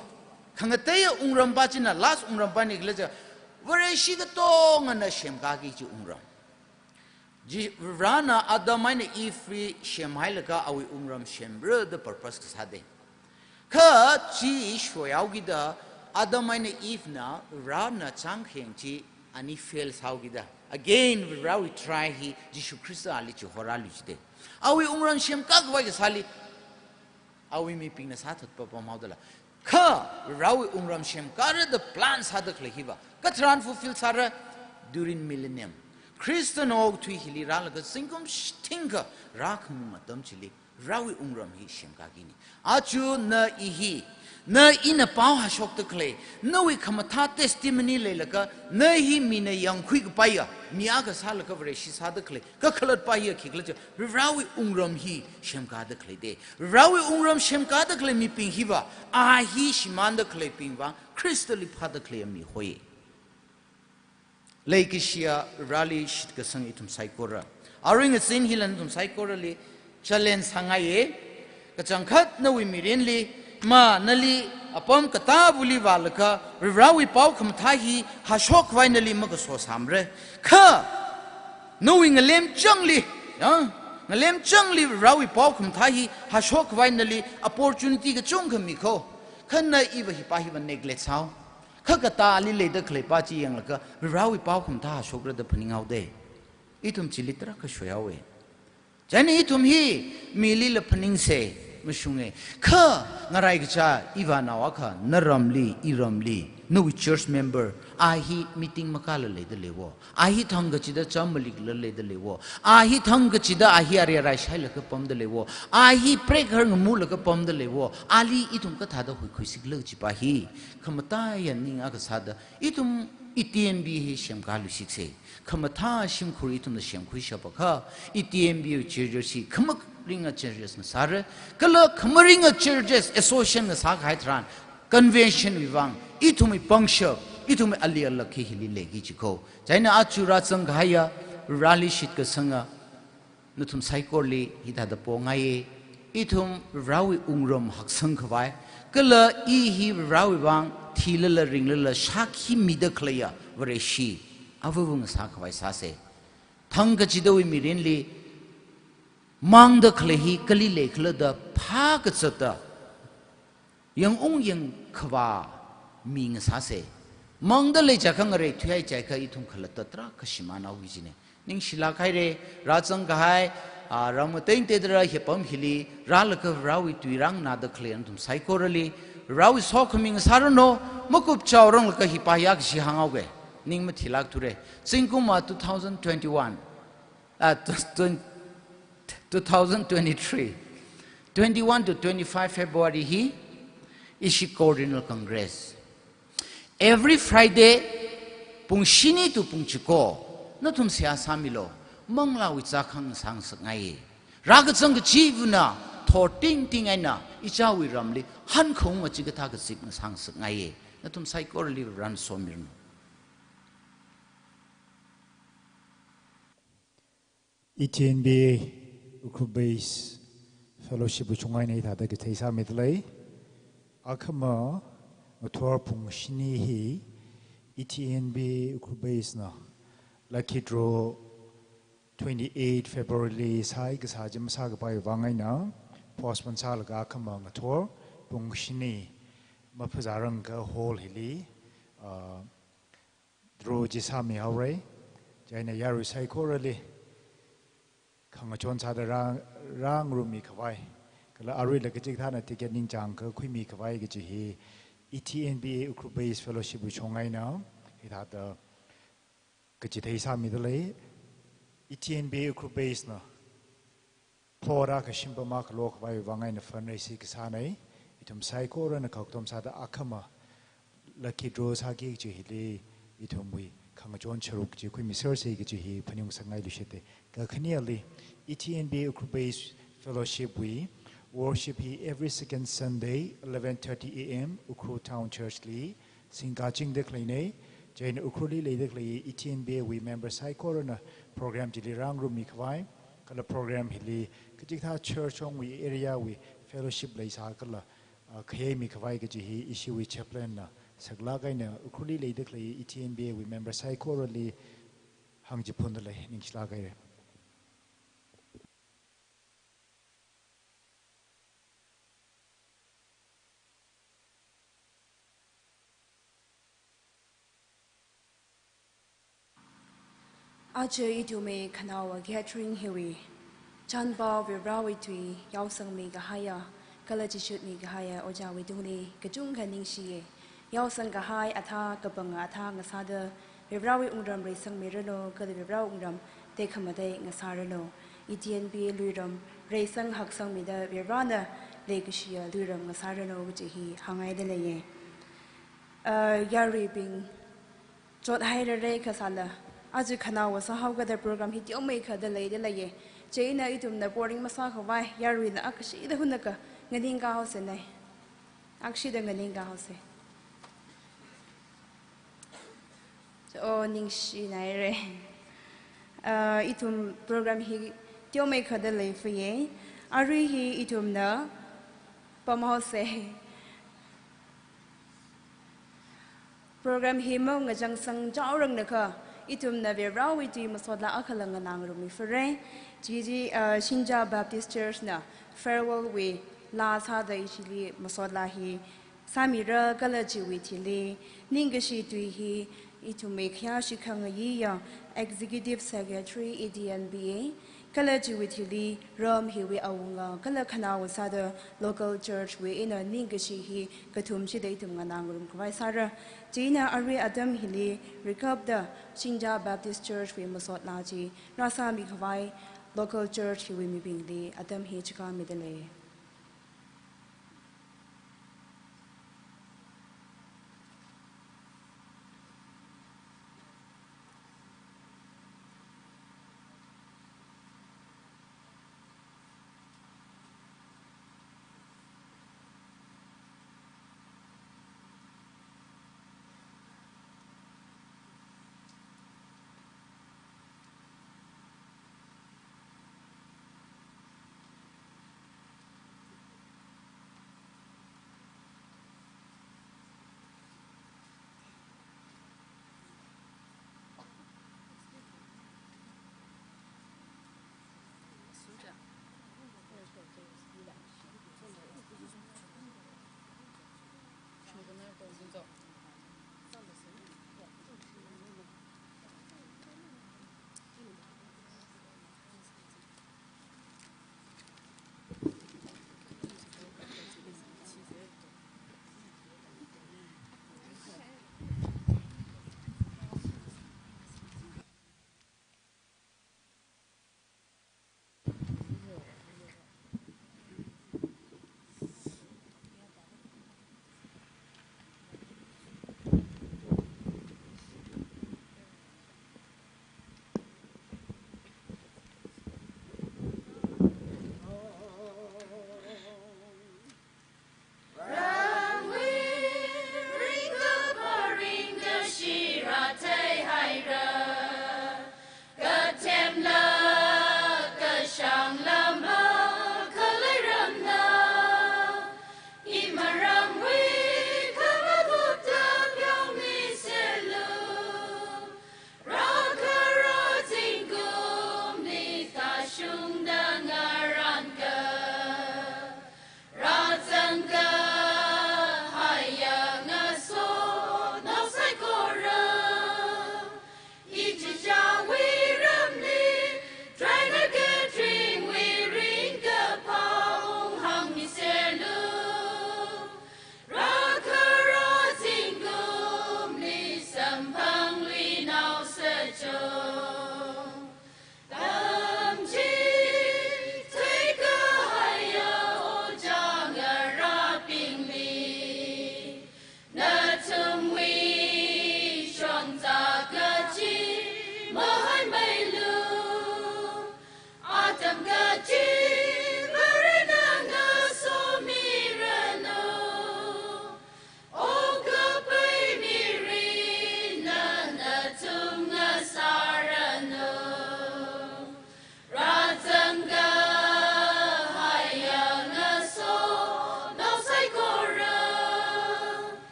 khangateiya wungrampa china, last wungrampa ni khala cha, Vareshi katongana semkāki kaji wungram. Ji-, Varena Adam eina Eve li semhailaga awui wungram semra da purpose kasā de. Kha chi shoihaokida Adam eina Eve na Varena chāngkheng chi ani fail sāhaokida, again Varewui try hi Jishu Khrista ali chihorāluishitde. Awui wungram semkā khavai kasāli awui mibingna sāthatpa pamhaoda lei. Kha Varewui wungram semkāra da plan sāda khalei hiva katharan fulfill sāra? During millennium, Khristana okathui hili rālaga zingkum sh-, thingkha rākhamung atam chili Varewui wungram hi semkāki ni. Aja na i hi, na ina pao hashokda khalei, nawui khamathā testimony leilaga, na hi mina yangkhui kapaiya mi akha sālaga Vareshi sāda khalei kakhalatpa hiya khikhala cha, Varewui wungram hi semkāda khalei de. Varewui wungram semkāda khalei mibing hiva, a hi shimānda khaleibing vang, Khristali phāda khalei mi hoi. Leikashiya Vareli shitkasang ithum saikora, arui ngazin hila nathum saikorali challenge sāngaiye. Kachangkhat nawui mirinli, ma nali apam katāvali vālaga Varewui pao khamathā hi hashok khavai nali makaso sāmara. Kha nawui ngalem changli, ya, ngalem changli Varewui pao khamathā hi hashok khavai nali opportunity kachungkha mikho. Kha na iva hipa hiva neglect sāhao. Kha katāli leida khaleipa chi yanglaga Varewui pao khamathā hashokra da phaninghaoda. Ithum chili tarākha shoihaowe. Chieina ithum hi milila phaningse, mashunge. Kha ngarai kacha iva nao akha, naramli, iramli, nawui church member, a hi meeting makāla leida leiwo, a hi thangkachida cham malikla leida leiwo, a hi thangkachida a hi ari arai shailaga pamda leiwo, a hi prekhar ngamulaga pamda leiwo, ali ithum kathāda huikhuisi khala chipa hi khamataiya ning akha sāda, ithum E T N B hi semkāluishitse. Khamathā shimkhur ithumna semkhuishapakha, E T N B wui churches hi khamaringa churches ngasāra, kala khamaringa churches association ngasā kahai tharan, convention wui vang ithumwui pangshap, ithumwui ali alak hi hili leiki jikho. Chieina aja rāzang kahaiya Vareli shitkasanga nathum saikorali hithāda pongaiye. Ithum Varewui wungram haksang khavai, kala i hi Varewui vang thilala ringlala shākhi mida khaleiya Vareshi avāvung sā khavai sāse. Thangkachidawui mirinli mangda khalei hi kali leikhala da phākazata yangung yangkhavā mi ngasāse. Mangda lei chiakha, ngareithuihai chiakha ithum khalatta tarākha shimānhaoki kajine. Ningshilāk haire, rāzang kahai, a, ram ngatei ngateida rāhipam hili rālaga Varewui tui rānganāda khalei nathum saikorali Varewui sokhami ngasāranu, makupchao rānglaka hipa ya kashi hānghaoke. Ning mathilākthura. Zingkum a two thousand twenty-one, a, tw-, twen-, two thousand twenty-three, twenty-one to twenty-five February hi ishi Coordinal Congress. Every Friday, pung shini to pung chiko, nathum seihā sāmilu, manglāwui chākhang sāngasakngaiye. Rākazang kachivana thor tingting eina ichāwui ramli hankhaung achikathā kazip ngasāngasakngaiye. Nathum saikorali Varena somiranu. E T N B A Ukhrul Base Fellowship wui chungmeina hithāda kathei sāmida lei. Akhama ngathor pung shini hi E T N B A Ukhrul Base na lucky draw twenty-eight February li sāi kasā chi masākapai vang eina postpone sālaga akhama ngathor pung shini maphazārangka hall hili, ah, draw chi sāmihaora. Chieina yarui saikorali khangachon sāda rā-, rāngarummi khavai, kala aruila kachikathāna ticket ningchāngkha khuimi khavai kaji hi E T N B A Ukhrul Base Fellowship wui chungmeina hithāda kachithei sāmida lei. E T N B A Ukhrul Base na plot akha shimpam akha lokhavai vang eina fundraise kasānei. Ithum saikorana khaktom sāda akhama lucky draw sāki kaji hili ithumwui khangachon sharuk chi khuimiserse kaji hi phaningngasakngailuishite. Kakhaneli, E T N B A Ukhrul Base Fellowship wui worship hi every second Sunday, eleven thirty A M, Ukhrul Town Church li singkachingda khaleinei. Chieina Ukhrulli leida khalei E T N B A wui member saikorana program chili rāngarummi khavai, kala program hili kachikathā church ongwui area wui fellowship leisā kala, ah, khayaimi khavai kaji hi ishiwui chaplain na saklāk eina Ukhrulli leida khalei E T N B A wui member saikorali hāngchiphunda lei, ningshilāk haira. Aja ithumwui khanaowa gathering hiwui chānpao Varivarawui tui yaosangmi kahaiya, kala chishutmi kahaiya ojāwui tungli kachungkha ningshiya. Yaosang kahai athā kapanga athā ngasāda Varivarawui wungram reisangmiranu, kala Varivarawui wungram tekhamatei ngasāranu. E T N B A luiram reisang haksangmida Varivarana leikashiya luiram ngasāranu kaji hi hāngngaida leiya. Uh, yaruibing, chothairara kasāla, aja khanaowa sāhaokada program hi teomeikha da leida leiya. Chieina ithumna boring masākhavai, yaruina akhashida hunakha nganingkāhaosa nei. Akhashida nganingkāhaosa. Oh, ningshinaira. Uh, ithum program hi teomeikha da leifaya. Arui hi ithumna pamhaosa. Program hi maungachang sangchaoranglakha, ithumna Varivarawui tui masotla akhala nganāngarummi fare. Chiji, uh, Shinja Baptist Church na farewell wui laa sāda ishili masotla hi sāmira, kala chiwui thili ningkashi tui hi ithumwui khayāshi khangayiya Executive Secretary E T N B A, kala chiwui thili ram hiwui awunga, kala khanaowa sāda local church wui eina ningkashi hi kathumshida ithum nganāngarum khavai sāra. Chieina arui atam hili rikapda Shinja Baptist Church wui masotla chi rāsāmi khavai local church hiwui mibingli atam hi chikāmida lei.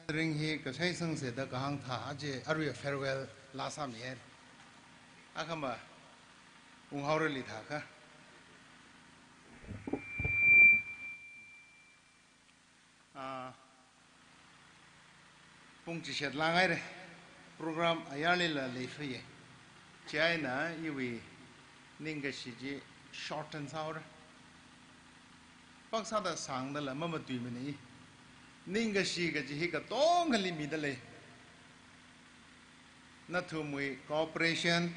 Ring hi kasai sangse da kahāng thā, aja arui farewell laa sāmiya. Akhama unghaorali thākha. Ah, pung chishat lāngaira. Program ayarlila leifaya. Chieina iwui ningkashi chi shorten sāhaora. Pāng sāda sāngdala mamatuimana. Ningkashi kaji hi katongali midalei. Nathumwui cooperation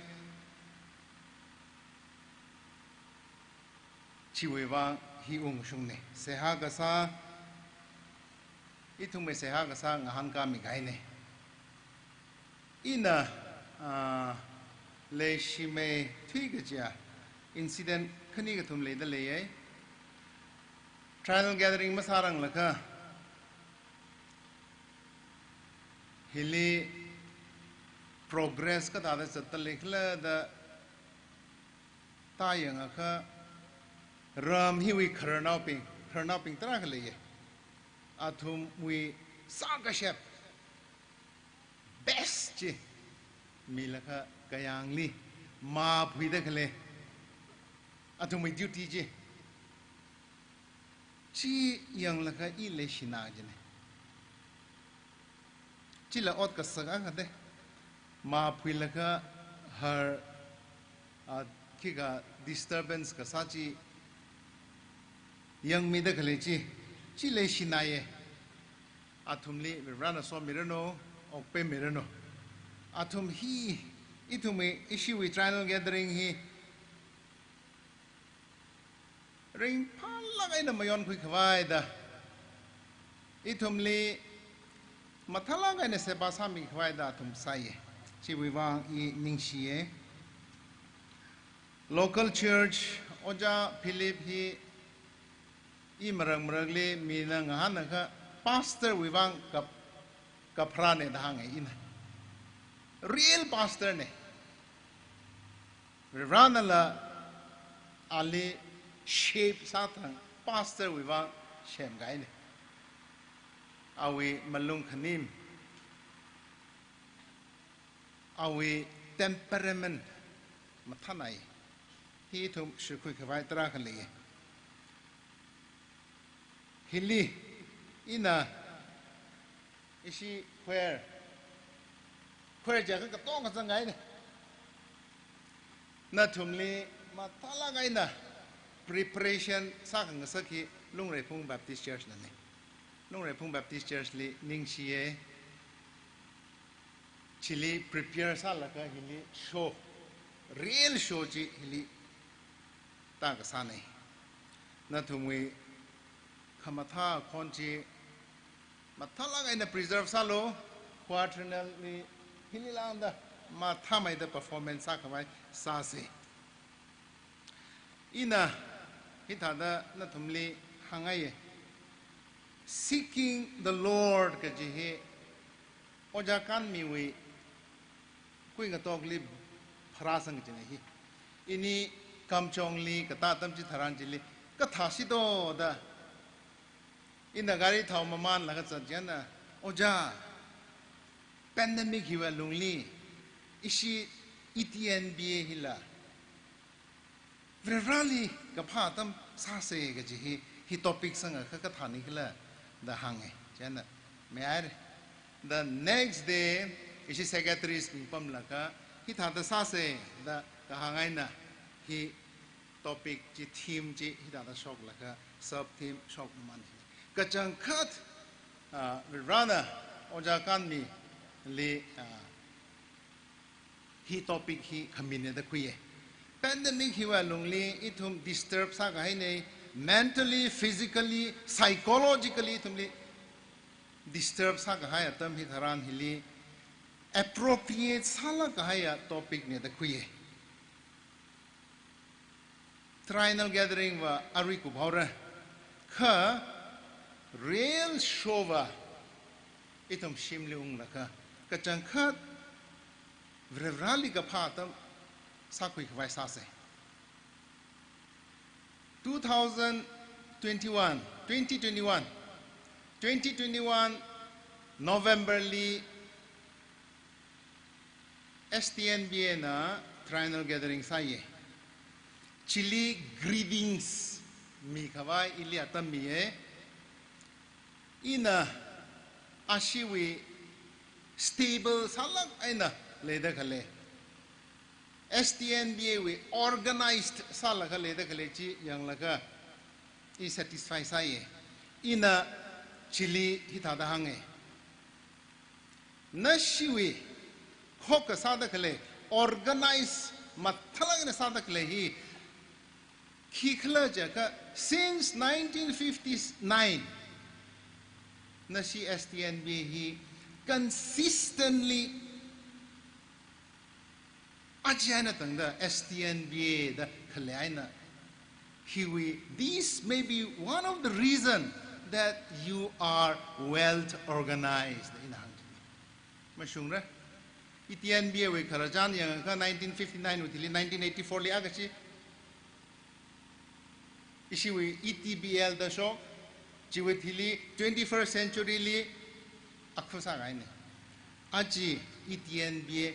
chiwui vang hi ungshungna. Seihā kasā, ithumwui seihā kasā ngahānkāmi kahaina. Ina, ah, leishimeithui kajiya incident khani kathum leidaleiya. Triennial gathering masāranglakha hili progress kathāda zatdalei khala da tāyangakha, ram hiwui khararnaobing, khararnaobing tarākha leiya. Athumwui sākashap best chi milaga kayāngli maphuida khalei athumwui duty chi. Chi yanglaga i leishina jina. Chila ot kasak akha de. Maphuilaga har, ah, khikha disturbance kasā chi yangmida khalei chi, chi leishinaya. Athumli Varena somiranu, okpaimiranu. Athum hi, ithumwui, ishiwui triennial gathering hi ringphālāk eina mayonkhui khavai da, ithumli mathālāk eina seba sāmi khavai da athum sāya. Chiwui vang i ningshiya. Local church, Ojā Philip hi i marak marakli mina ngahānakha pastor wui vang kap-, kapharāna da hānga ina. Real pastor na. Varenala ali shape sāthang pastor wui vang semkahaina. Awui malung khanim, awui temperament mathānai. Hi ithum shikhui khavai tarākha leiya. Hili ina ishi choir, choir jiakha katonga zangngaina. Nathumli mathālāk eina preparation sākhangasak hi Lungreiphung Baptist Church nana. Lungreiphung Baptist Church li ningshiya. Chili prepare sālaga hili show, real show chi hili tākasāna. Nathumwui khamathā khon chi mathālāk eina preserve sālu, quadrennial li hili lāngda mathāmeida performance sākhavai sāsa. Ina hithāda nathumli hāngngaiya. Seeking the Lord kaji hi Ojā Kanmiwui kuingatokli pharāsang kajina hi. Ini Kamjongli katā atam chitharan chili kathā sito da. Ina gari thao mamanlaga zat chieina, Ojā, pandemic hiwui alungli ishi E T N B A hila Vareli kaphā atam sāsa kaji hi, hi topic sangakha kathāna khala da hānga. Chieina, mayar. The next day, ishi secretaries bing pamlaga, hithāda sāsa da kahāng eina, hi topic chi, theme chi hithāda shoklaga, sub theme shokmamān. Kachangkhat, ah, Varena Ojā Kanmili, ah, hi topic hi khamina da khuiya. Pandemic hiwui alungli ithum disturb sākahaina, mentally, physically, psychologically ithumli disturb sākahai atam hitharan hili appropriate sālāk kahaiya topic na da khuiya. Triennial gathering va arui kuphaora. Kha real show va ithum shimli unglaga kachangkhat Vareli kaphā atam sākhui khavai sāsa. Two thousand twenty-one, twenty twenty-one, twenty twenty-one November li S T N B A na triennial gathering sāya. Chili greetings mikhavai ili atam miya. Ina ashiwui stable sālāk eina leida khalei, S T N B A wui organized sālaga leida khalei chi yanglaga i satisfy sāya. Ina chili hithāda hānga. Nashiwui khokkha sāda khalei, organize mathālāk eina sāda khalei hi khikhala jiakha, since nineteen fifty-nine, nashi S T N B A hi consistently aja eina tangda S T N B A da khalei eina hiwui, this may be one of the reason that you are well organized, ina hāng. Mashungra. E T N B A wui khararchan yangakha nineteen fifty-nine wui thili nineteen eighty-four li akha chi, ishiwui E T B L da shok, chiwui thili twenty-first century li akhu sākahaina. Aja E T N B A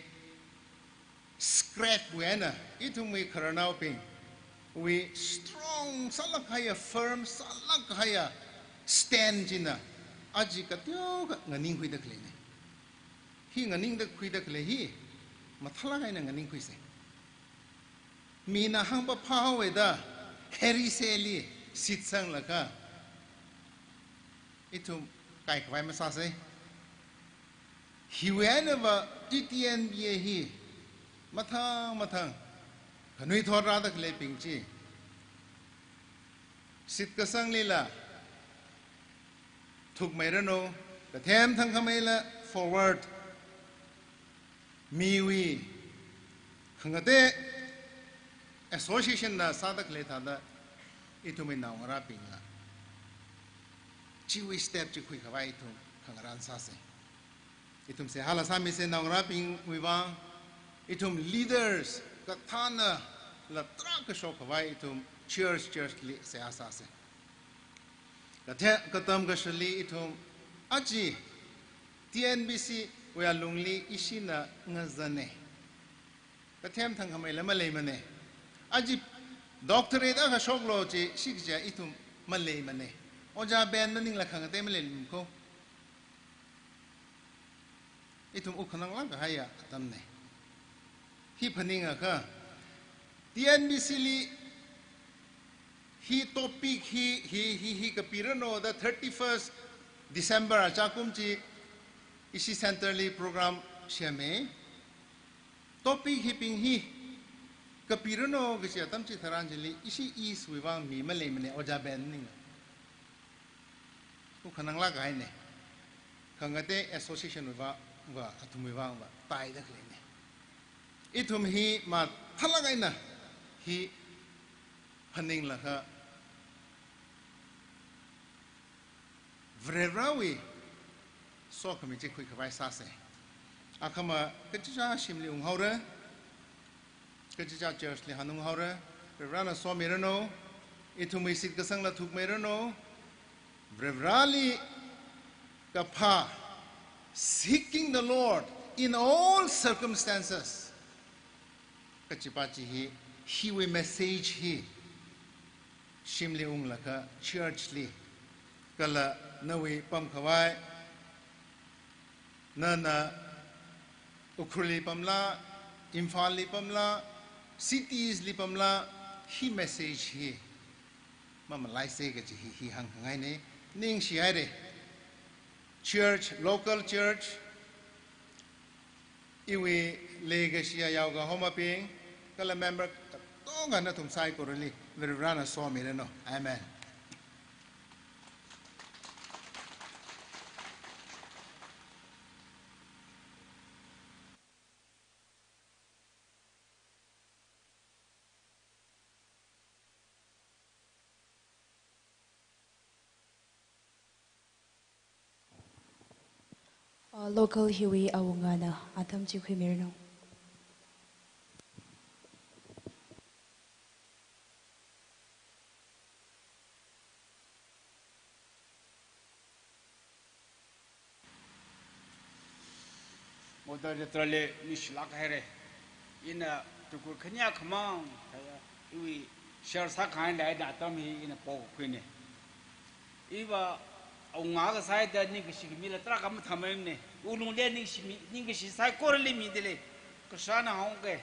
scrap wui eina ithumwui khararnaobingwui strong sālāk kahaiya, firm sālāk kahaiya stand china aja kateokha nganingkhuida khaleina. Hi nganingda khuida khalei hi mathālāk eina nganingkhuisa. Mina hāngpaphaowa da heresy li shitsanglaga ithum kaikhavai masāsa. Hiwui einava E T N B A hi mathang mathang khanuithot rāda khaleibing chi shitkasanglila thukmeiranu, kathem thangkhameila forward. Miwui khangatei association na sāda khalei thāda ithumwui naongarābingla chiwui step chi khuikhavai ithum khangarān sāsa. Ithum seihāla sāmisa naongarābingwui vang, ithum leaders kathānala tarākha shokkhavai ithum church, church li seihā sāsa. Kathe-, katam kashali ithum aja T N B C wui alungli ishina ngazana. Kathem thangkhameila maleimana. Aja doctorate akha shoklu chi shikaja ithum maleimana. Ojā Ben maningla khangatei maleilumko. Ithum wuk khananglāk kahaiya atamna. Hi phaningakha, T N B C li hi topic hi, hi, hi, hi kapiranu da thirty-first December achākum chi ishi center li program seme. Topic hibing hi kapiranu kachi atam chitharan chili ishi East wui vang mi maleimana, Ojā Ben maningla. Wuk khananglāk kahaina. Khangatei association wui vang va, athumwui vang va taida khaleina. Ithum hi mathālāk eina hi phaninglaga Varivarāwui sokhami chi khuikhavai sāsa. Akhama kachichā shimli unghaora, kachichā church li hanunghaora, Varivarāna somiranu, ithumwui shitkasangla thukmeiranu, Varivarāli kaphā, seeking the Lord in all circumstances. Kachipa chi hi, hiwui message hi shimli unglaga church li, kala nawui pamkhavai, nana Ukhrulli pamla, Imphalli pamla, cities li pamla, hi message hi mamalaisa kaji hi, hi hāngkhangaina. Ningshihaira. Church, local church, iwui leikashiya yaokahomabing, kala member katonga nathum saikorali Varivarāna somiranu. Amen. Uh, local hiwui awungana atam chi khuimiranu. Oda literally ningshilāk haira. Ina tukur khanyā khamang, iwui share sākhangaida atam hi ina pokhuina. Iva awunga kasāda ningkashi khamila tarākha mathāmeimana. Wuklungli ningkashi mi, ningkashi saikorali midalei. Kashana hāngke.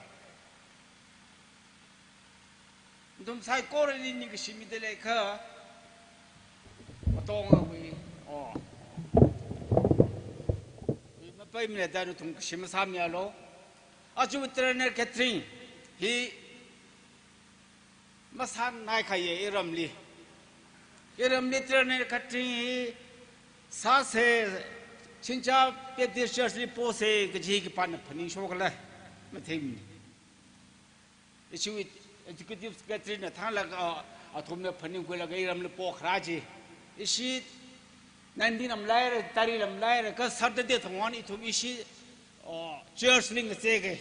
Nathum saikorali ningkashi midalei kha. Matongawui. Oh. Wi mapaimana da nathum kashi masāmialu. Aja Triennial Gathering hi masānai khaya iramli. Iramli Triennial Gathering hi sāsa, Chincha Baptist Church li posa kaji khipāna phaningshokhala. Matheimana. Ishi executive secretary na thanglaga, ah, athumna phaningkhuilaga iramli pokharā chi. Ishi nineteen lam leira, thirty lam leira, kha Saturday thangwui eina ithum ishi, ah, church li ngazeka.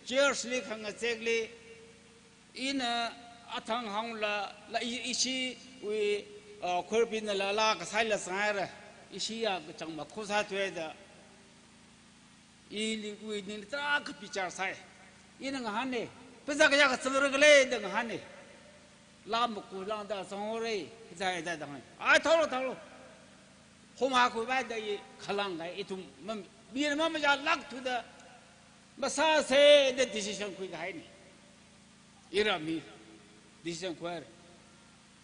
Church li khangazekli ina athang hāngla, la i-, ishiwui, ah, khuirabingna la, la kasāla sāngaira. Ishiya kachāng makho sāthuida. Ili wuiningli tarākha bichar sāi. Ina ngahāna. Pheisā kayākha zangrakhala da ngahāna. Lam maku langda zanghaora. Pheisā ida da ngahāna. Ai, thaolo, thaolo. Homa khuivaida i khalang kai ithum mam, mina mamayālākthuda masāsa da decision khuikahaina. Iramli decision khuihaira.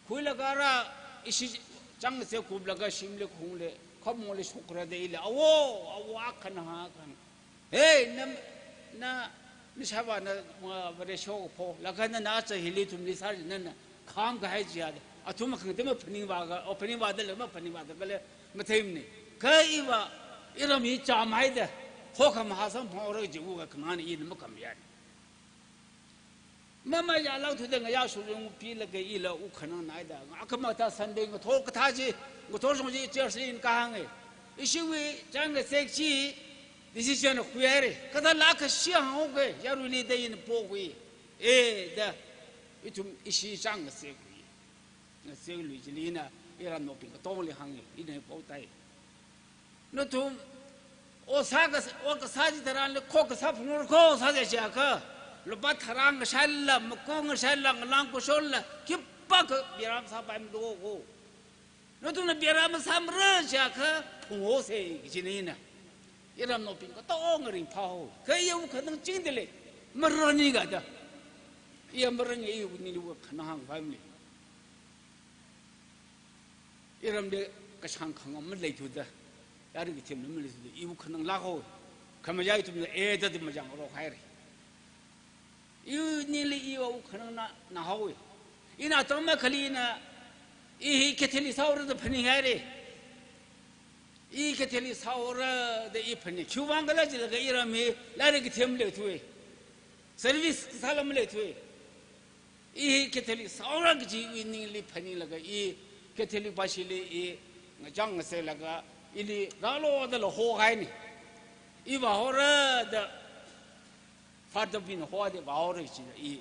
Khuilaga rā ishi chāngse kuplaga shimli khungli, khamongli shokra da ila. Awo, awo, akhana, akhana. Hey, na, na, nashāvāna, ah, Vareshi kapho. Laga nana aja hili ithumli sāri nana kham kahai chiya da. Athum khangte maphaningvāka, o phaningvāda lei, maphaningvāda kala matheimana. Kha iva, iram hi chāmhaida. Khokham hasam phongrak jiwui kakhanangna ina makhamayāna. Mamayālākthuda ngayā shurung pilaga ila wukhanang naida. Akhamata Sunday ngathor kathā chi, ngathor shong chi church li ina kahānga. Ishiwui chāngse chi decision khuihaira. Kathālākha shi hānghaoka, yaruili da ina pokhui. E da, ithum ishi chāngse khui. Ngaseklui chili ina iramnaobing katongli hānga, ina potai. Nathum, o sāka, o kasā chitharanli, kho kasā phungur kho sāsa chiakha, lupā tharā ngashaila, maku ngashaila, ngalang kusholla, khipākha biaram sāpaimado ko. Nathumna biaram masāmara chiakha, phunghaosa, kajina ina. Iramnaobing katonga ringphāhao. Kha iya wukhanang chingdalei, marāningada. Iya marānga, iwui ningli wukhanang hāngpaimana. Iramli kashāng khangam maleithuda, lairik kathemla maleithuda, iwui khanang lākhao, khamayā ithumna e da di majang rok haira. Iwui ningli iwui khanang na, nahaowa. Ina atam akhali ina, i hi Catholic sāhaora da phaninghaira. I Catholic sāhaora da i phaning. Khiwuivang khala jilaga iram hi, lairik kathem maleithuwa. Service kasāla maleithuwa. I hi Catholic sāhaora kajiwui ningli phaninglaga i Catholic bashili i ngachang ngaselaga ili rālo dala hohaina. I vāhaora da Father bingna hoda vāhaora chila i,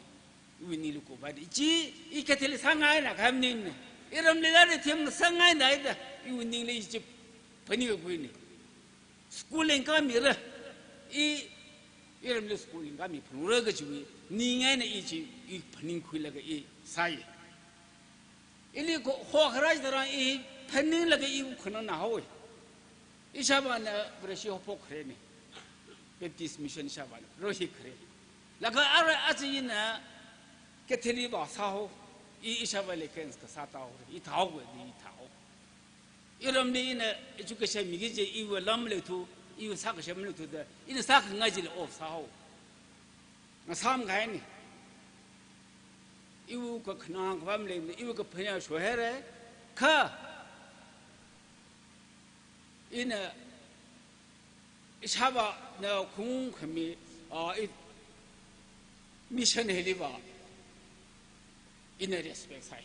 iwui ningli kupai da. Chi i Catholic sāngaina khamnina. Iramli lairik kathem sāngaina da, iwui ningli chi phaningkhuina. School lengkamira, i, iramli school lengkami phanura kajiwui ning eina i chi, i phaningkhuilaga i sāi. Ili ko, hokharā chitharan i phaninglaga i wukhanang nahaowa. Ishāvāna Vareshi haophok kharena. Baptist Mission ishāvāna rohik khare. Laga ara aja ina Catholic vā sāhao. I ishāvāli kens kasā tāhao. I thāhao, i thāhao. Iramli ina education miki kaji iwui lam maleithu, iwui sākashap maleithuda, ina sākhangai chila off sāhao. Ngasāmkahaina. Iwui kakhanang kavā maleimana, iwui kaphayā shohaira, kha ina ishāvāna khung khami, ah, i mission hili vā ina respect sāi.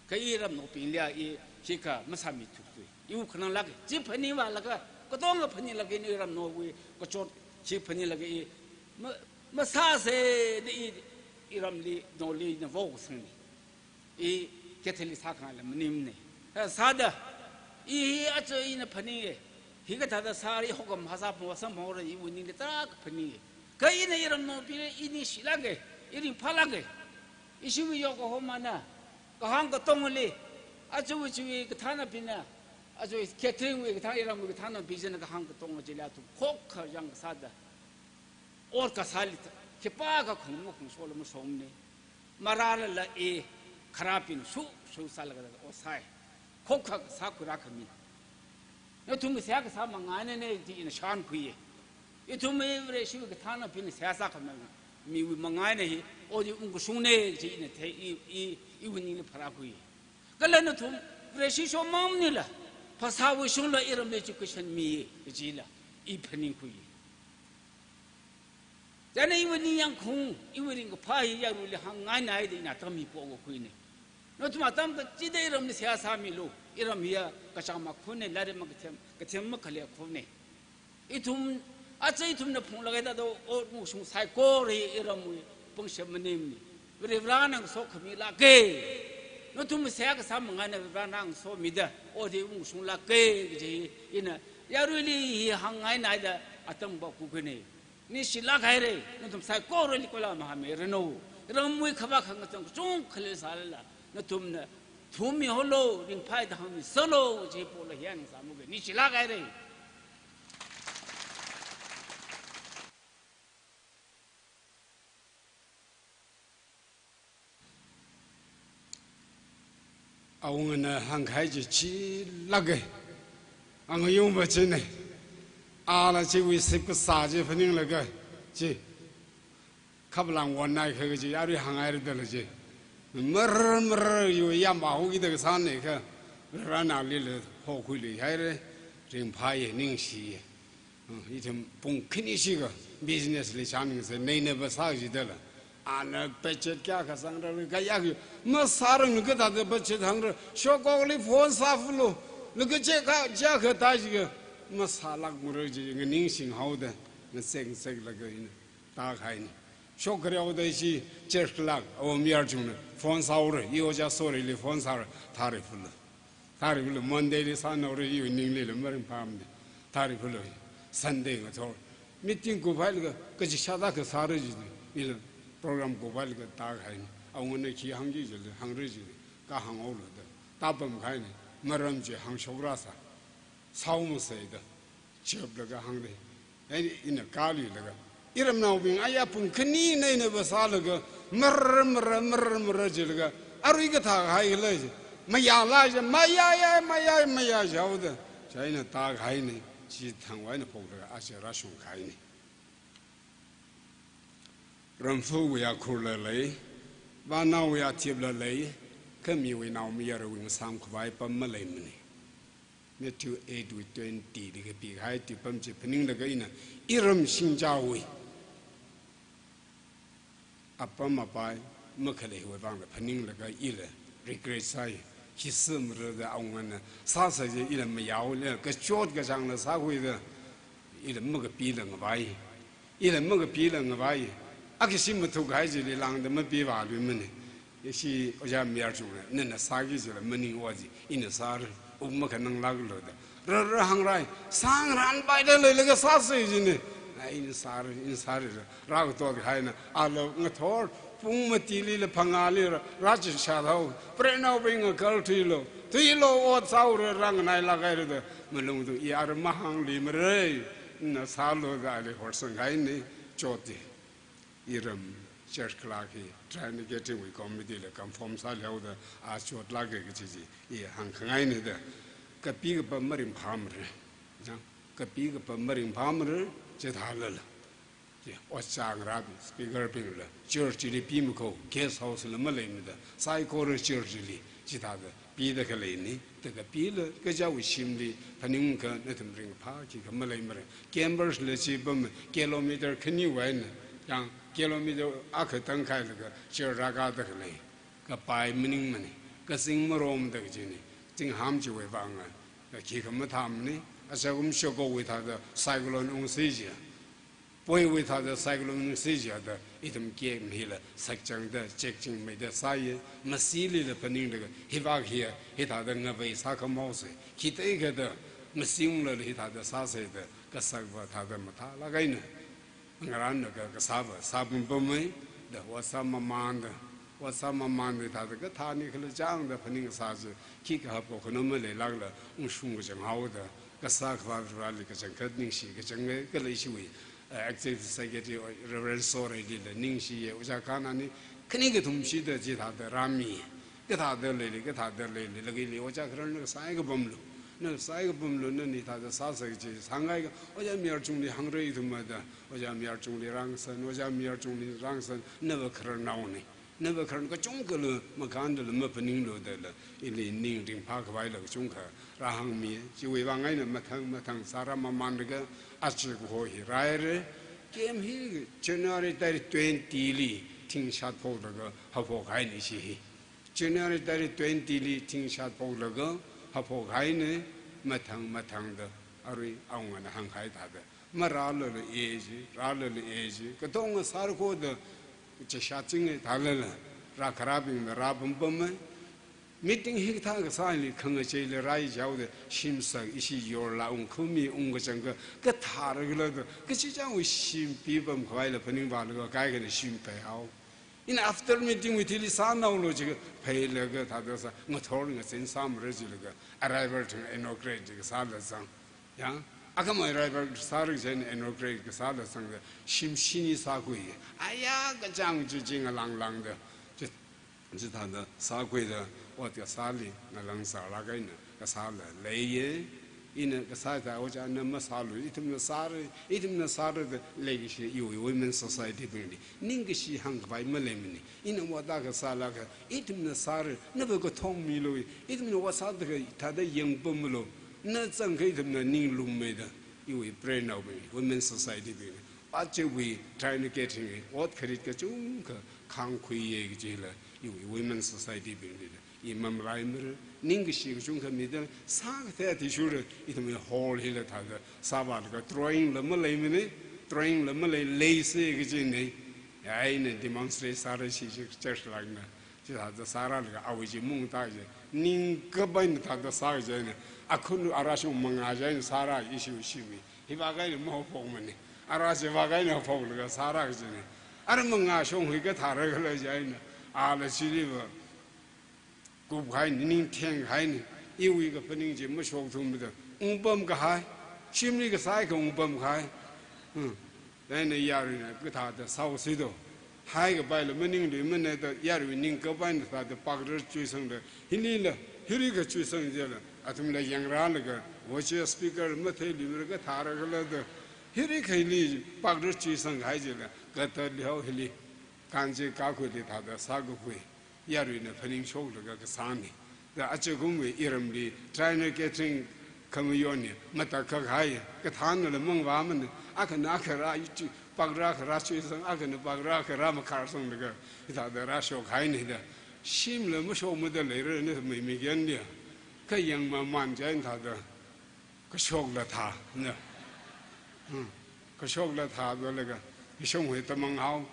Kha iramnaobingli a i khikha masāmithuthui. I wukhananglāka, chi phaningvālaga, katonga phaninglaga ina iramnaowui kachot chi phaninglaga i ma, masāsa da i, iramli, naoli, navao kasangna. I Catholic sākhangaila maningmana. Kha sāda, i hi aja ina phaninga. Hikathāda sāri hokam hāsā phung wasang phung ra iwui ningli tarākha phaninga. Kha ina iramnaobingli i ningshilāka, i ringphālāka. Ishiwui Yokohama na kahāng katongli, aja chiwui kathānabingna, aja catering wui kathāng, iramwui kathānabing china kahāng katonga chili athum khokkha yāng kasāda, ot kasāli ta, khipākha khong makhong shola mashomana. Marālala e, kharābing shu, shu sālaga ot sāi. Khokkha kasā khuirākhami. Nathumwui seihā kasā mangānana chi ina shānkhuiya. Ithumwui Vareshiwui kathānabingna seihā sākhami, miwui mangāna hi, ot hi ungkashungna chi ina thei, i, i, iwui ningli pharākhuiya. Kala nathum Vareshi shomang maningla, phasāwui shongla iramli education miya kajila i phaningkhuiya. China iwui ningyāng khaung, iwui ringkaphā hi yaruili hāngngaina da ina atam hi pokakhuina. Nathum atam kachida iramli seihā sāmilu, iram hiya kachāng makhunna, lairik makathem, kathem makhalei khunna. Ithum, aja ithumna phunglaga da do, ot ungkashung saikora hi iramwui pangshap maningmana. Varivarana ngasokhami lāka. Nathum seihā kasā mangāna Varivarana ngasomida, ot hi ungkashunglāka kaji ina yaruili hi hāngngaina da atam pokakhuina. Ningshilāk haira, nathum saikorali kola mahāmiranu. Ramwui khavā khangachang kachungkha leisālala, nathumna thumiholu, ringphāda hāngmisalu, chi pola hiya ningsāmuka, ningshilāk haira. Awungana hāngkahai chi chilāka. Angayung va china. Ala chiwui sip kasā chi phaninglaga chi khaplang wonnai kha kaji arui hānghaira dala chi. Mar, mar yu yamhaokida kasāna kha. Rana lila hokhuiluihaira. Ringphāya, ningshiya. Uh, ithum pung khani shikha business li chāningsa, neina va sā jidala. Ana budget kayākha sangra, kayākha masārang, kathāda budget hāngra, shokokli phone sāfulu, laga chekha, chekha ta jikha, masālākmara ji, nganingshinghaoda, ngasek ngaseklaga ina tākahaina. Shokhareoda chi church clerk, awo mayarchungna phone sāhaora, i ojā sorili phone sāra, thāri fulu. Thāri fulu, Monday li sānaora, iwui ninglila maringphāmana. Thāri fulu, Sunday ngathor meeting kuphailaga, kaji shāda kasāra ji, ila program kuphailaga tākahaina. Awungana khi hāngki jila, hāngra ji, kahānghaolu da. Tāpamkahaina, maram chi hāngshokrasa. Sāhaomasei da. Chaplaga hāngda. Ai, ina kaluilaga, iramnaobing aya pung khani neina va sālaga, mar, mar, mar, mar jilaga, arui kathākahai khala ji, mayāla ji, mayāya, mayā, mayā jihaoda. Chieina tākahaina, chithangwui eina phoklaga aja rāshungkahaina. Ramfuwui akhurla lei, vānaowui athipla lei, kha miwui naomayarawui ngasāmkhavai apam maleimana. Matthew eight wui twenty li kapikahai tuipam chi phaninglaga ina iram shingzawui apam apai makhaleiwui vangla phaninglaga ila regret sāi. Khi sāmara da awungana sāsa ji ila mayāhaola, kachot kachāngla sākhuida ila makapila ngavai. Ila makapila ngavai. Akha shi mathukhai jili lāngda mapivāluimana. Ishi ojā mayarchungna, nana sāki jila maning o ji, ina sāra, wuk makhananglāklu da. Rara hāngrai, sāngarānpaida leilaga sāsa jina. Ai, ina sāra, ina sāra, rākatotkahaina, alo ngathor, pung matilila phangālila, rāchishāthao, preinaobing ngakalthuilu, thuilu, ot sāhaora, rānganailāk haira da, malung tu, i ara mahāngluimara, na sālu da ali horsangkahaina, chotda. Iram church clerk hi, Trinity Catering wui committee la confirm sāhaoda, a chotlāka kaji chi, i hāngkhangaina da, kapi kapam maringphāmara, na, kapi kapam maringphāmara, chithālala. Chi, ojā ngarābing, speaker bingla, church li pimakho, guest house la maleimada, saikora church li, chithāda, pida khaleina, da kapila, kaja awui shimli, phaningkha nathum ringphā khikha maleimara. Campers la chi pam, kilometer khaniwui eina, yang kilometer akha tangkhailaga, church rākada khalei. Kapai maningmana, kazing maromda kajina, zingham chiwui vanga, khikha mathāmana, asakum shokokwui thāda cyclone ungsi jiya. Poiwui thāda cyclone ungsi jiya da, ithum camp hila sakchangda, chekchingmeida sāya, masilila phaninglaga, hivak hiya, hithāda ngavei sākhamosei, khiteikhada, Masingla hithāda sāsāda kasakva thāda mathālāk eina. Ngarānlaga kasāva sāpam pamai, da ot sāmamānda, ot sāmamānda thāda kathāni khala chāngda phaningsā chi, khikha hapkakhanā maleilākla, ungshung kachanghaoda, kasā khavā Vareli kachangkhat ningshi kachang e, kala ishiwui, eh, Executive Secretary Reverend Sorelila ningshiya, ojā kanani, khani kathum shida chithāda rāmi. Kathāda leili, kathāda leili, laga ili ojā khararna kasai kapamlu. Na kasai kapamlu, nani thāda sāsā chi, sāngai ka, ojā Mayar Chungli hāngra ithumva da, ojā Mayar Chungli rāngasan, ojā Mayar Chungli rāngasan, nava khararnaona. Nava khararna kachungkhalu, makāndala maphaninglu dala, ili ning ringphākhavaila kachungkha rāhāngmi, chiwui vang eina mathang mathang sārāmamānlaga, aja kaho hi rāhaira, camp hi January tarik twenty li, thing shat phoklaga, haophok haina ishi hi. January tarik twenty li thing shat phoklaga haophok haina, mathang mathangda arui awungana hāngkahai thāda. Marālala e chi, rālala e chi, katonga sārkhoda chi shat ching e thālala, rākharābingna rāpam pamai. Meeting hikathā kasāli khangacheila rāi chaoda, shimsak ishi yorla ungkhami ungkachang ka, kathāra khala da, kachichāwui shim pipam khavaila phaningvālaga kaikhana shim peihao. Ina after meeting wui thili sānaolu jiakha, pheilaga thāda sā, ngathor ngazin sāmara jilaga, arrival thang inaugurate jiakha sāla zang. Ya, akhama arrival sāra jiakha inaugurate kasāla zangda, shim shini sākhui. Aya kachāng chi chi ngalanglangda, chi, chithāda sākhuida, ot kasāli ngalang sālāk eina kasāla leiya. Ina kasā thā ojāna masālu, ithumna sāra, ithumna sāra da leikashi iwui Women Society bingli ningkashi hāngkhavai maleimana. Ina ot akha sālaga, ithumna sāra, nava kathong milu, ithumna ot sāda kathāda yangpamlu, na zangkha ithumna ning lummeida, iwui preinaobing, Women Society bingna, aja iwui Trinaketra hi ot kharit kachungkha khāngkhuiya kajila, iwui Women Society bingli. I mamalaimara, ningkashi kachungkha mida, sākathei athishurda, ithumwui hall hila thāda, sāvālaga drawing la maleimana, drawing la malei leisa kajina, ya ina demonstrate sāra shi chi church lākna, chithāda sārālaga awui chi mungta chi, ningkap eina thāda sā kajina, akhun arāshong mangā chieina sārā ishi shiwui. Hivāk eina mahaophokmana. Arā chivāk eina haophoklaga sārā kajina. Arā mangāshong hi kathāra khala chieina. Ala chiliva kuphaina, ning thenghaina. Iwui kaphaning chi mashokthumada, ungpamkahai. Shimli kasāakha ungpamkahai. Hmm. Chieina yaruina kathāda sāhaosi do. Haikapaila maningluimana da, yarui ningkap eina thāda pakrar chuisangda, hilila, hili kachuisang jila, athumla yangrālaga, oche speaker matheiluimara kathāra khala da, hili kha hili pakrar chuisangkahai jila, kathāda lihao hili, kanche kakhuili thāda sākakhui, yaruina phaningshoklaga kasāna. Da ajakumwui iramli, Trinaketra khamayonna, matakhak hai, kathānala mangvāmana, akhana akha rā, ichi, pakra akha rāchuisang, akhana pakra akha rāmakharsanglaga, hithāda rāshokhaina da. Shimla mashokmada leirana mai migenlia. Kha yangmamān chieina thāda kashokla thā, na. Hmm. Kashokla thā dolaga, ishongwui tamang hao.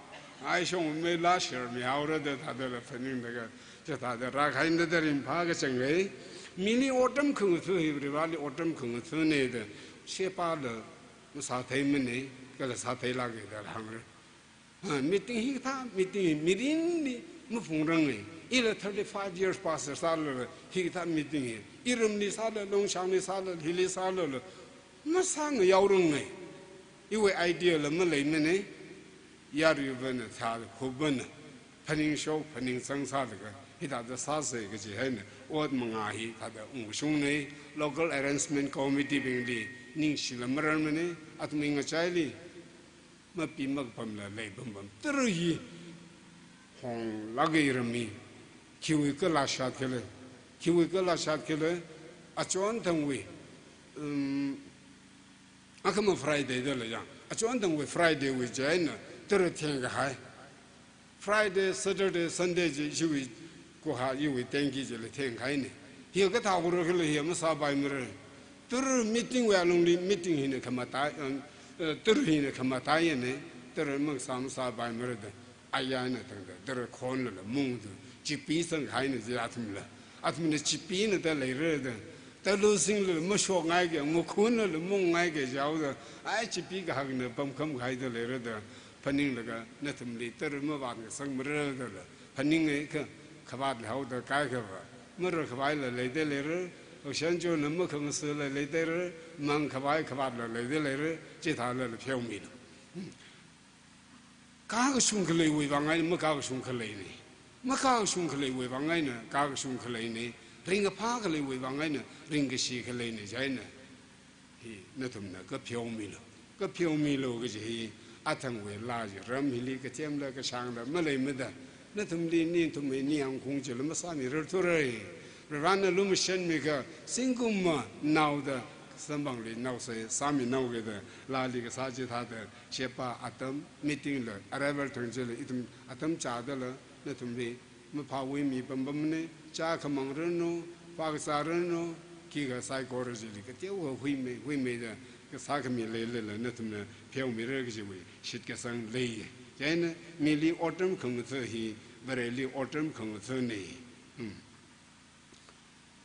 Ai shongwui meila share mihaora da thādala phaninglaga, chithāda rākahaina da ringphā kachang lei. Mili otram khangatha hi, Vareli otram khangathana da, shepala masātheimana, kala sātheilāka da hāngra. Ah, meeting hikathā, meeting hi mirinli maphungranga. Ila thirty-five years pastor sālala, hikathā meeting hi. Iramli sālala, Longshangli sālala, hili sālala, masāngayaoranga. Iwui idea la maleimana, yaruivana, thākhuivana, phaningshok, phaningsang sālaga, hithāda sāsa kaji haina, ot mangā hi thāda ungshungna, local arrangement committee bingli, ningshila mararmana, athumwui ngachaili, mapi makapamla leipam pam. Tara hi honglāka iramli. Khiwui kala shat khala. Khiwui kala shat khala. Achonthangwui, um, akhama Friday dala yang. Achonthangwui Friday wui chieina tara thengkahai. Friday, Saturday, Sunday chi, chiwui kuha iwui tengki chila thengkahaina. Hi kathā kura khala hi masāpaimara. Tara meeting wui alungli meeting hina khamataiya, um, eh, tara hina khamataiya na, tara masā masāpaimara da. Ayana tangda, tara khonlala mungda, chipisanghaina chi athumla. Athumna chipina da leira da. Talu singla mashokngaike, ngakhunla mungngaike jihaoda, ai chipi kahakna pamkham kahaida leira da, phaninglaga nathumli tara mavānkasang mara da la, phaninge kha, khavāt lehaoda kaikhava, mara khavaila leida leira, ocean jona makhangasula leida leira, mang khavai khavātla leida leira, chithālala pheomilo. Kakashung khaleiwui vang eina makakashung khaleina. Makakashung khaleiwui vang eina kakashung khaleina. Ringkaphā khaleiwui vang eina ringkashi khaleina chieina. Hi nathumna kapheomilo. Kapheomilo kaji hi athangwui laa chi ram hili kathemla kashangla maleimada. Nathumli nathumwui ningyāng khaung chila masāmirarthura. Varivarana lumashanmiakha zingkum manaoda samphangli naosai sāminao kida laali kasā chithāda sheba atam, meeting la arrival thang chila ithum atam chādala nathumli maphāwui mi pampamna, chā khamang ranu, phākazā ranu, khikha saikora chili kateokha huimei, huimeida kasā khami leilala nathumna pheomira kajiwui shitkasang lei. Chieina mili otram khangatha hi, Vareli otram khangathana. Hmm.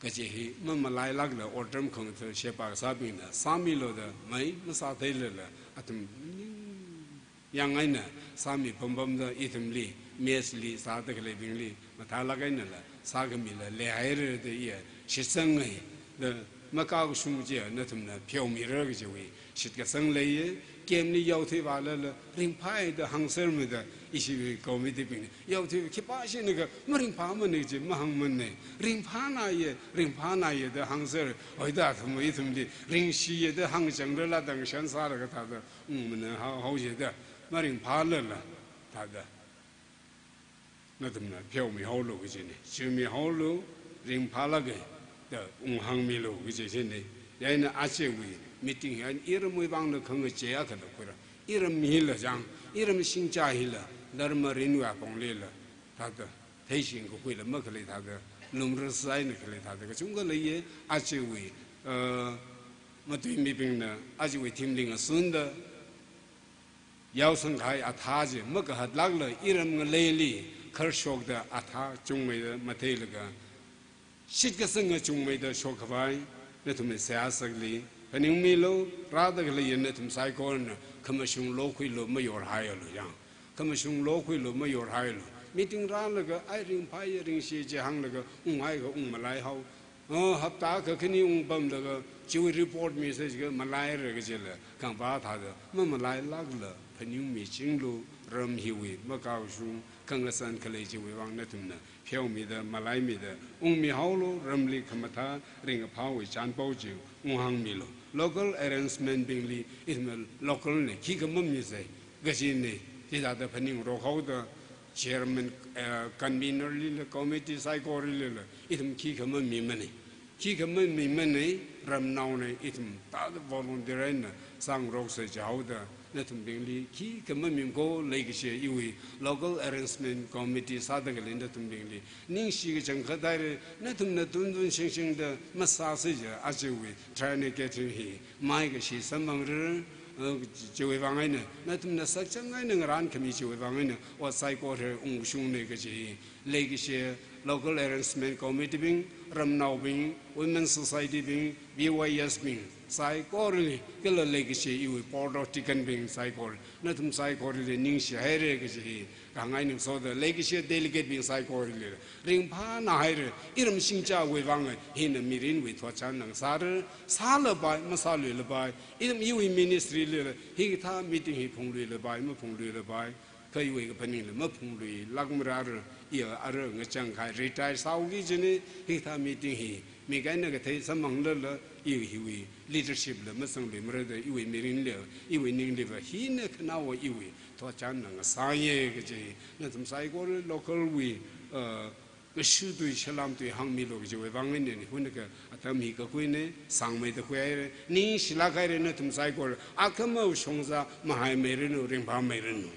Kaji hi mamalailākla otram khangatha sheba kasābingna sāmilo da mai masātheilala athum ningyāng eina sāmi pampamda ithumli, mess li sāda khaleibingli mathālāk einala sākhamila leihaira da iya shitsangngai da makakashung chiya nathumna pheomira kajiwui shitkasang leiya. Camp li yaothui vālala ringphāya da hāngsermada ishiwui committee bingna yaothui khipāshina kha maringphāmana chi mahāngmana. Ringphānaya, ringphānaya da hāngser. Hoida athum ithumli ringshiya da hāngchangrala da ngashan sālaga thāda ungmana hao, haoya da maringphālala thāda nathumna pheomihaolu kajina. Chumihaolu, ringphālāka da unghāngmilu kaji china. Chieina ajawui meeting hi iramwui vangla khangachei akhala khuira. Iram hila chang, iram shingcha hila, dharma rinwui aponglila thāda theishing kakhuila makhalei thāda, lumrasai na khalei thāda kachungkha leiya. Ajawui, uh, matuimibingna ajawui thimling asunda yaosangkahai athā chi makahatlākla iram ngaleili kharshokda athā chungmeida matheilaga, shitkasanga chungmeida shokkhavai nathumwui seihā sakli phaningmilu. Rāda khaleiya nathum saikorana khamashung lokhuilu, mayorhaialu yang. Khamashung lokhuilu, mayorhaialu. Meeting rālaga ai ringphāya, ringshiya chi hānglaga unghaiakha ungmalaihao. Oh, hapta akha khani ungpamlaga chiwui report message kha malaira kajila, khangapā thāda mamalailākla phaningmichinglu. Ram hiwui makakashung khangasan khalei chiwui vang nathumna pheomida, malaimida ungmihaolu. Ramli khamathā ringkaphāwui chānpao chi unghāngmilu. Local arrangement bingli ithumna local na khikha mamisai kajina, chithāda phaningrokhaoda chairman, eh, convener lila, committee saikoralila ithum khikha mamimana. Khikha mamimana, ramnaona, ithum thāda volunteer eina sāngaroksai jihaoda nathumbingli khikha mamimiko. Leikashi iwui local arrangement committee sāda khalei nathumbingli ningshi kachangkhat haira. Nathumna tuntun shingshingda masāsai jiakha ajawui Triangle Gathering hi maikashi samphangra, uh, chiwui vang eina, nathumna sakchang eina ngarānkhami chiwui vang eina, ot saikora ungshungna kaji. Leikashi local arrangement committee bing, ramnaobing, women society bing, B Y S bing saikorali, kala leikashi iwui board of deacon bing saikora, nathum saikorali ningshihaira kaji hi kahāngngai ngasoda, leikashi delegate bing saikorali ringphānāhaira. Iram shingchawui vang hina mirinwui thotchanna ngasāra. Sālapai, masāluilapai, ithum iwui ministry lila hikathā meeting hi phungluilapai, maphungluilapai, kha iwui kaphaningla maphungluilākmarāra. Iya ara ngachang kahai retire sāhaoki kajina. Hikathā meeting hi mik eina kathei samphanglala, i hiwui leadership la mazangluimara da iwui mirinla, iwui ningliva hina khanaowa iwui thotchanna ngasāya kaji. Nathum saikora local wui, uh, kashu tui shalam tui hāngmilu kajiwui vang eina, hunakha atam hi kakuina, sāngmeida khuihaira. Ningshilāk haira nathum saikora. Akhama shongza mahaimeiranu, ringphāmeiranu.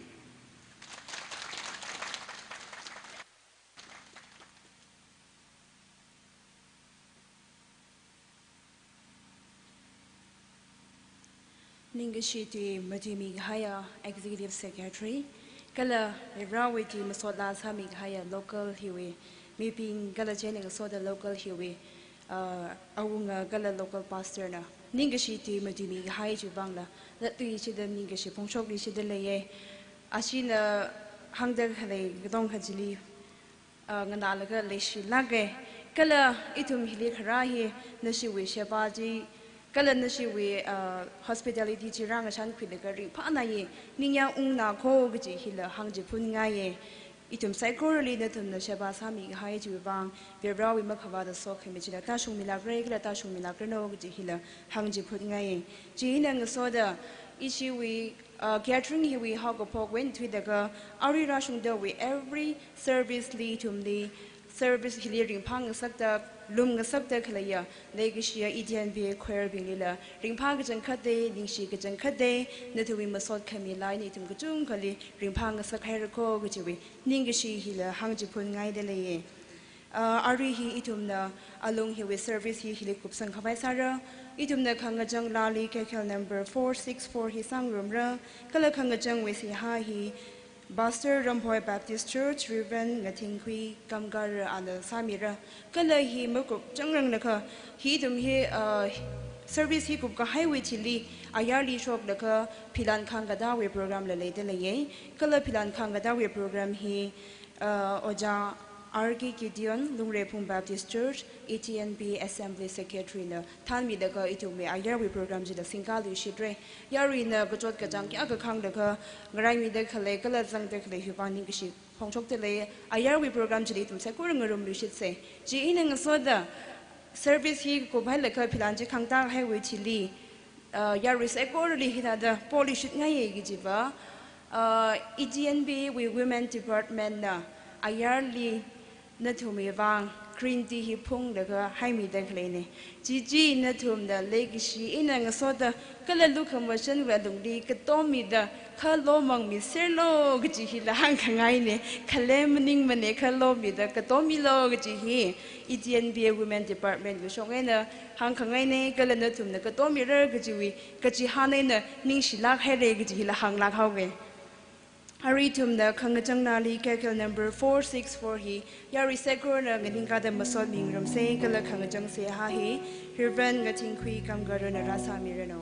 Ningkashi tui matuimi kahaiya Executive Secretary, kala Varewui tui masot laa sāmi kahaiya local hiwui mibing, kala chieina ngasoda local hiwui, uh, awunga kala local pastor na ningkashi tui matuimi kahai chiwui vangla, zattui shida ningkashi phongshokli shida leiye. Ashina hāngda khalei katongkha chili, uh, nganālaga leishilāke. Kala ithum hili kharā hi nashiwui sheba chi, kala nashiwui, uh, hospitality chi rāngashankhuilaga ringphānaye, ningyāng ungnako kaji hila hāngchiphunngaiye. Ithum saikorali nathumna sheba sāmi kahai chiwui vang, Varivarawui makhavāta sokhami chila tāshungmilākre, kala tāshungmilākranu kaji hila hāngchiphunngaiye. Chieina ngasoda, ishiwui, uh, gathering hiwui haokaphok wui eina thuilaga, arui rāshungdawui every service li ithumli, service hili ringphāngasakta, lumngasakta khaleiya, leikashiya E T N B choir binglila, ringphā kachangkhatte, ningshi kachangkhatte, nathumwui masot khami laa eina ithum kachungkhali ringphāngasak hairako kajiwui ningkashi hila hāngchiphunngaidaleiye. Uh, arui hi ithumna alung hiwui service hi hili kupsang khavai sāra, ithumna khangachang laali Kaikhel number four six four hi sāngarumra, kala khangachangwui seihā hi Pastor Ramphoi Baptist Church, Reverend Ngathingkhui Kamkar ana sāmira. Kala hi makup changranglakha, hi ithum hi, uh, service hi kupkahaiwui thili, ayarli shoklaga philan khangkatawui program la leidaleiye. Kala philan khangkatawui program hi, uh, Ojā R K Gideon, Lungreiphung Baptist Church, E T N B Assembly Secretary na thānmilaga ithumwui ayarwui program chila singkaluishitre. Yaruina kachot kachāng kayākha khānglaga ngaraimida khalei kala zangda khalei hiwui vang ningkashi phongshokdalei, ayarwui program chili ithum saikora ngarumluishitse. Chieina ngasoda service hi kuphailaga philan chi khangtahaiwui thili, uh, yarui saikorali hithāda poluishitngaiye kajiva, uh, E T N B wui Women Department na ayarli nathumwui vang green tea hi phunglaga haimida khaleine. Chi chi nathumna leikashi eina ngasoda kala lukhamashanwui alungli katommida khalomangmiserlu kaji hila hāngkhangaine. Khalem maningmane, khalommida katommilu kaji hi E T N B Women Department wui shong eina hāngkhangaine, kala nathumna katommira kajiwui kachihān eina ningshilāk haire kaji hila hānglāk haowe. Arui ithumna khangachang laali Kaikhel number four six four hi yarui saikorana nganingkāda masot mingarumse, kala khangachang seihā hi Reverend Ngathingkhui Kamkar ana rāsāmiranu.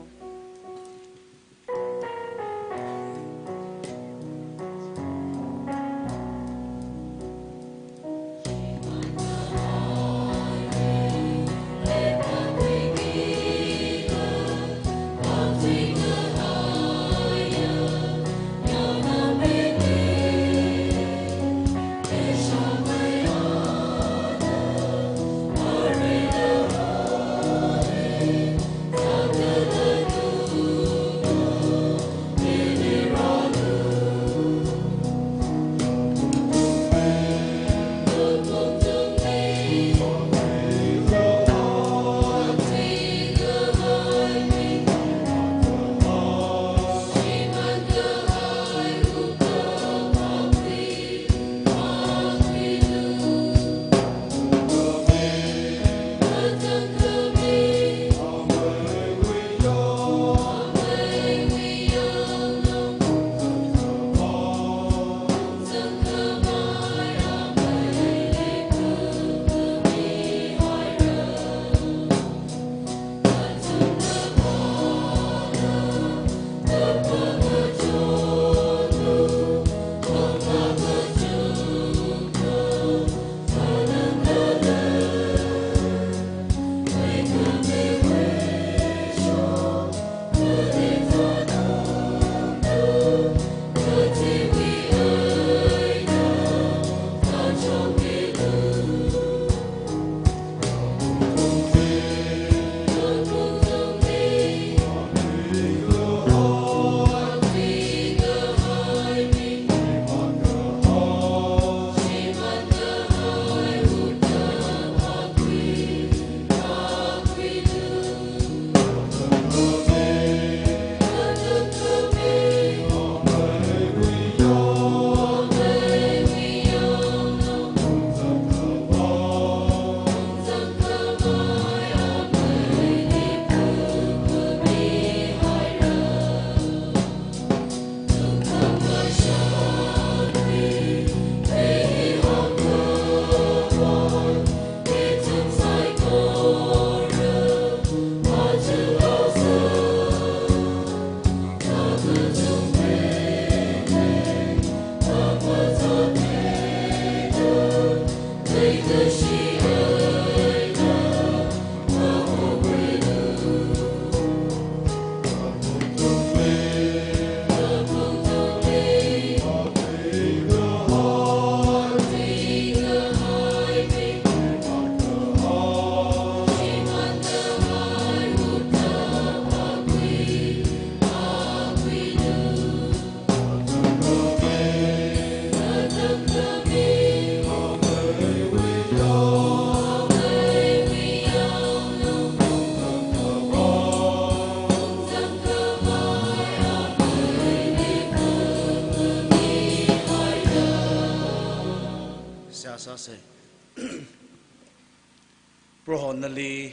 Proho nali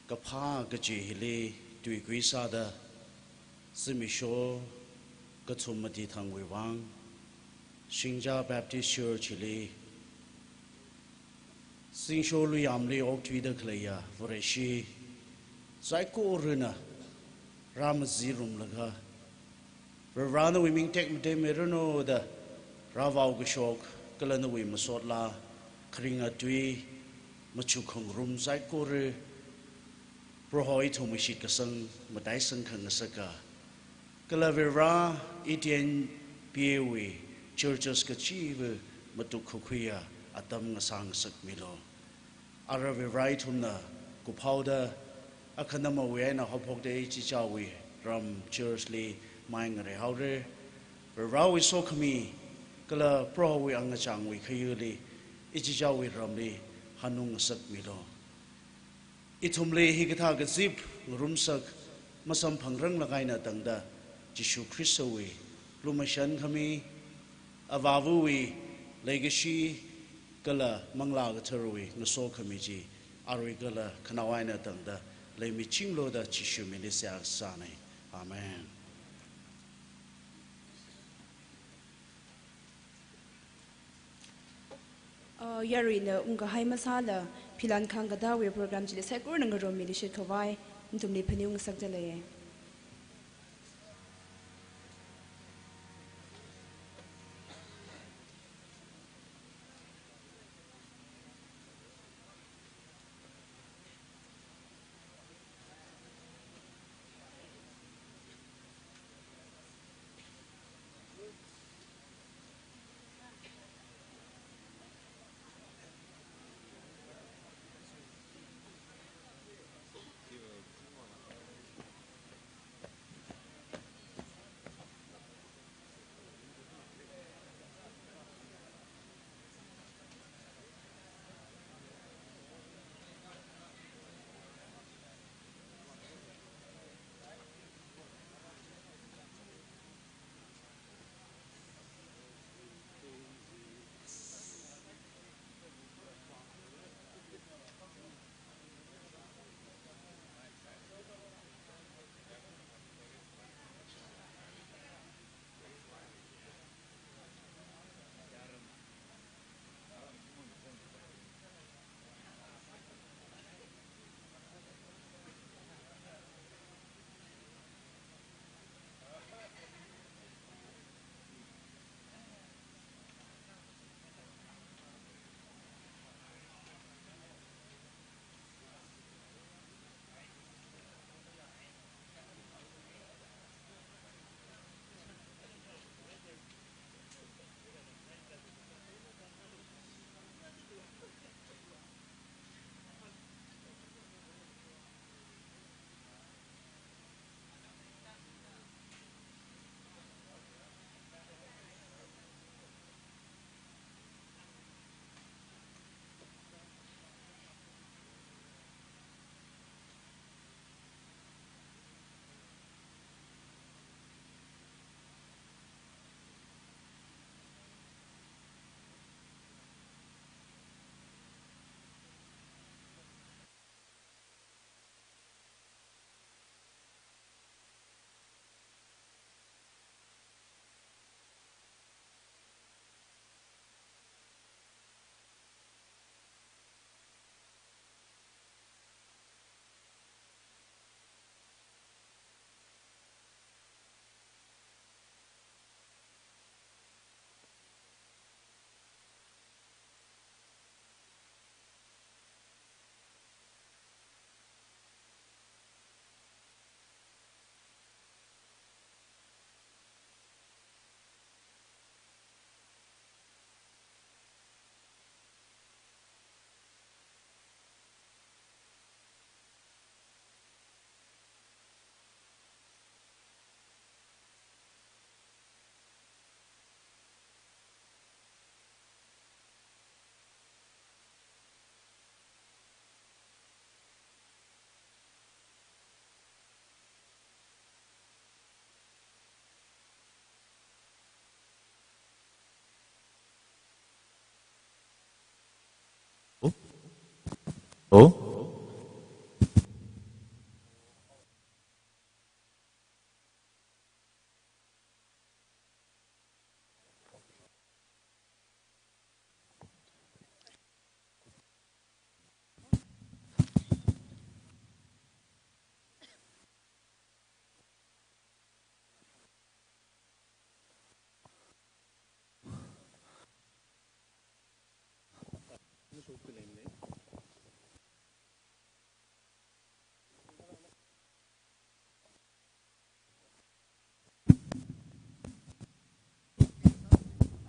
kaphā kaji hili tuikui sāda, zimiksho kathum mati thangwui vang, Singja Baptist Church hili, zingsho luiyamli okthuida khaleiya Vareshi saikorana rāmazirumlaga, Varivara nawui ming tekmatei miranu da rāvao kashok, kala nawui masot laa, kharinga tui, machuk khangarum saikora Proho ithumwui shitkasang mataisang khangasaka, kala Varivara E T N P A wui churches kachiva matuk khakhuiya atam ngasā ngasakmilu. Ara Varivara ithumna kuphaoda, akhanamawui eina haophokda ichichāwui ram church li mai ngareihaora. Varivarawui sokhami kala Prohowui angachangwui khayuli ichichāwui ramli hanung ngasakmilu. Ithumli hikathā kazip ngarumsak masamphangranglāk eina tangda, Jishu Khristawui lumashan khami, Avāvawui leikashi kala Manglā Katharawui ngasokhami chi arui kala khanao eina tangda leimichinglu da Jishu mingli seihā sāna. Amen. Uh, yaruina ungkahai masāla, philan khangkatawui program chili saikorana ngarummiluishit khavai nathumli phaningung ngasakda lei. Hello?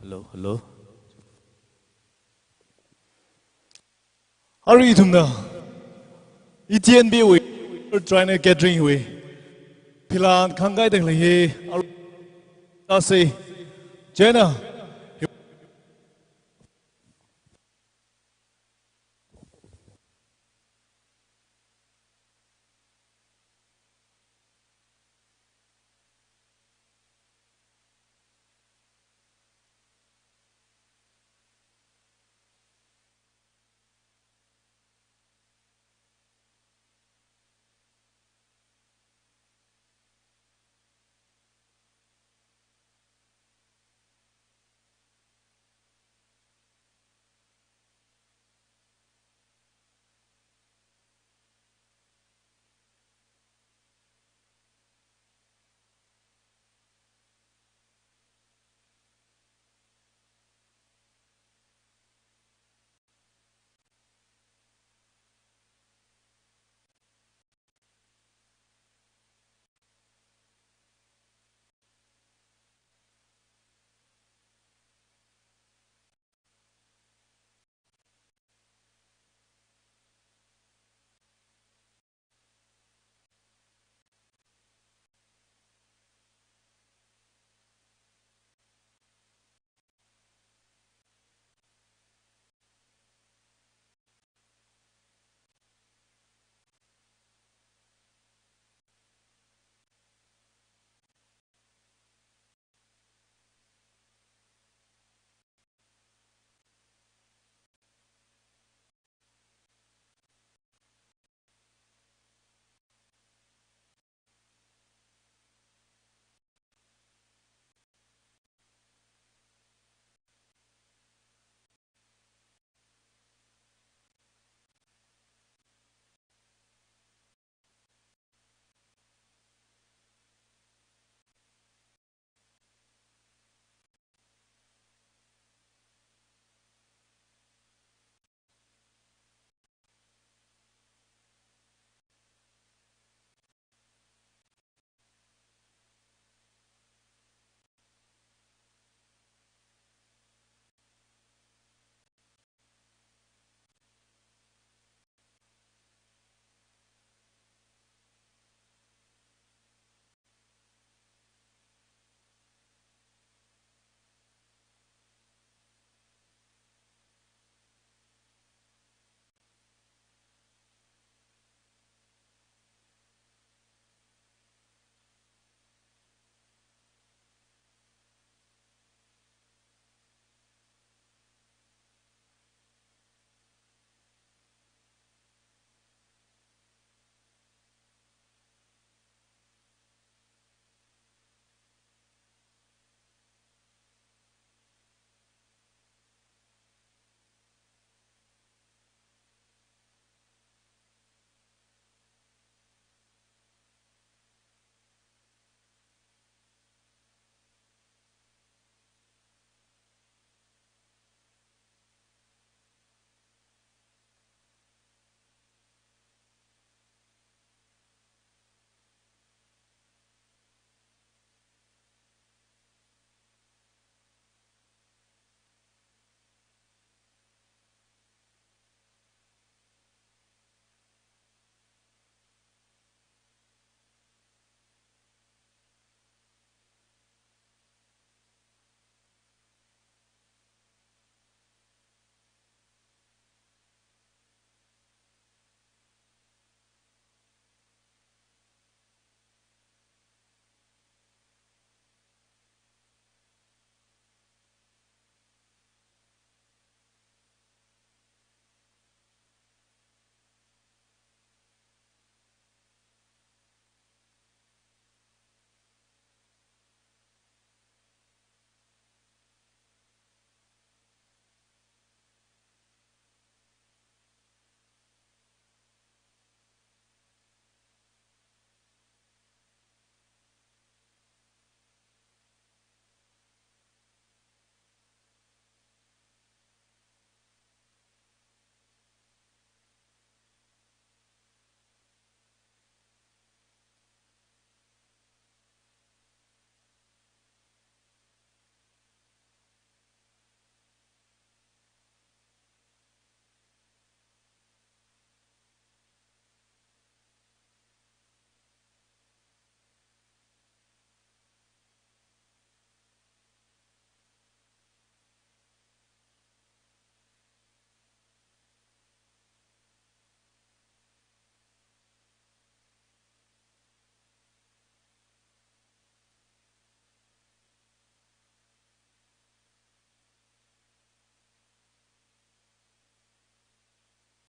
Hello, hello. Arui ithumna E T N B wui, Trainer Catering wui philan khangkai tang lei hi, arui sāsei. Chieina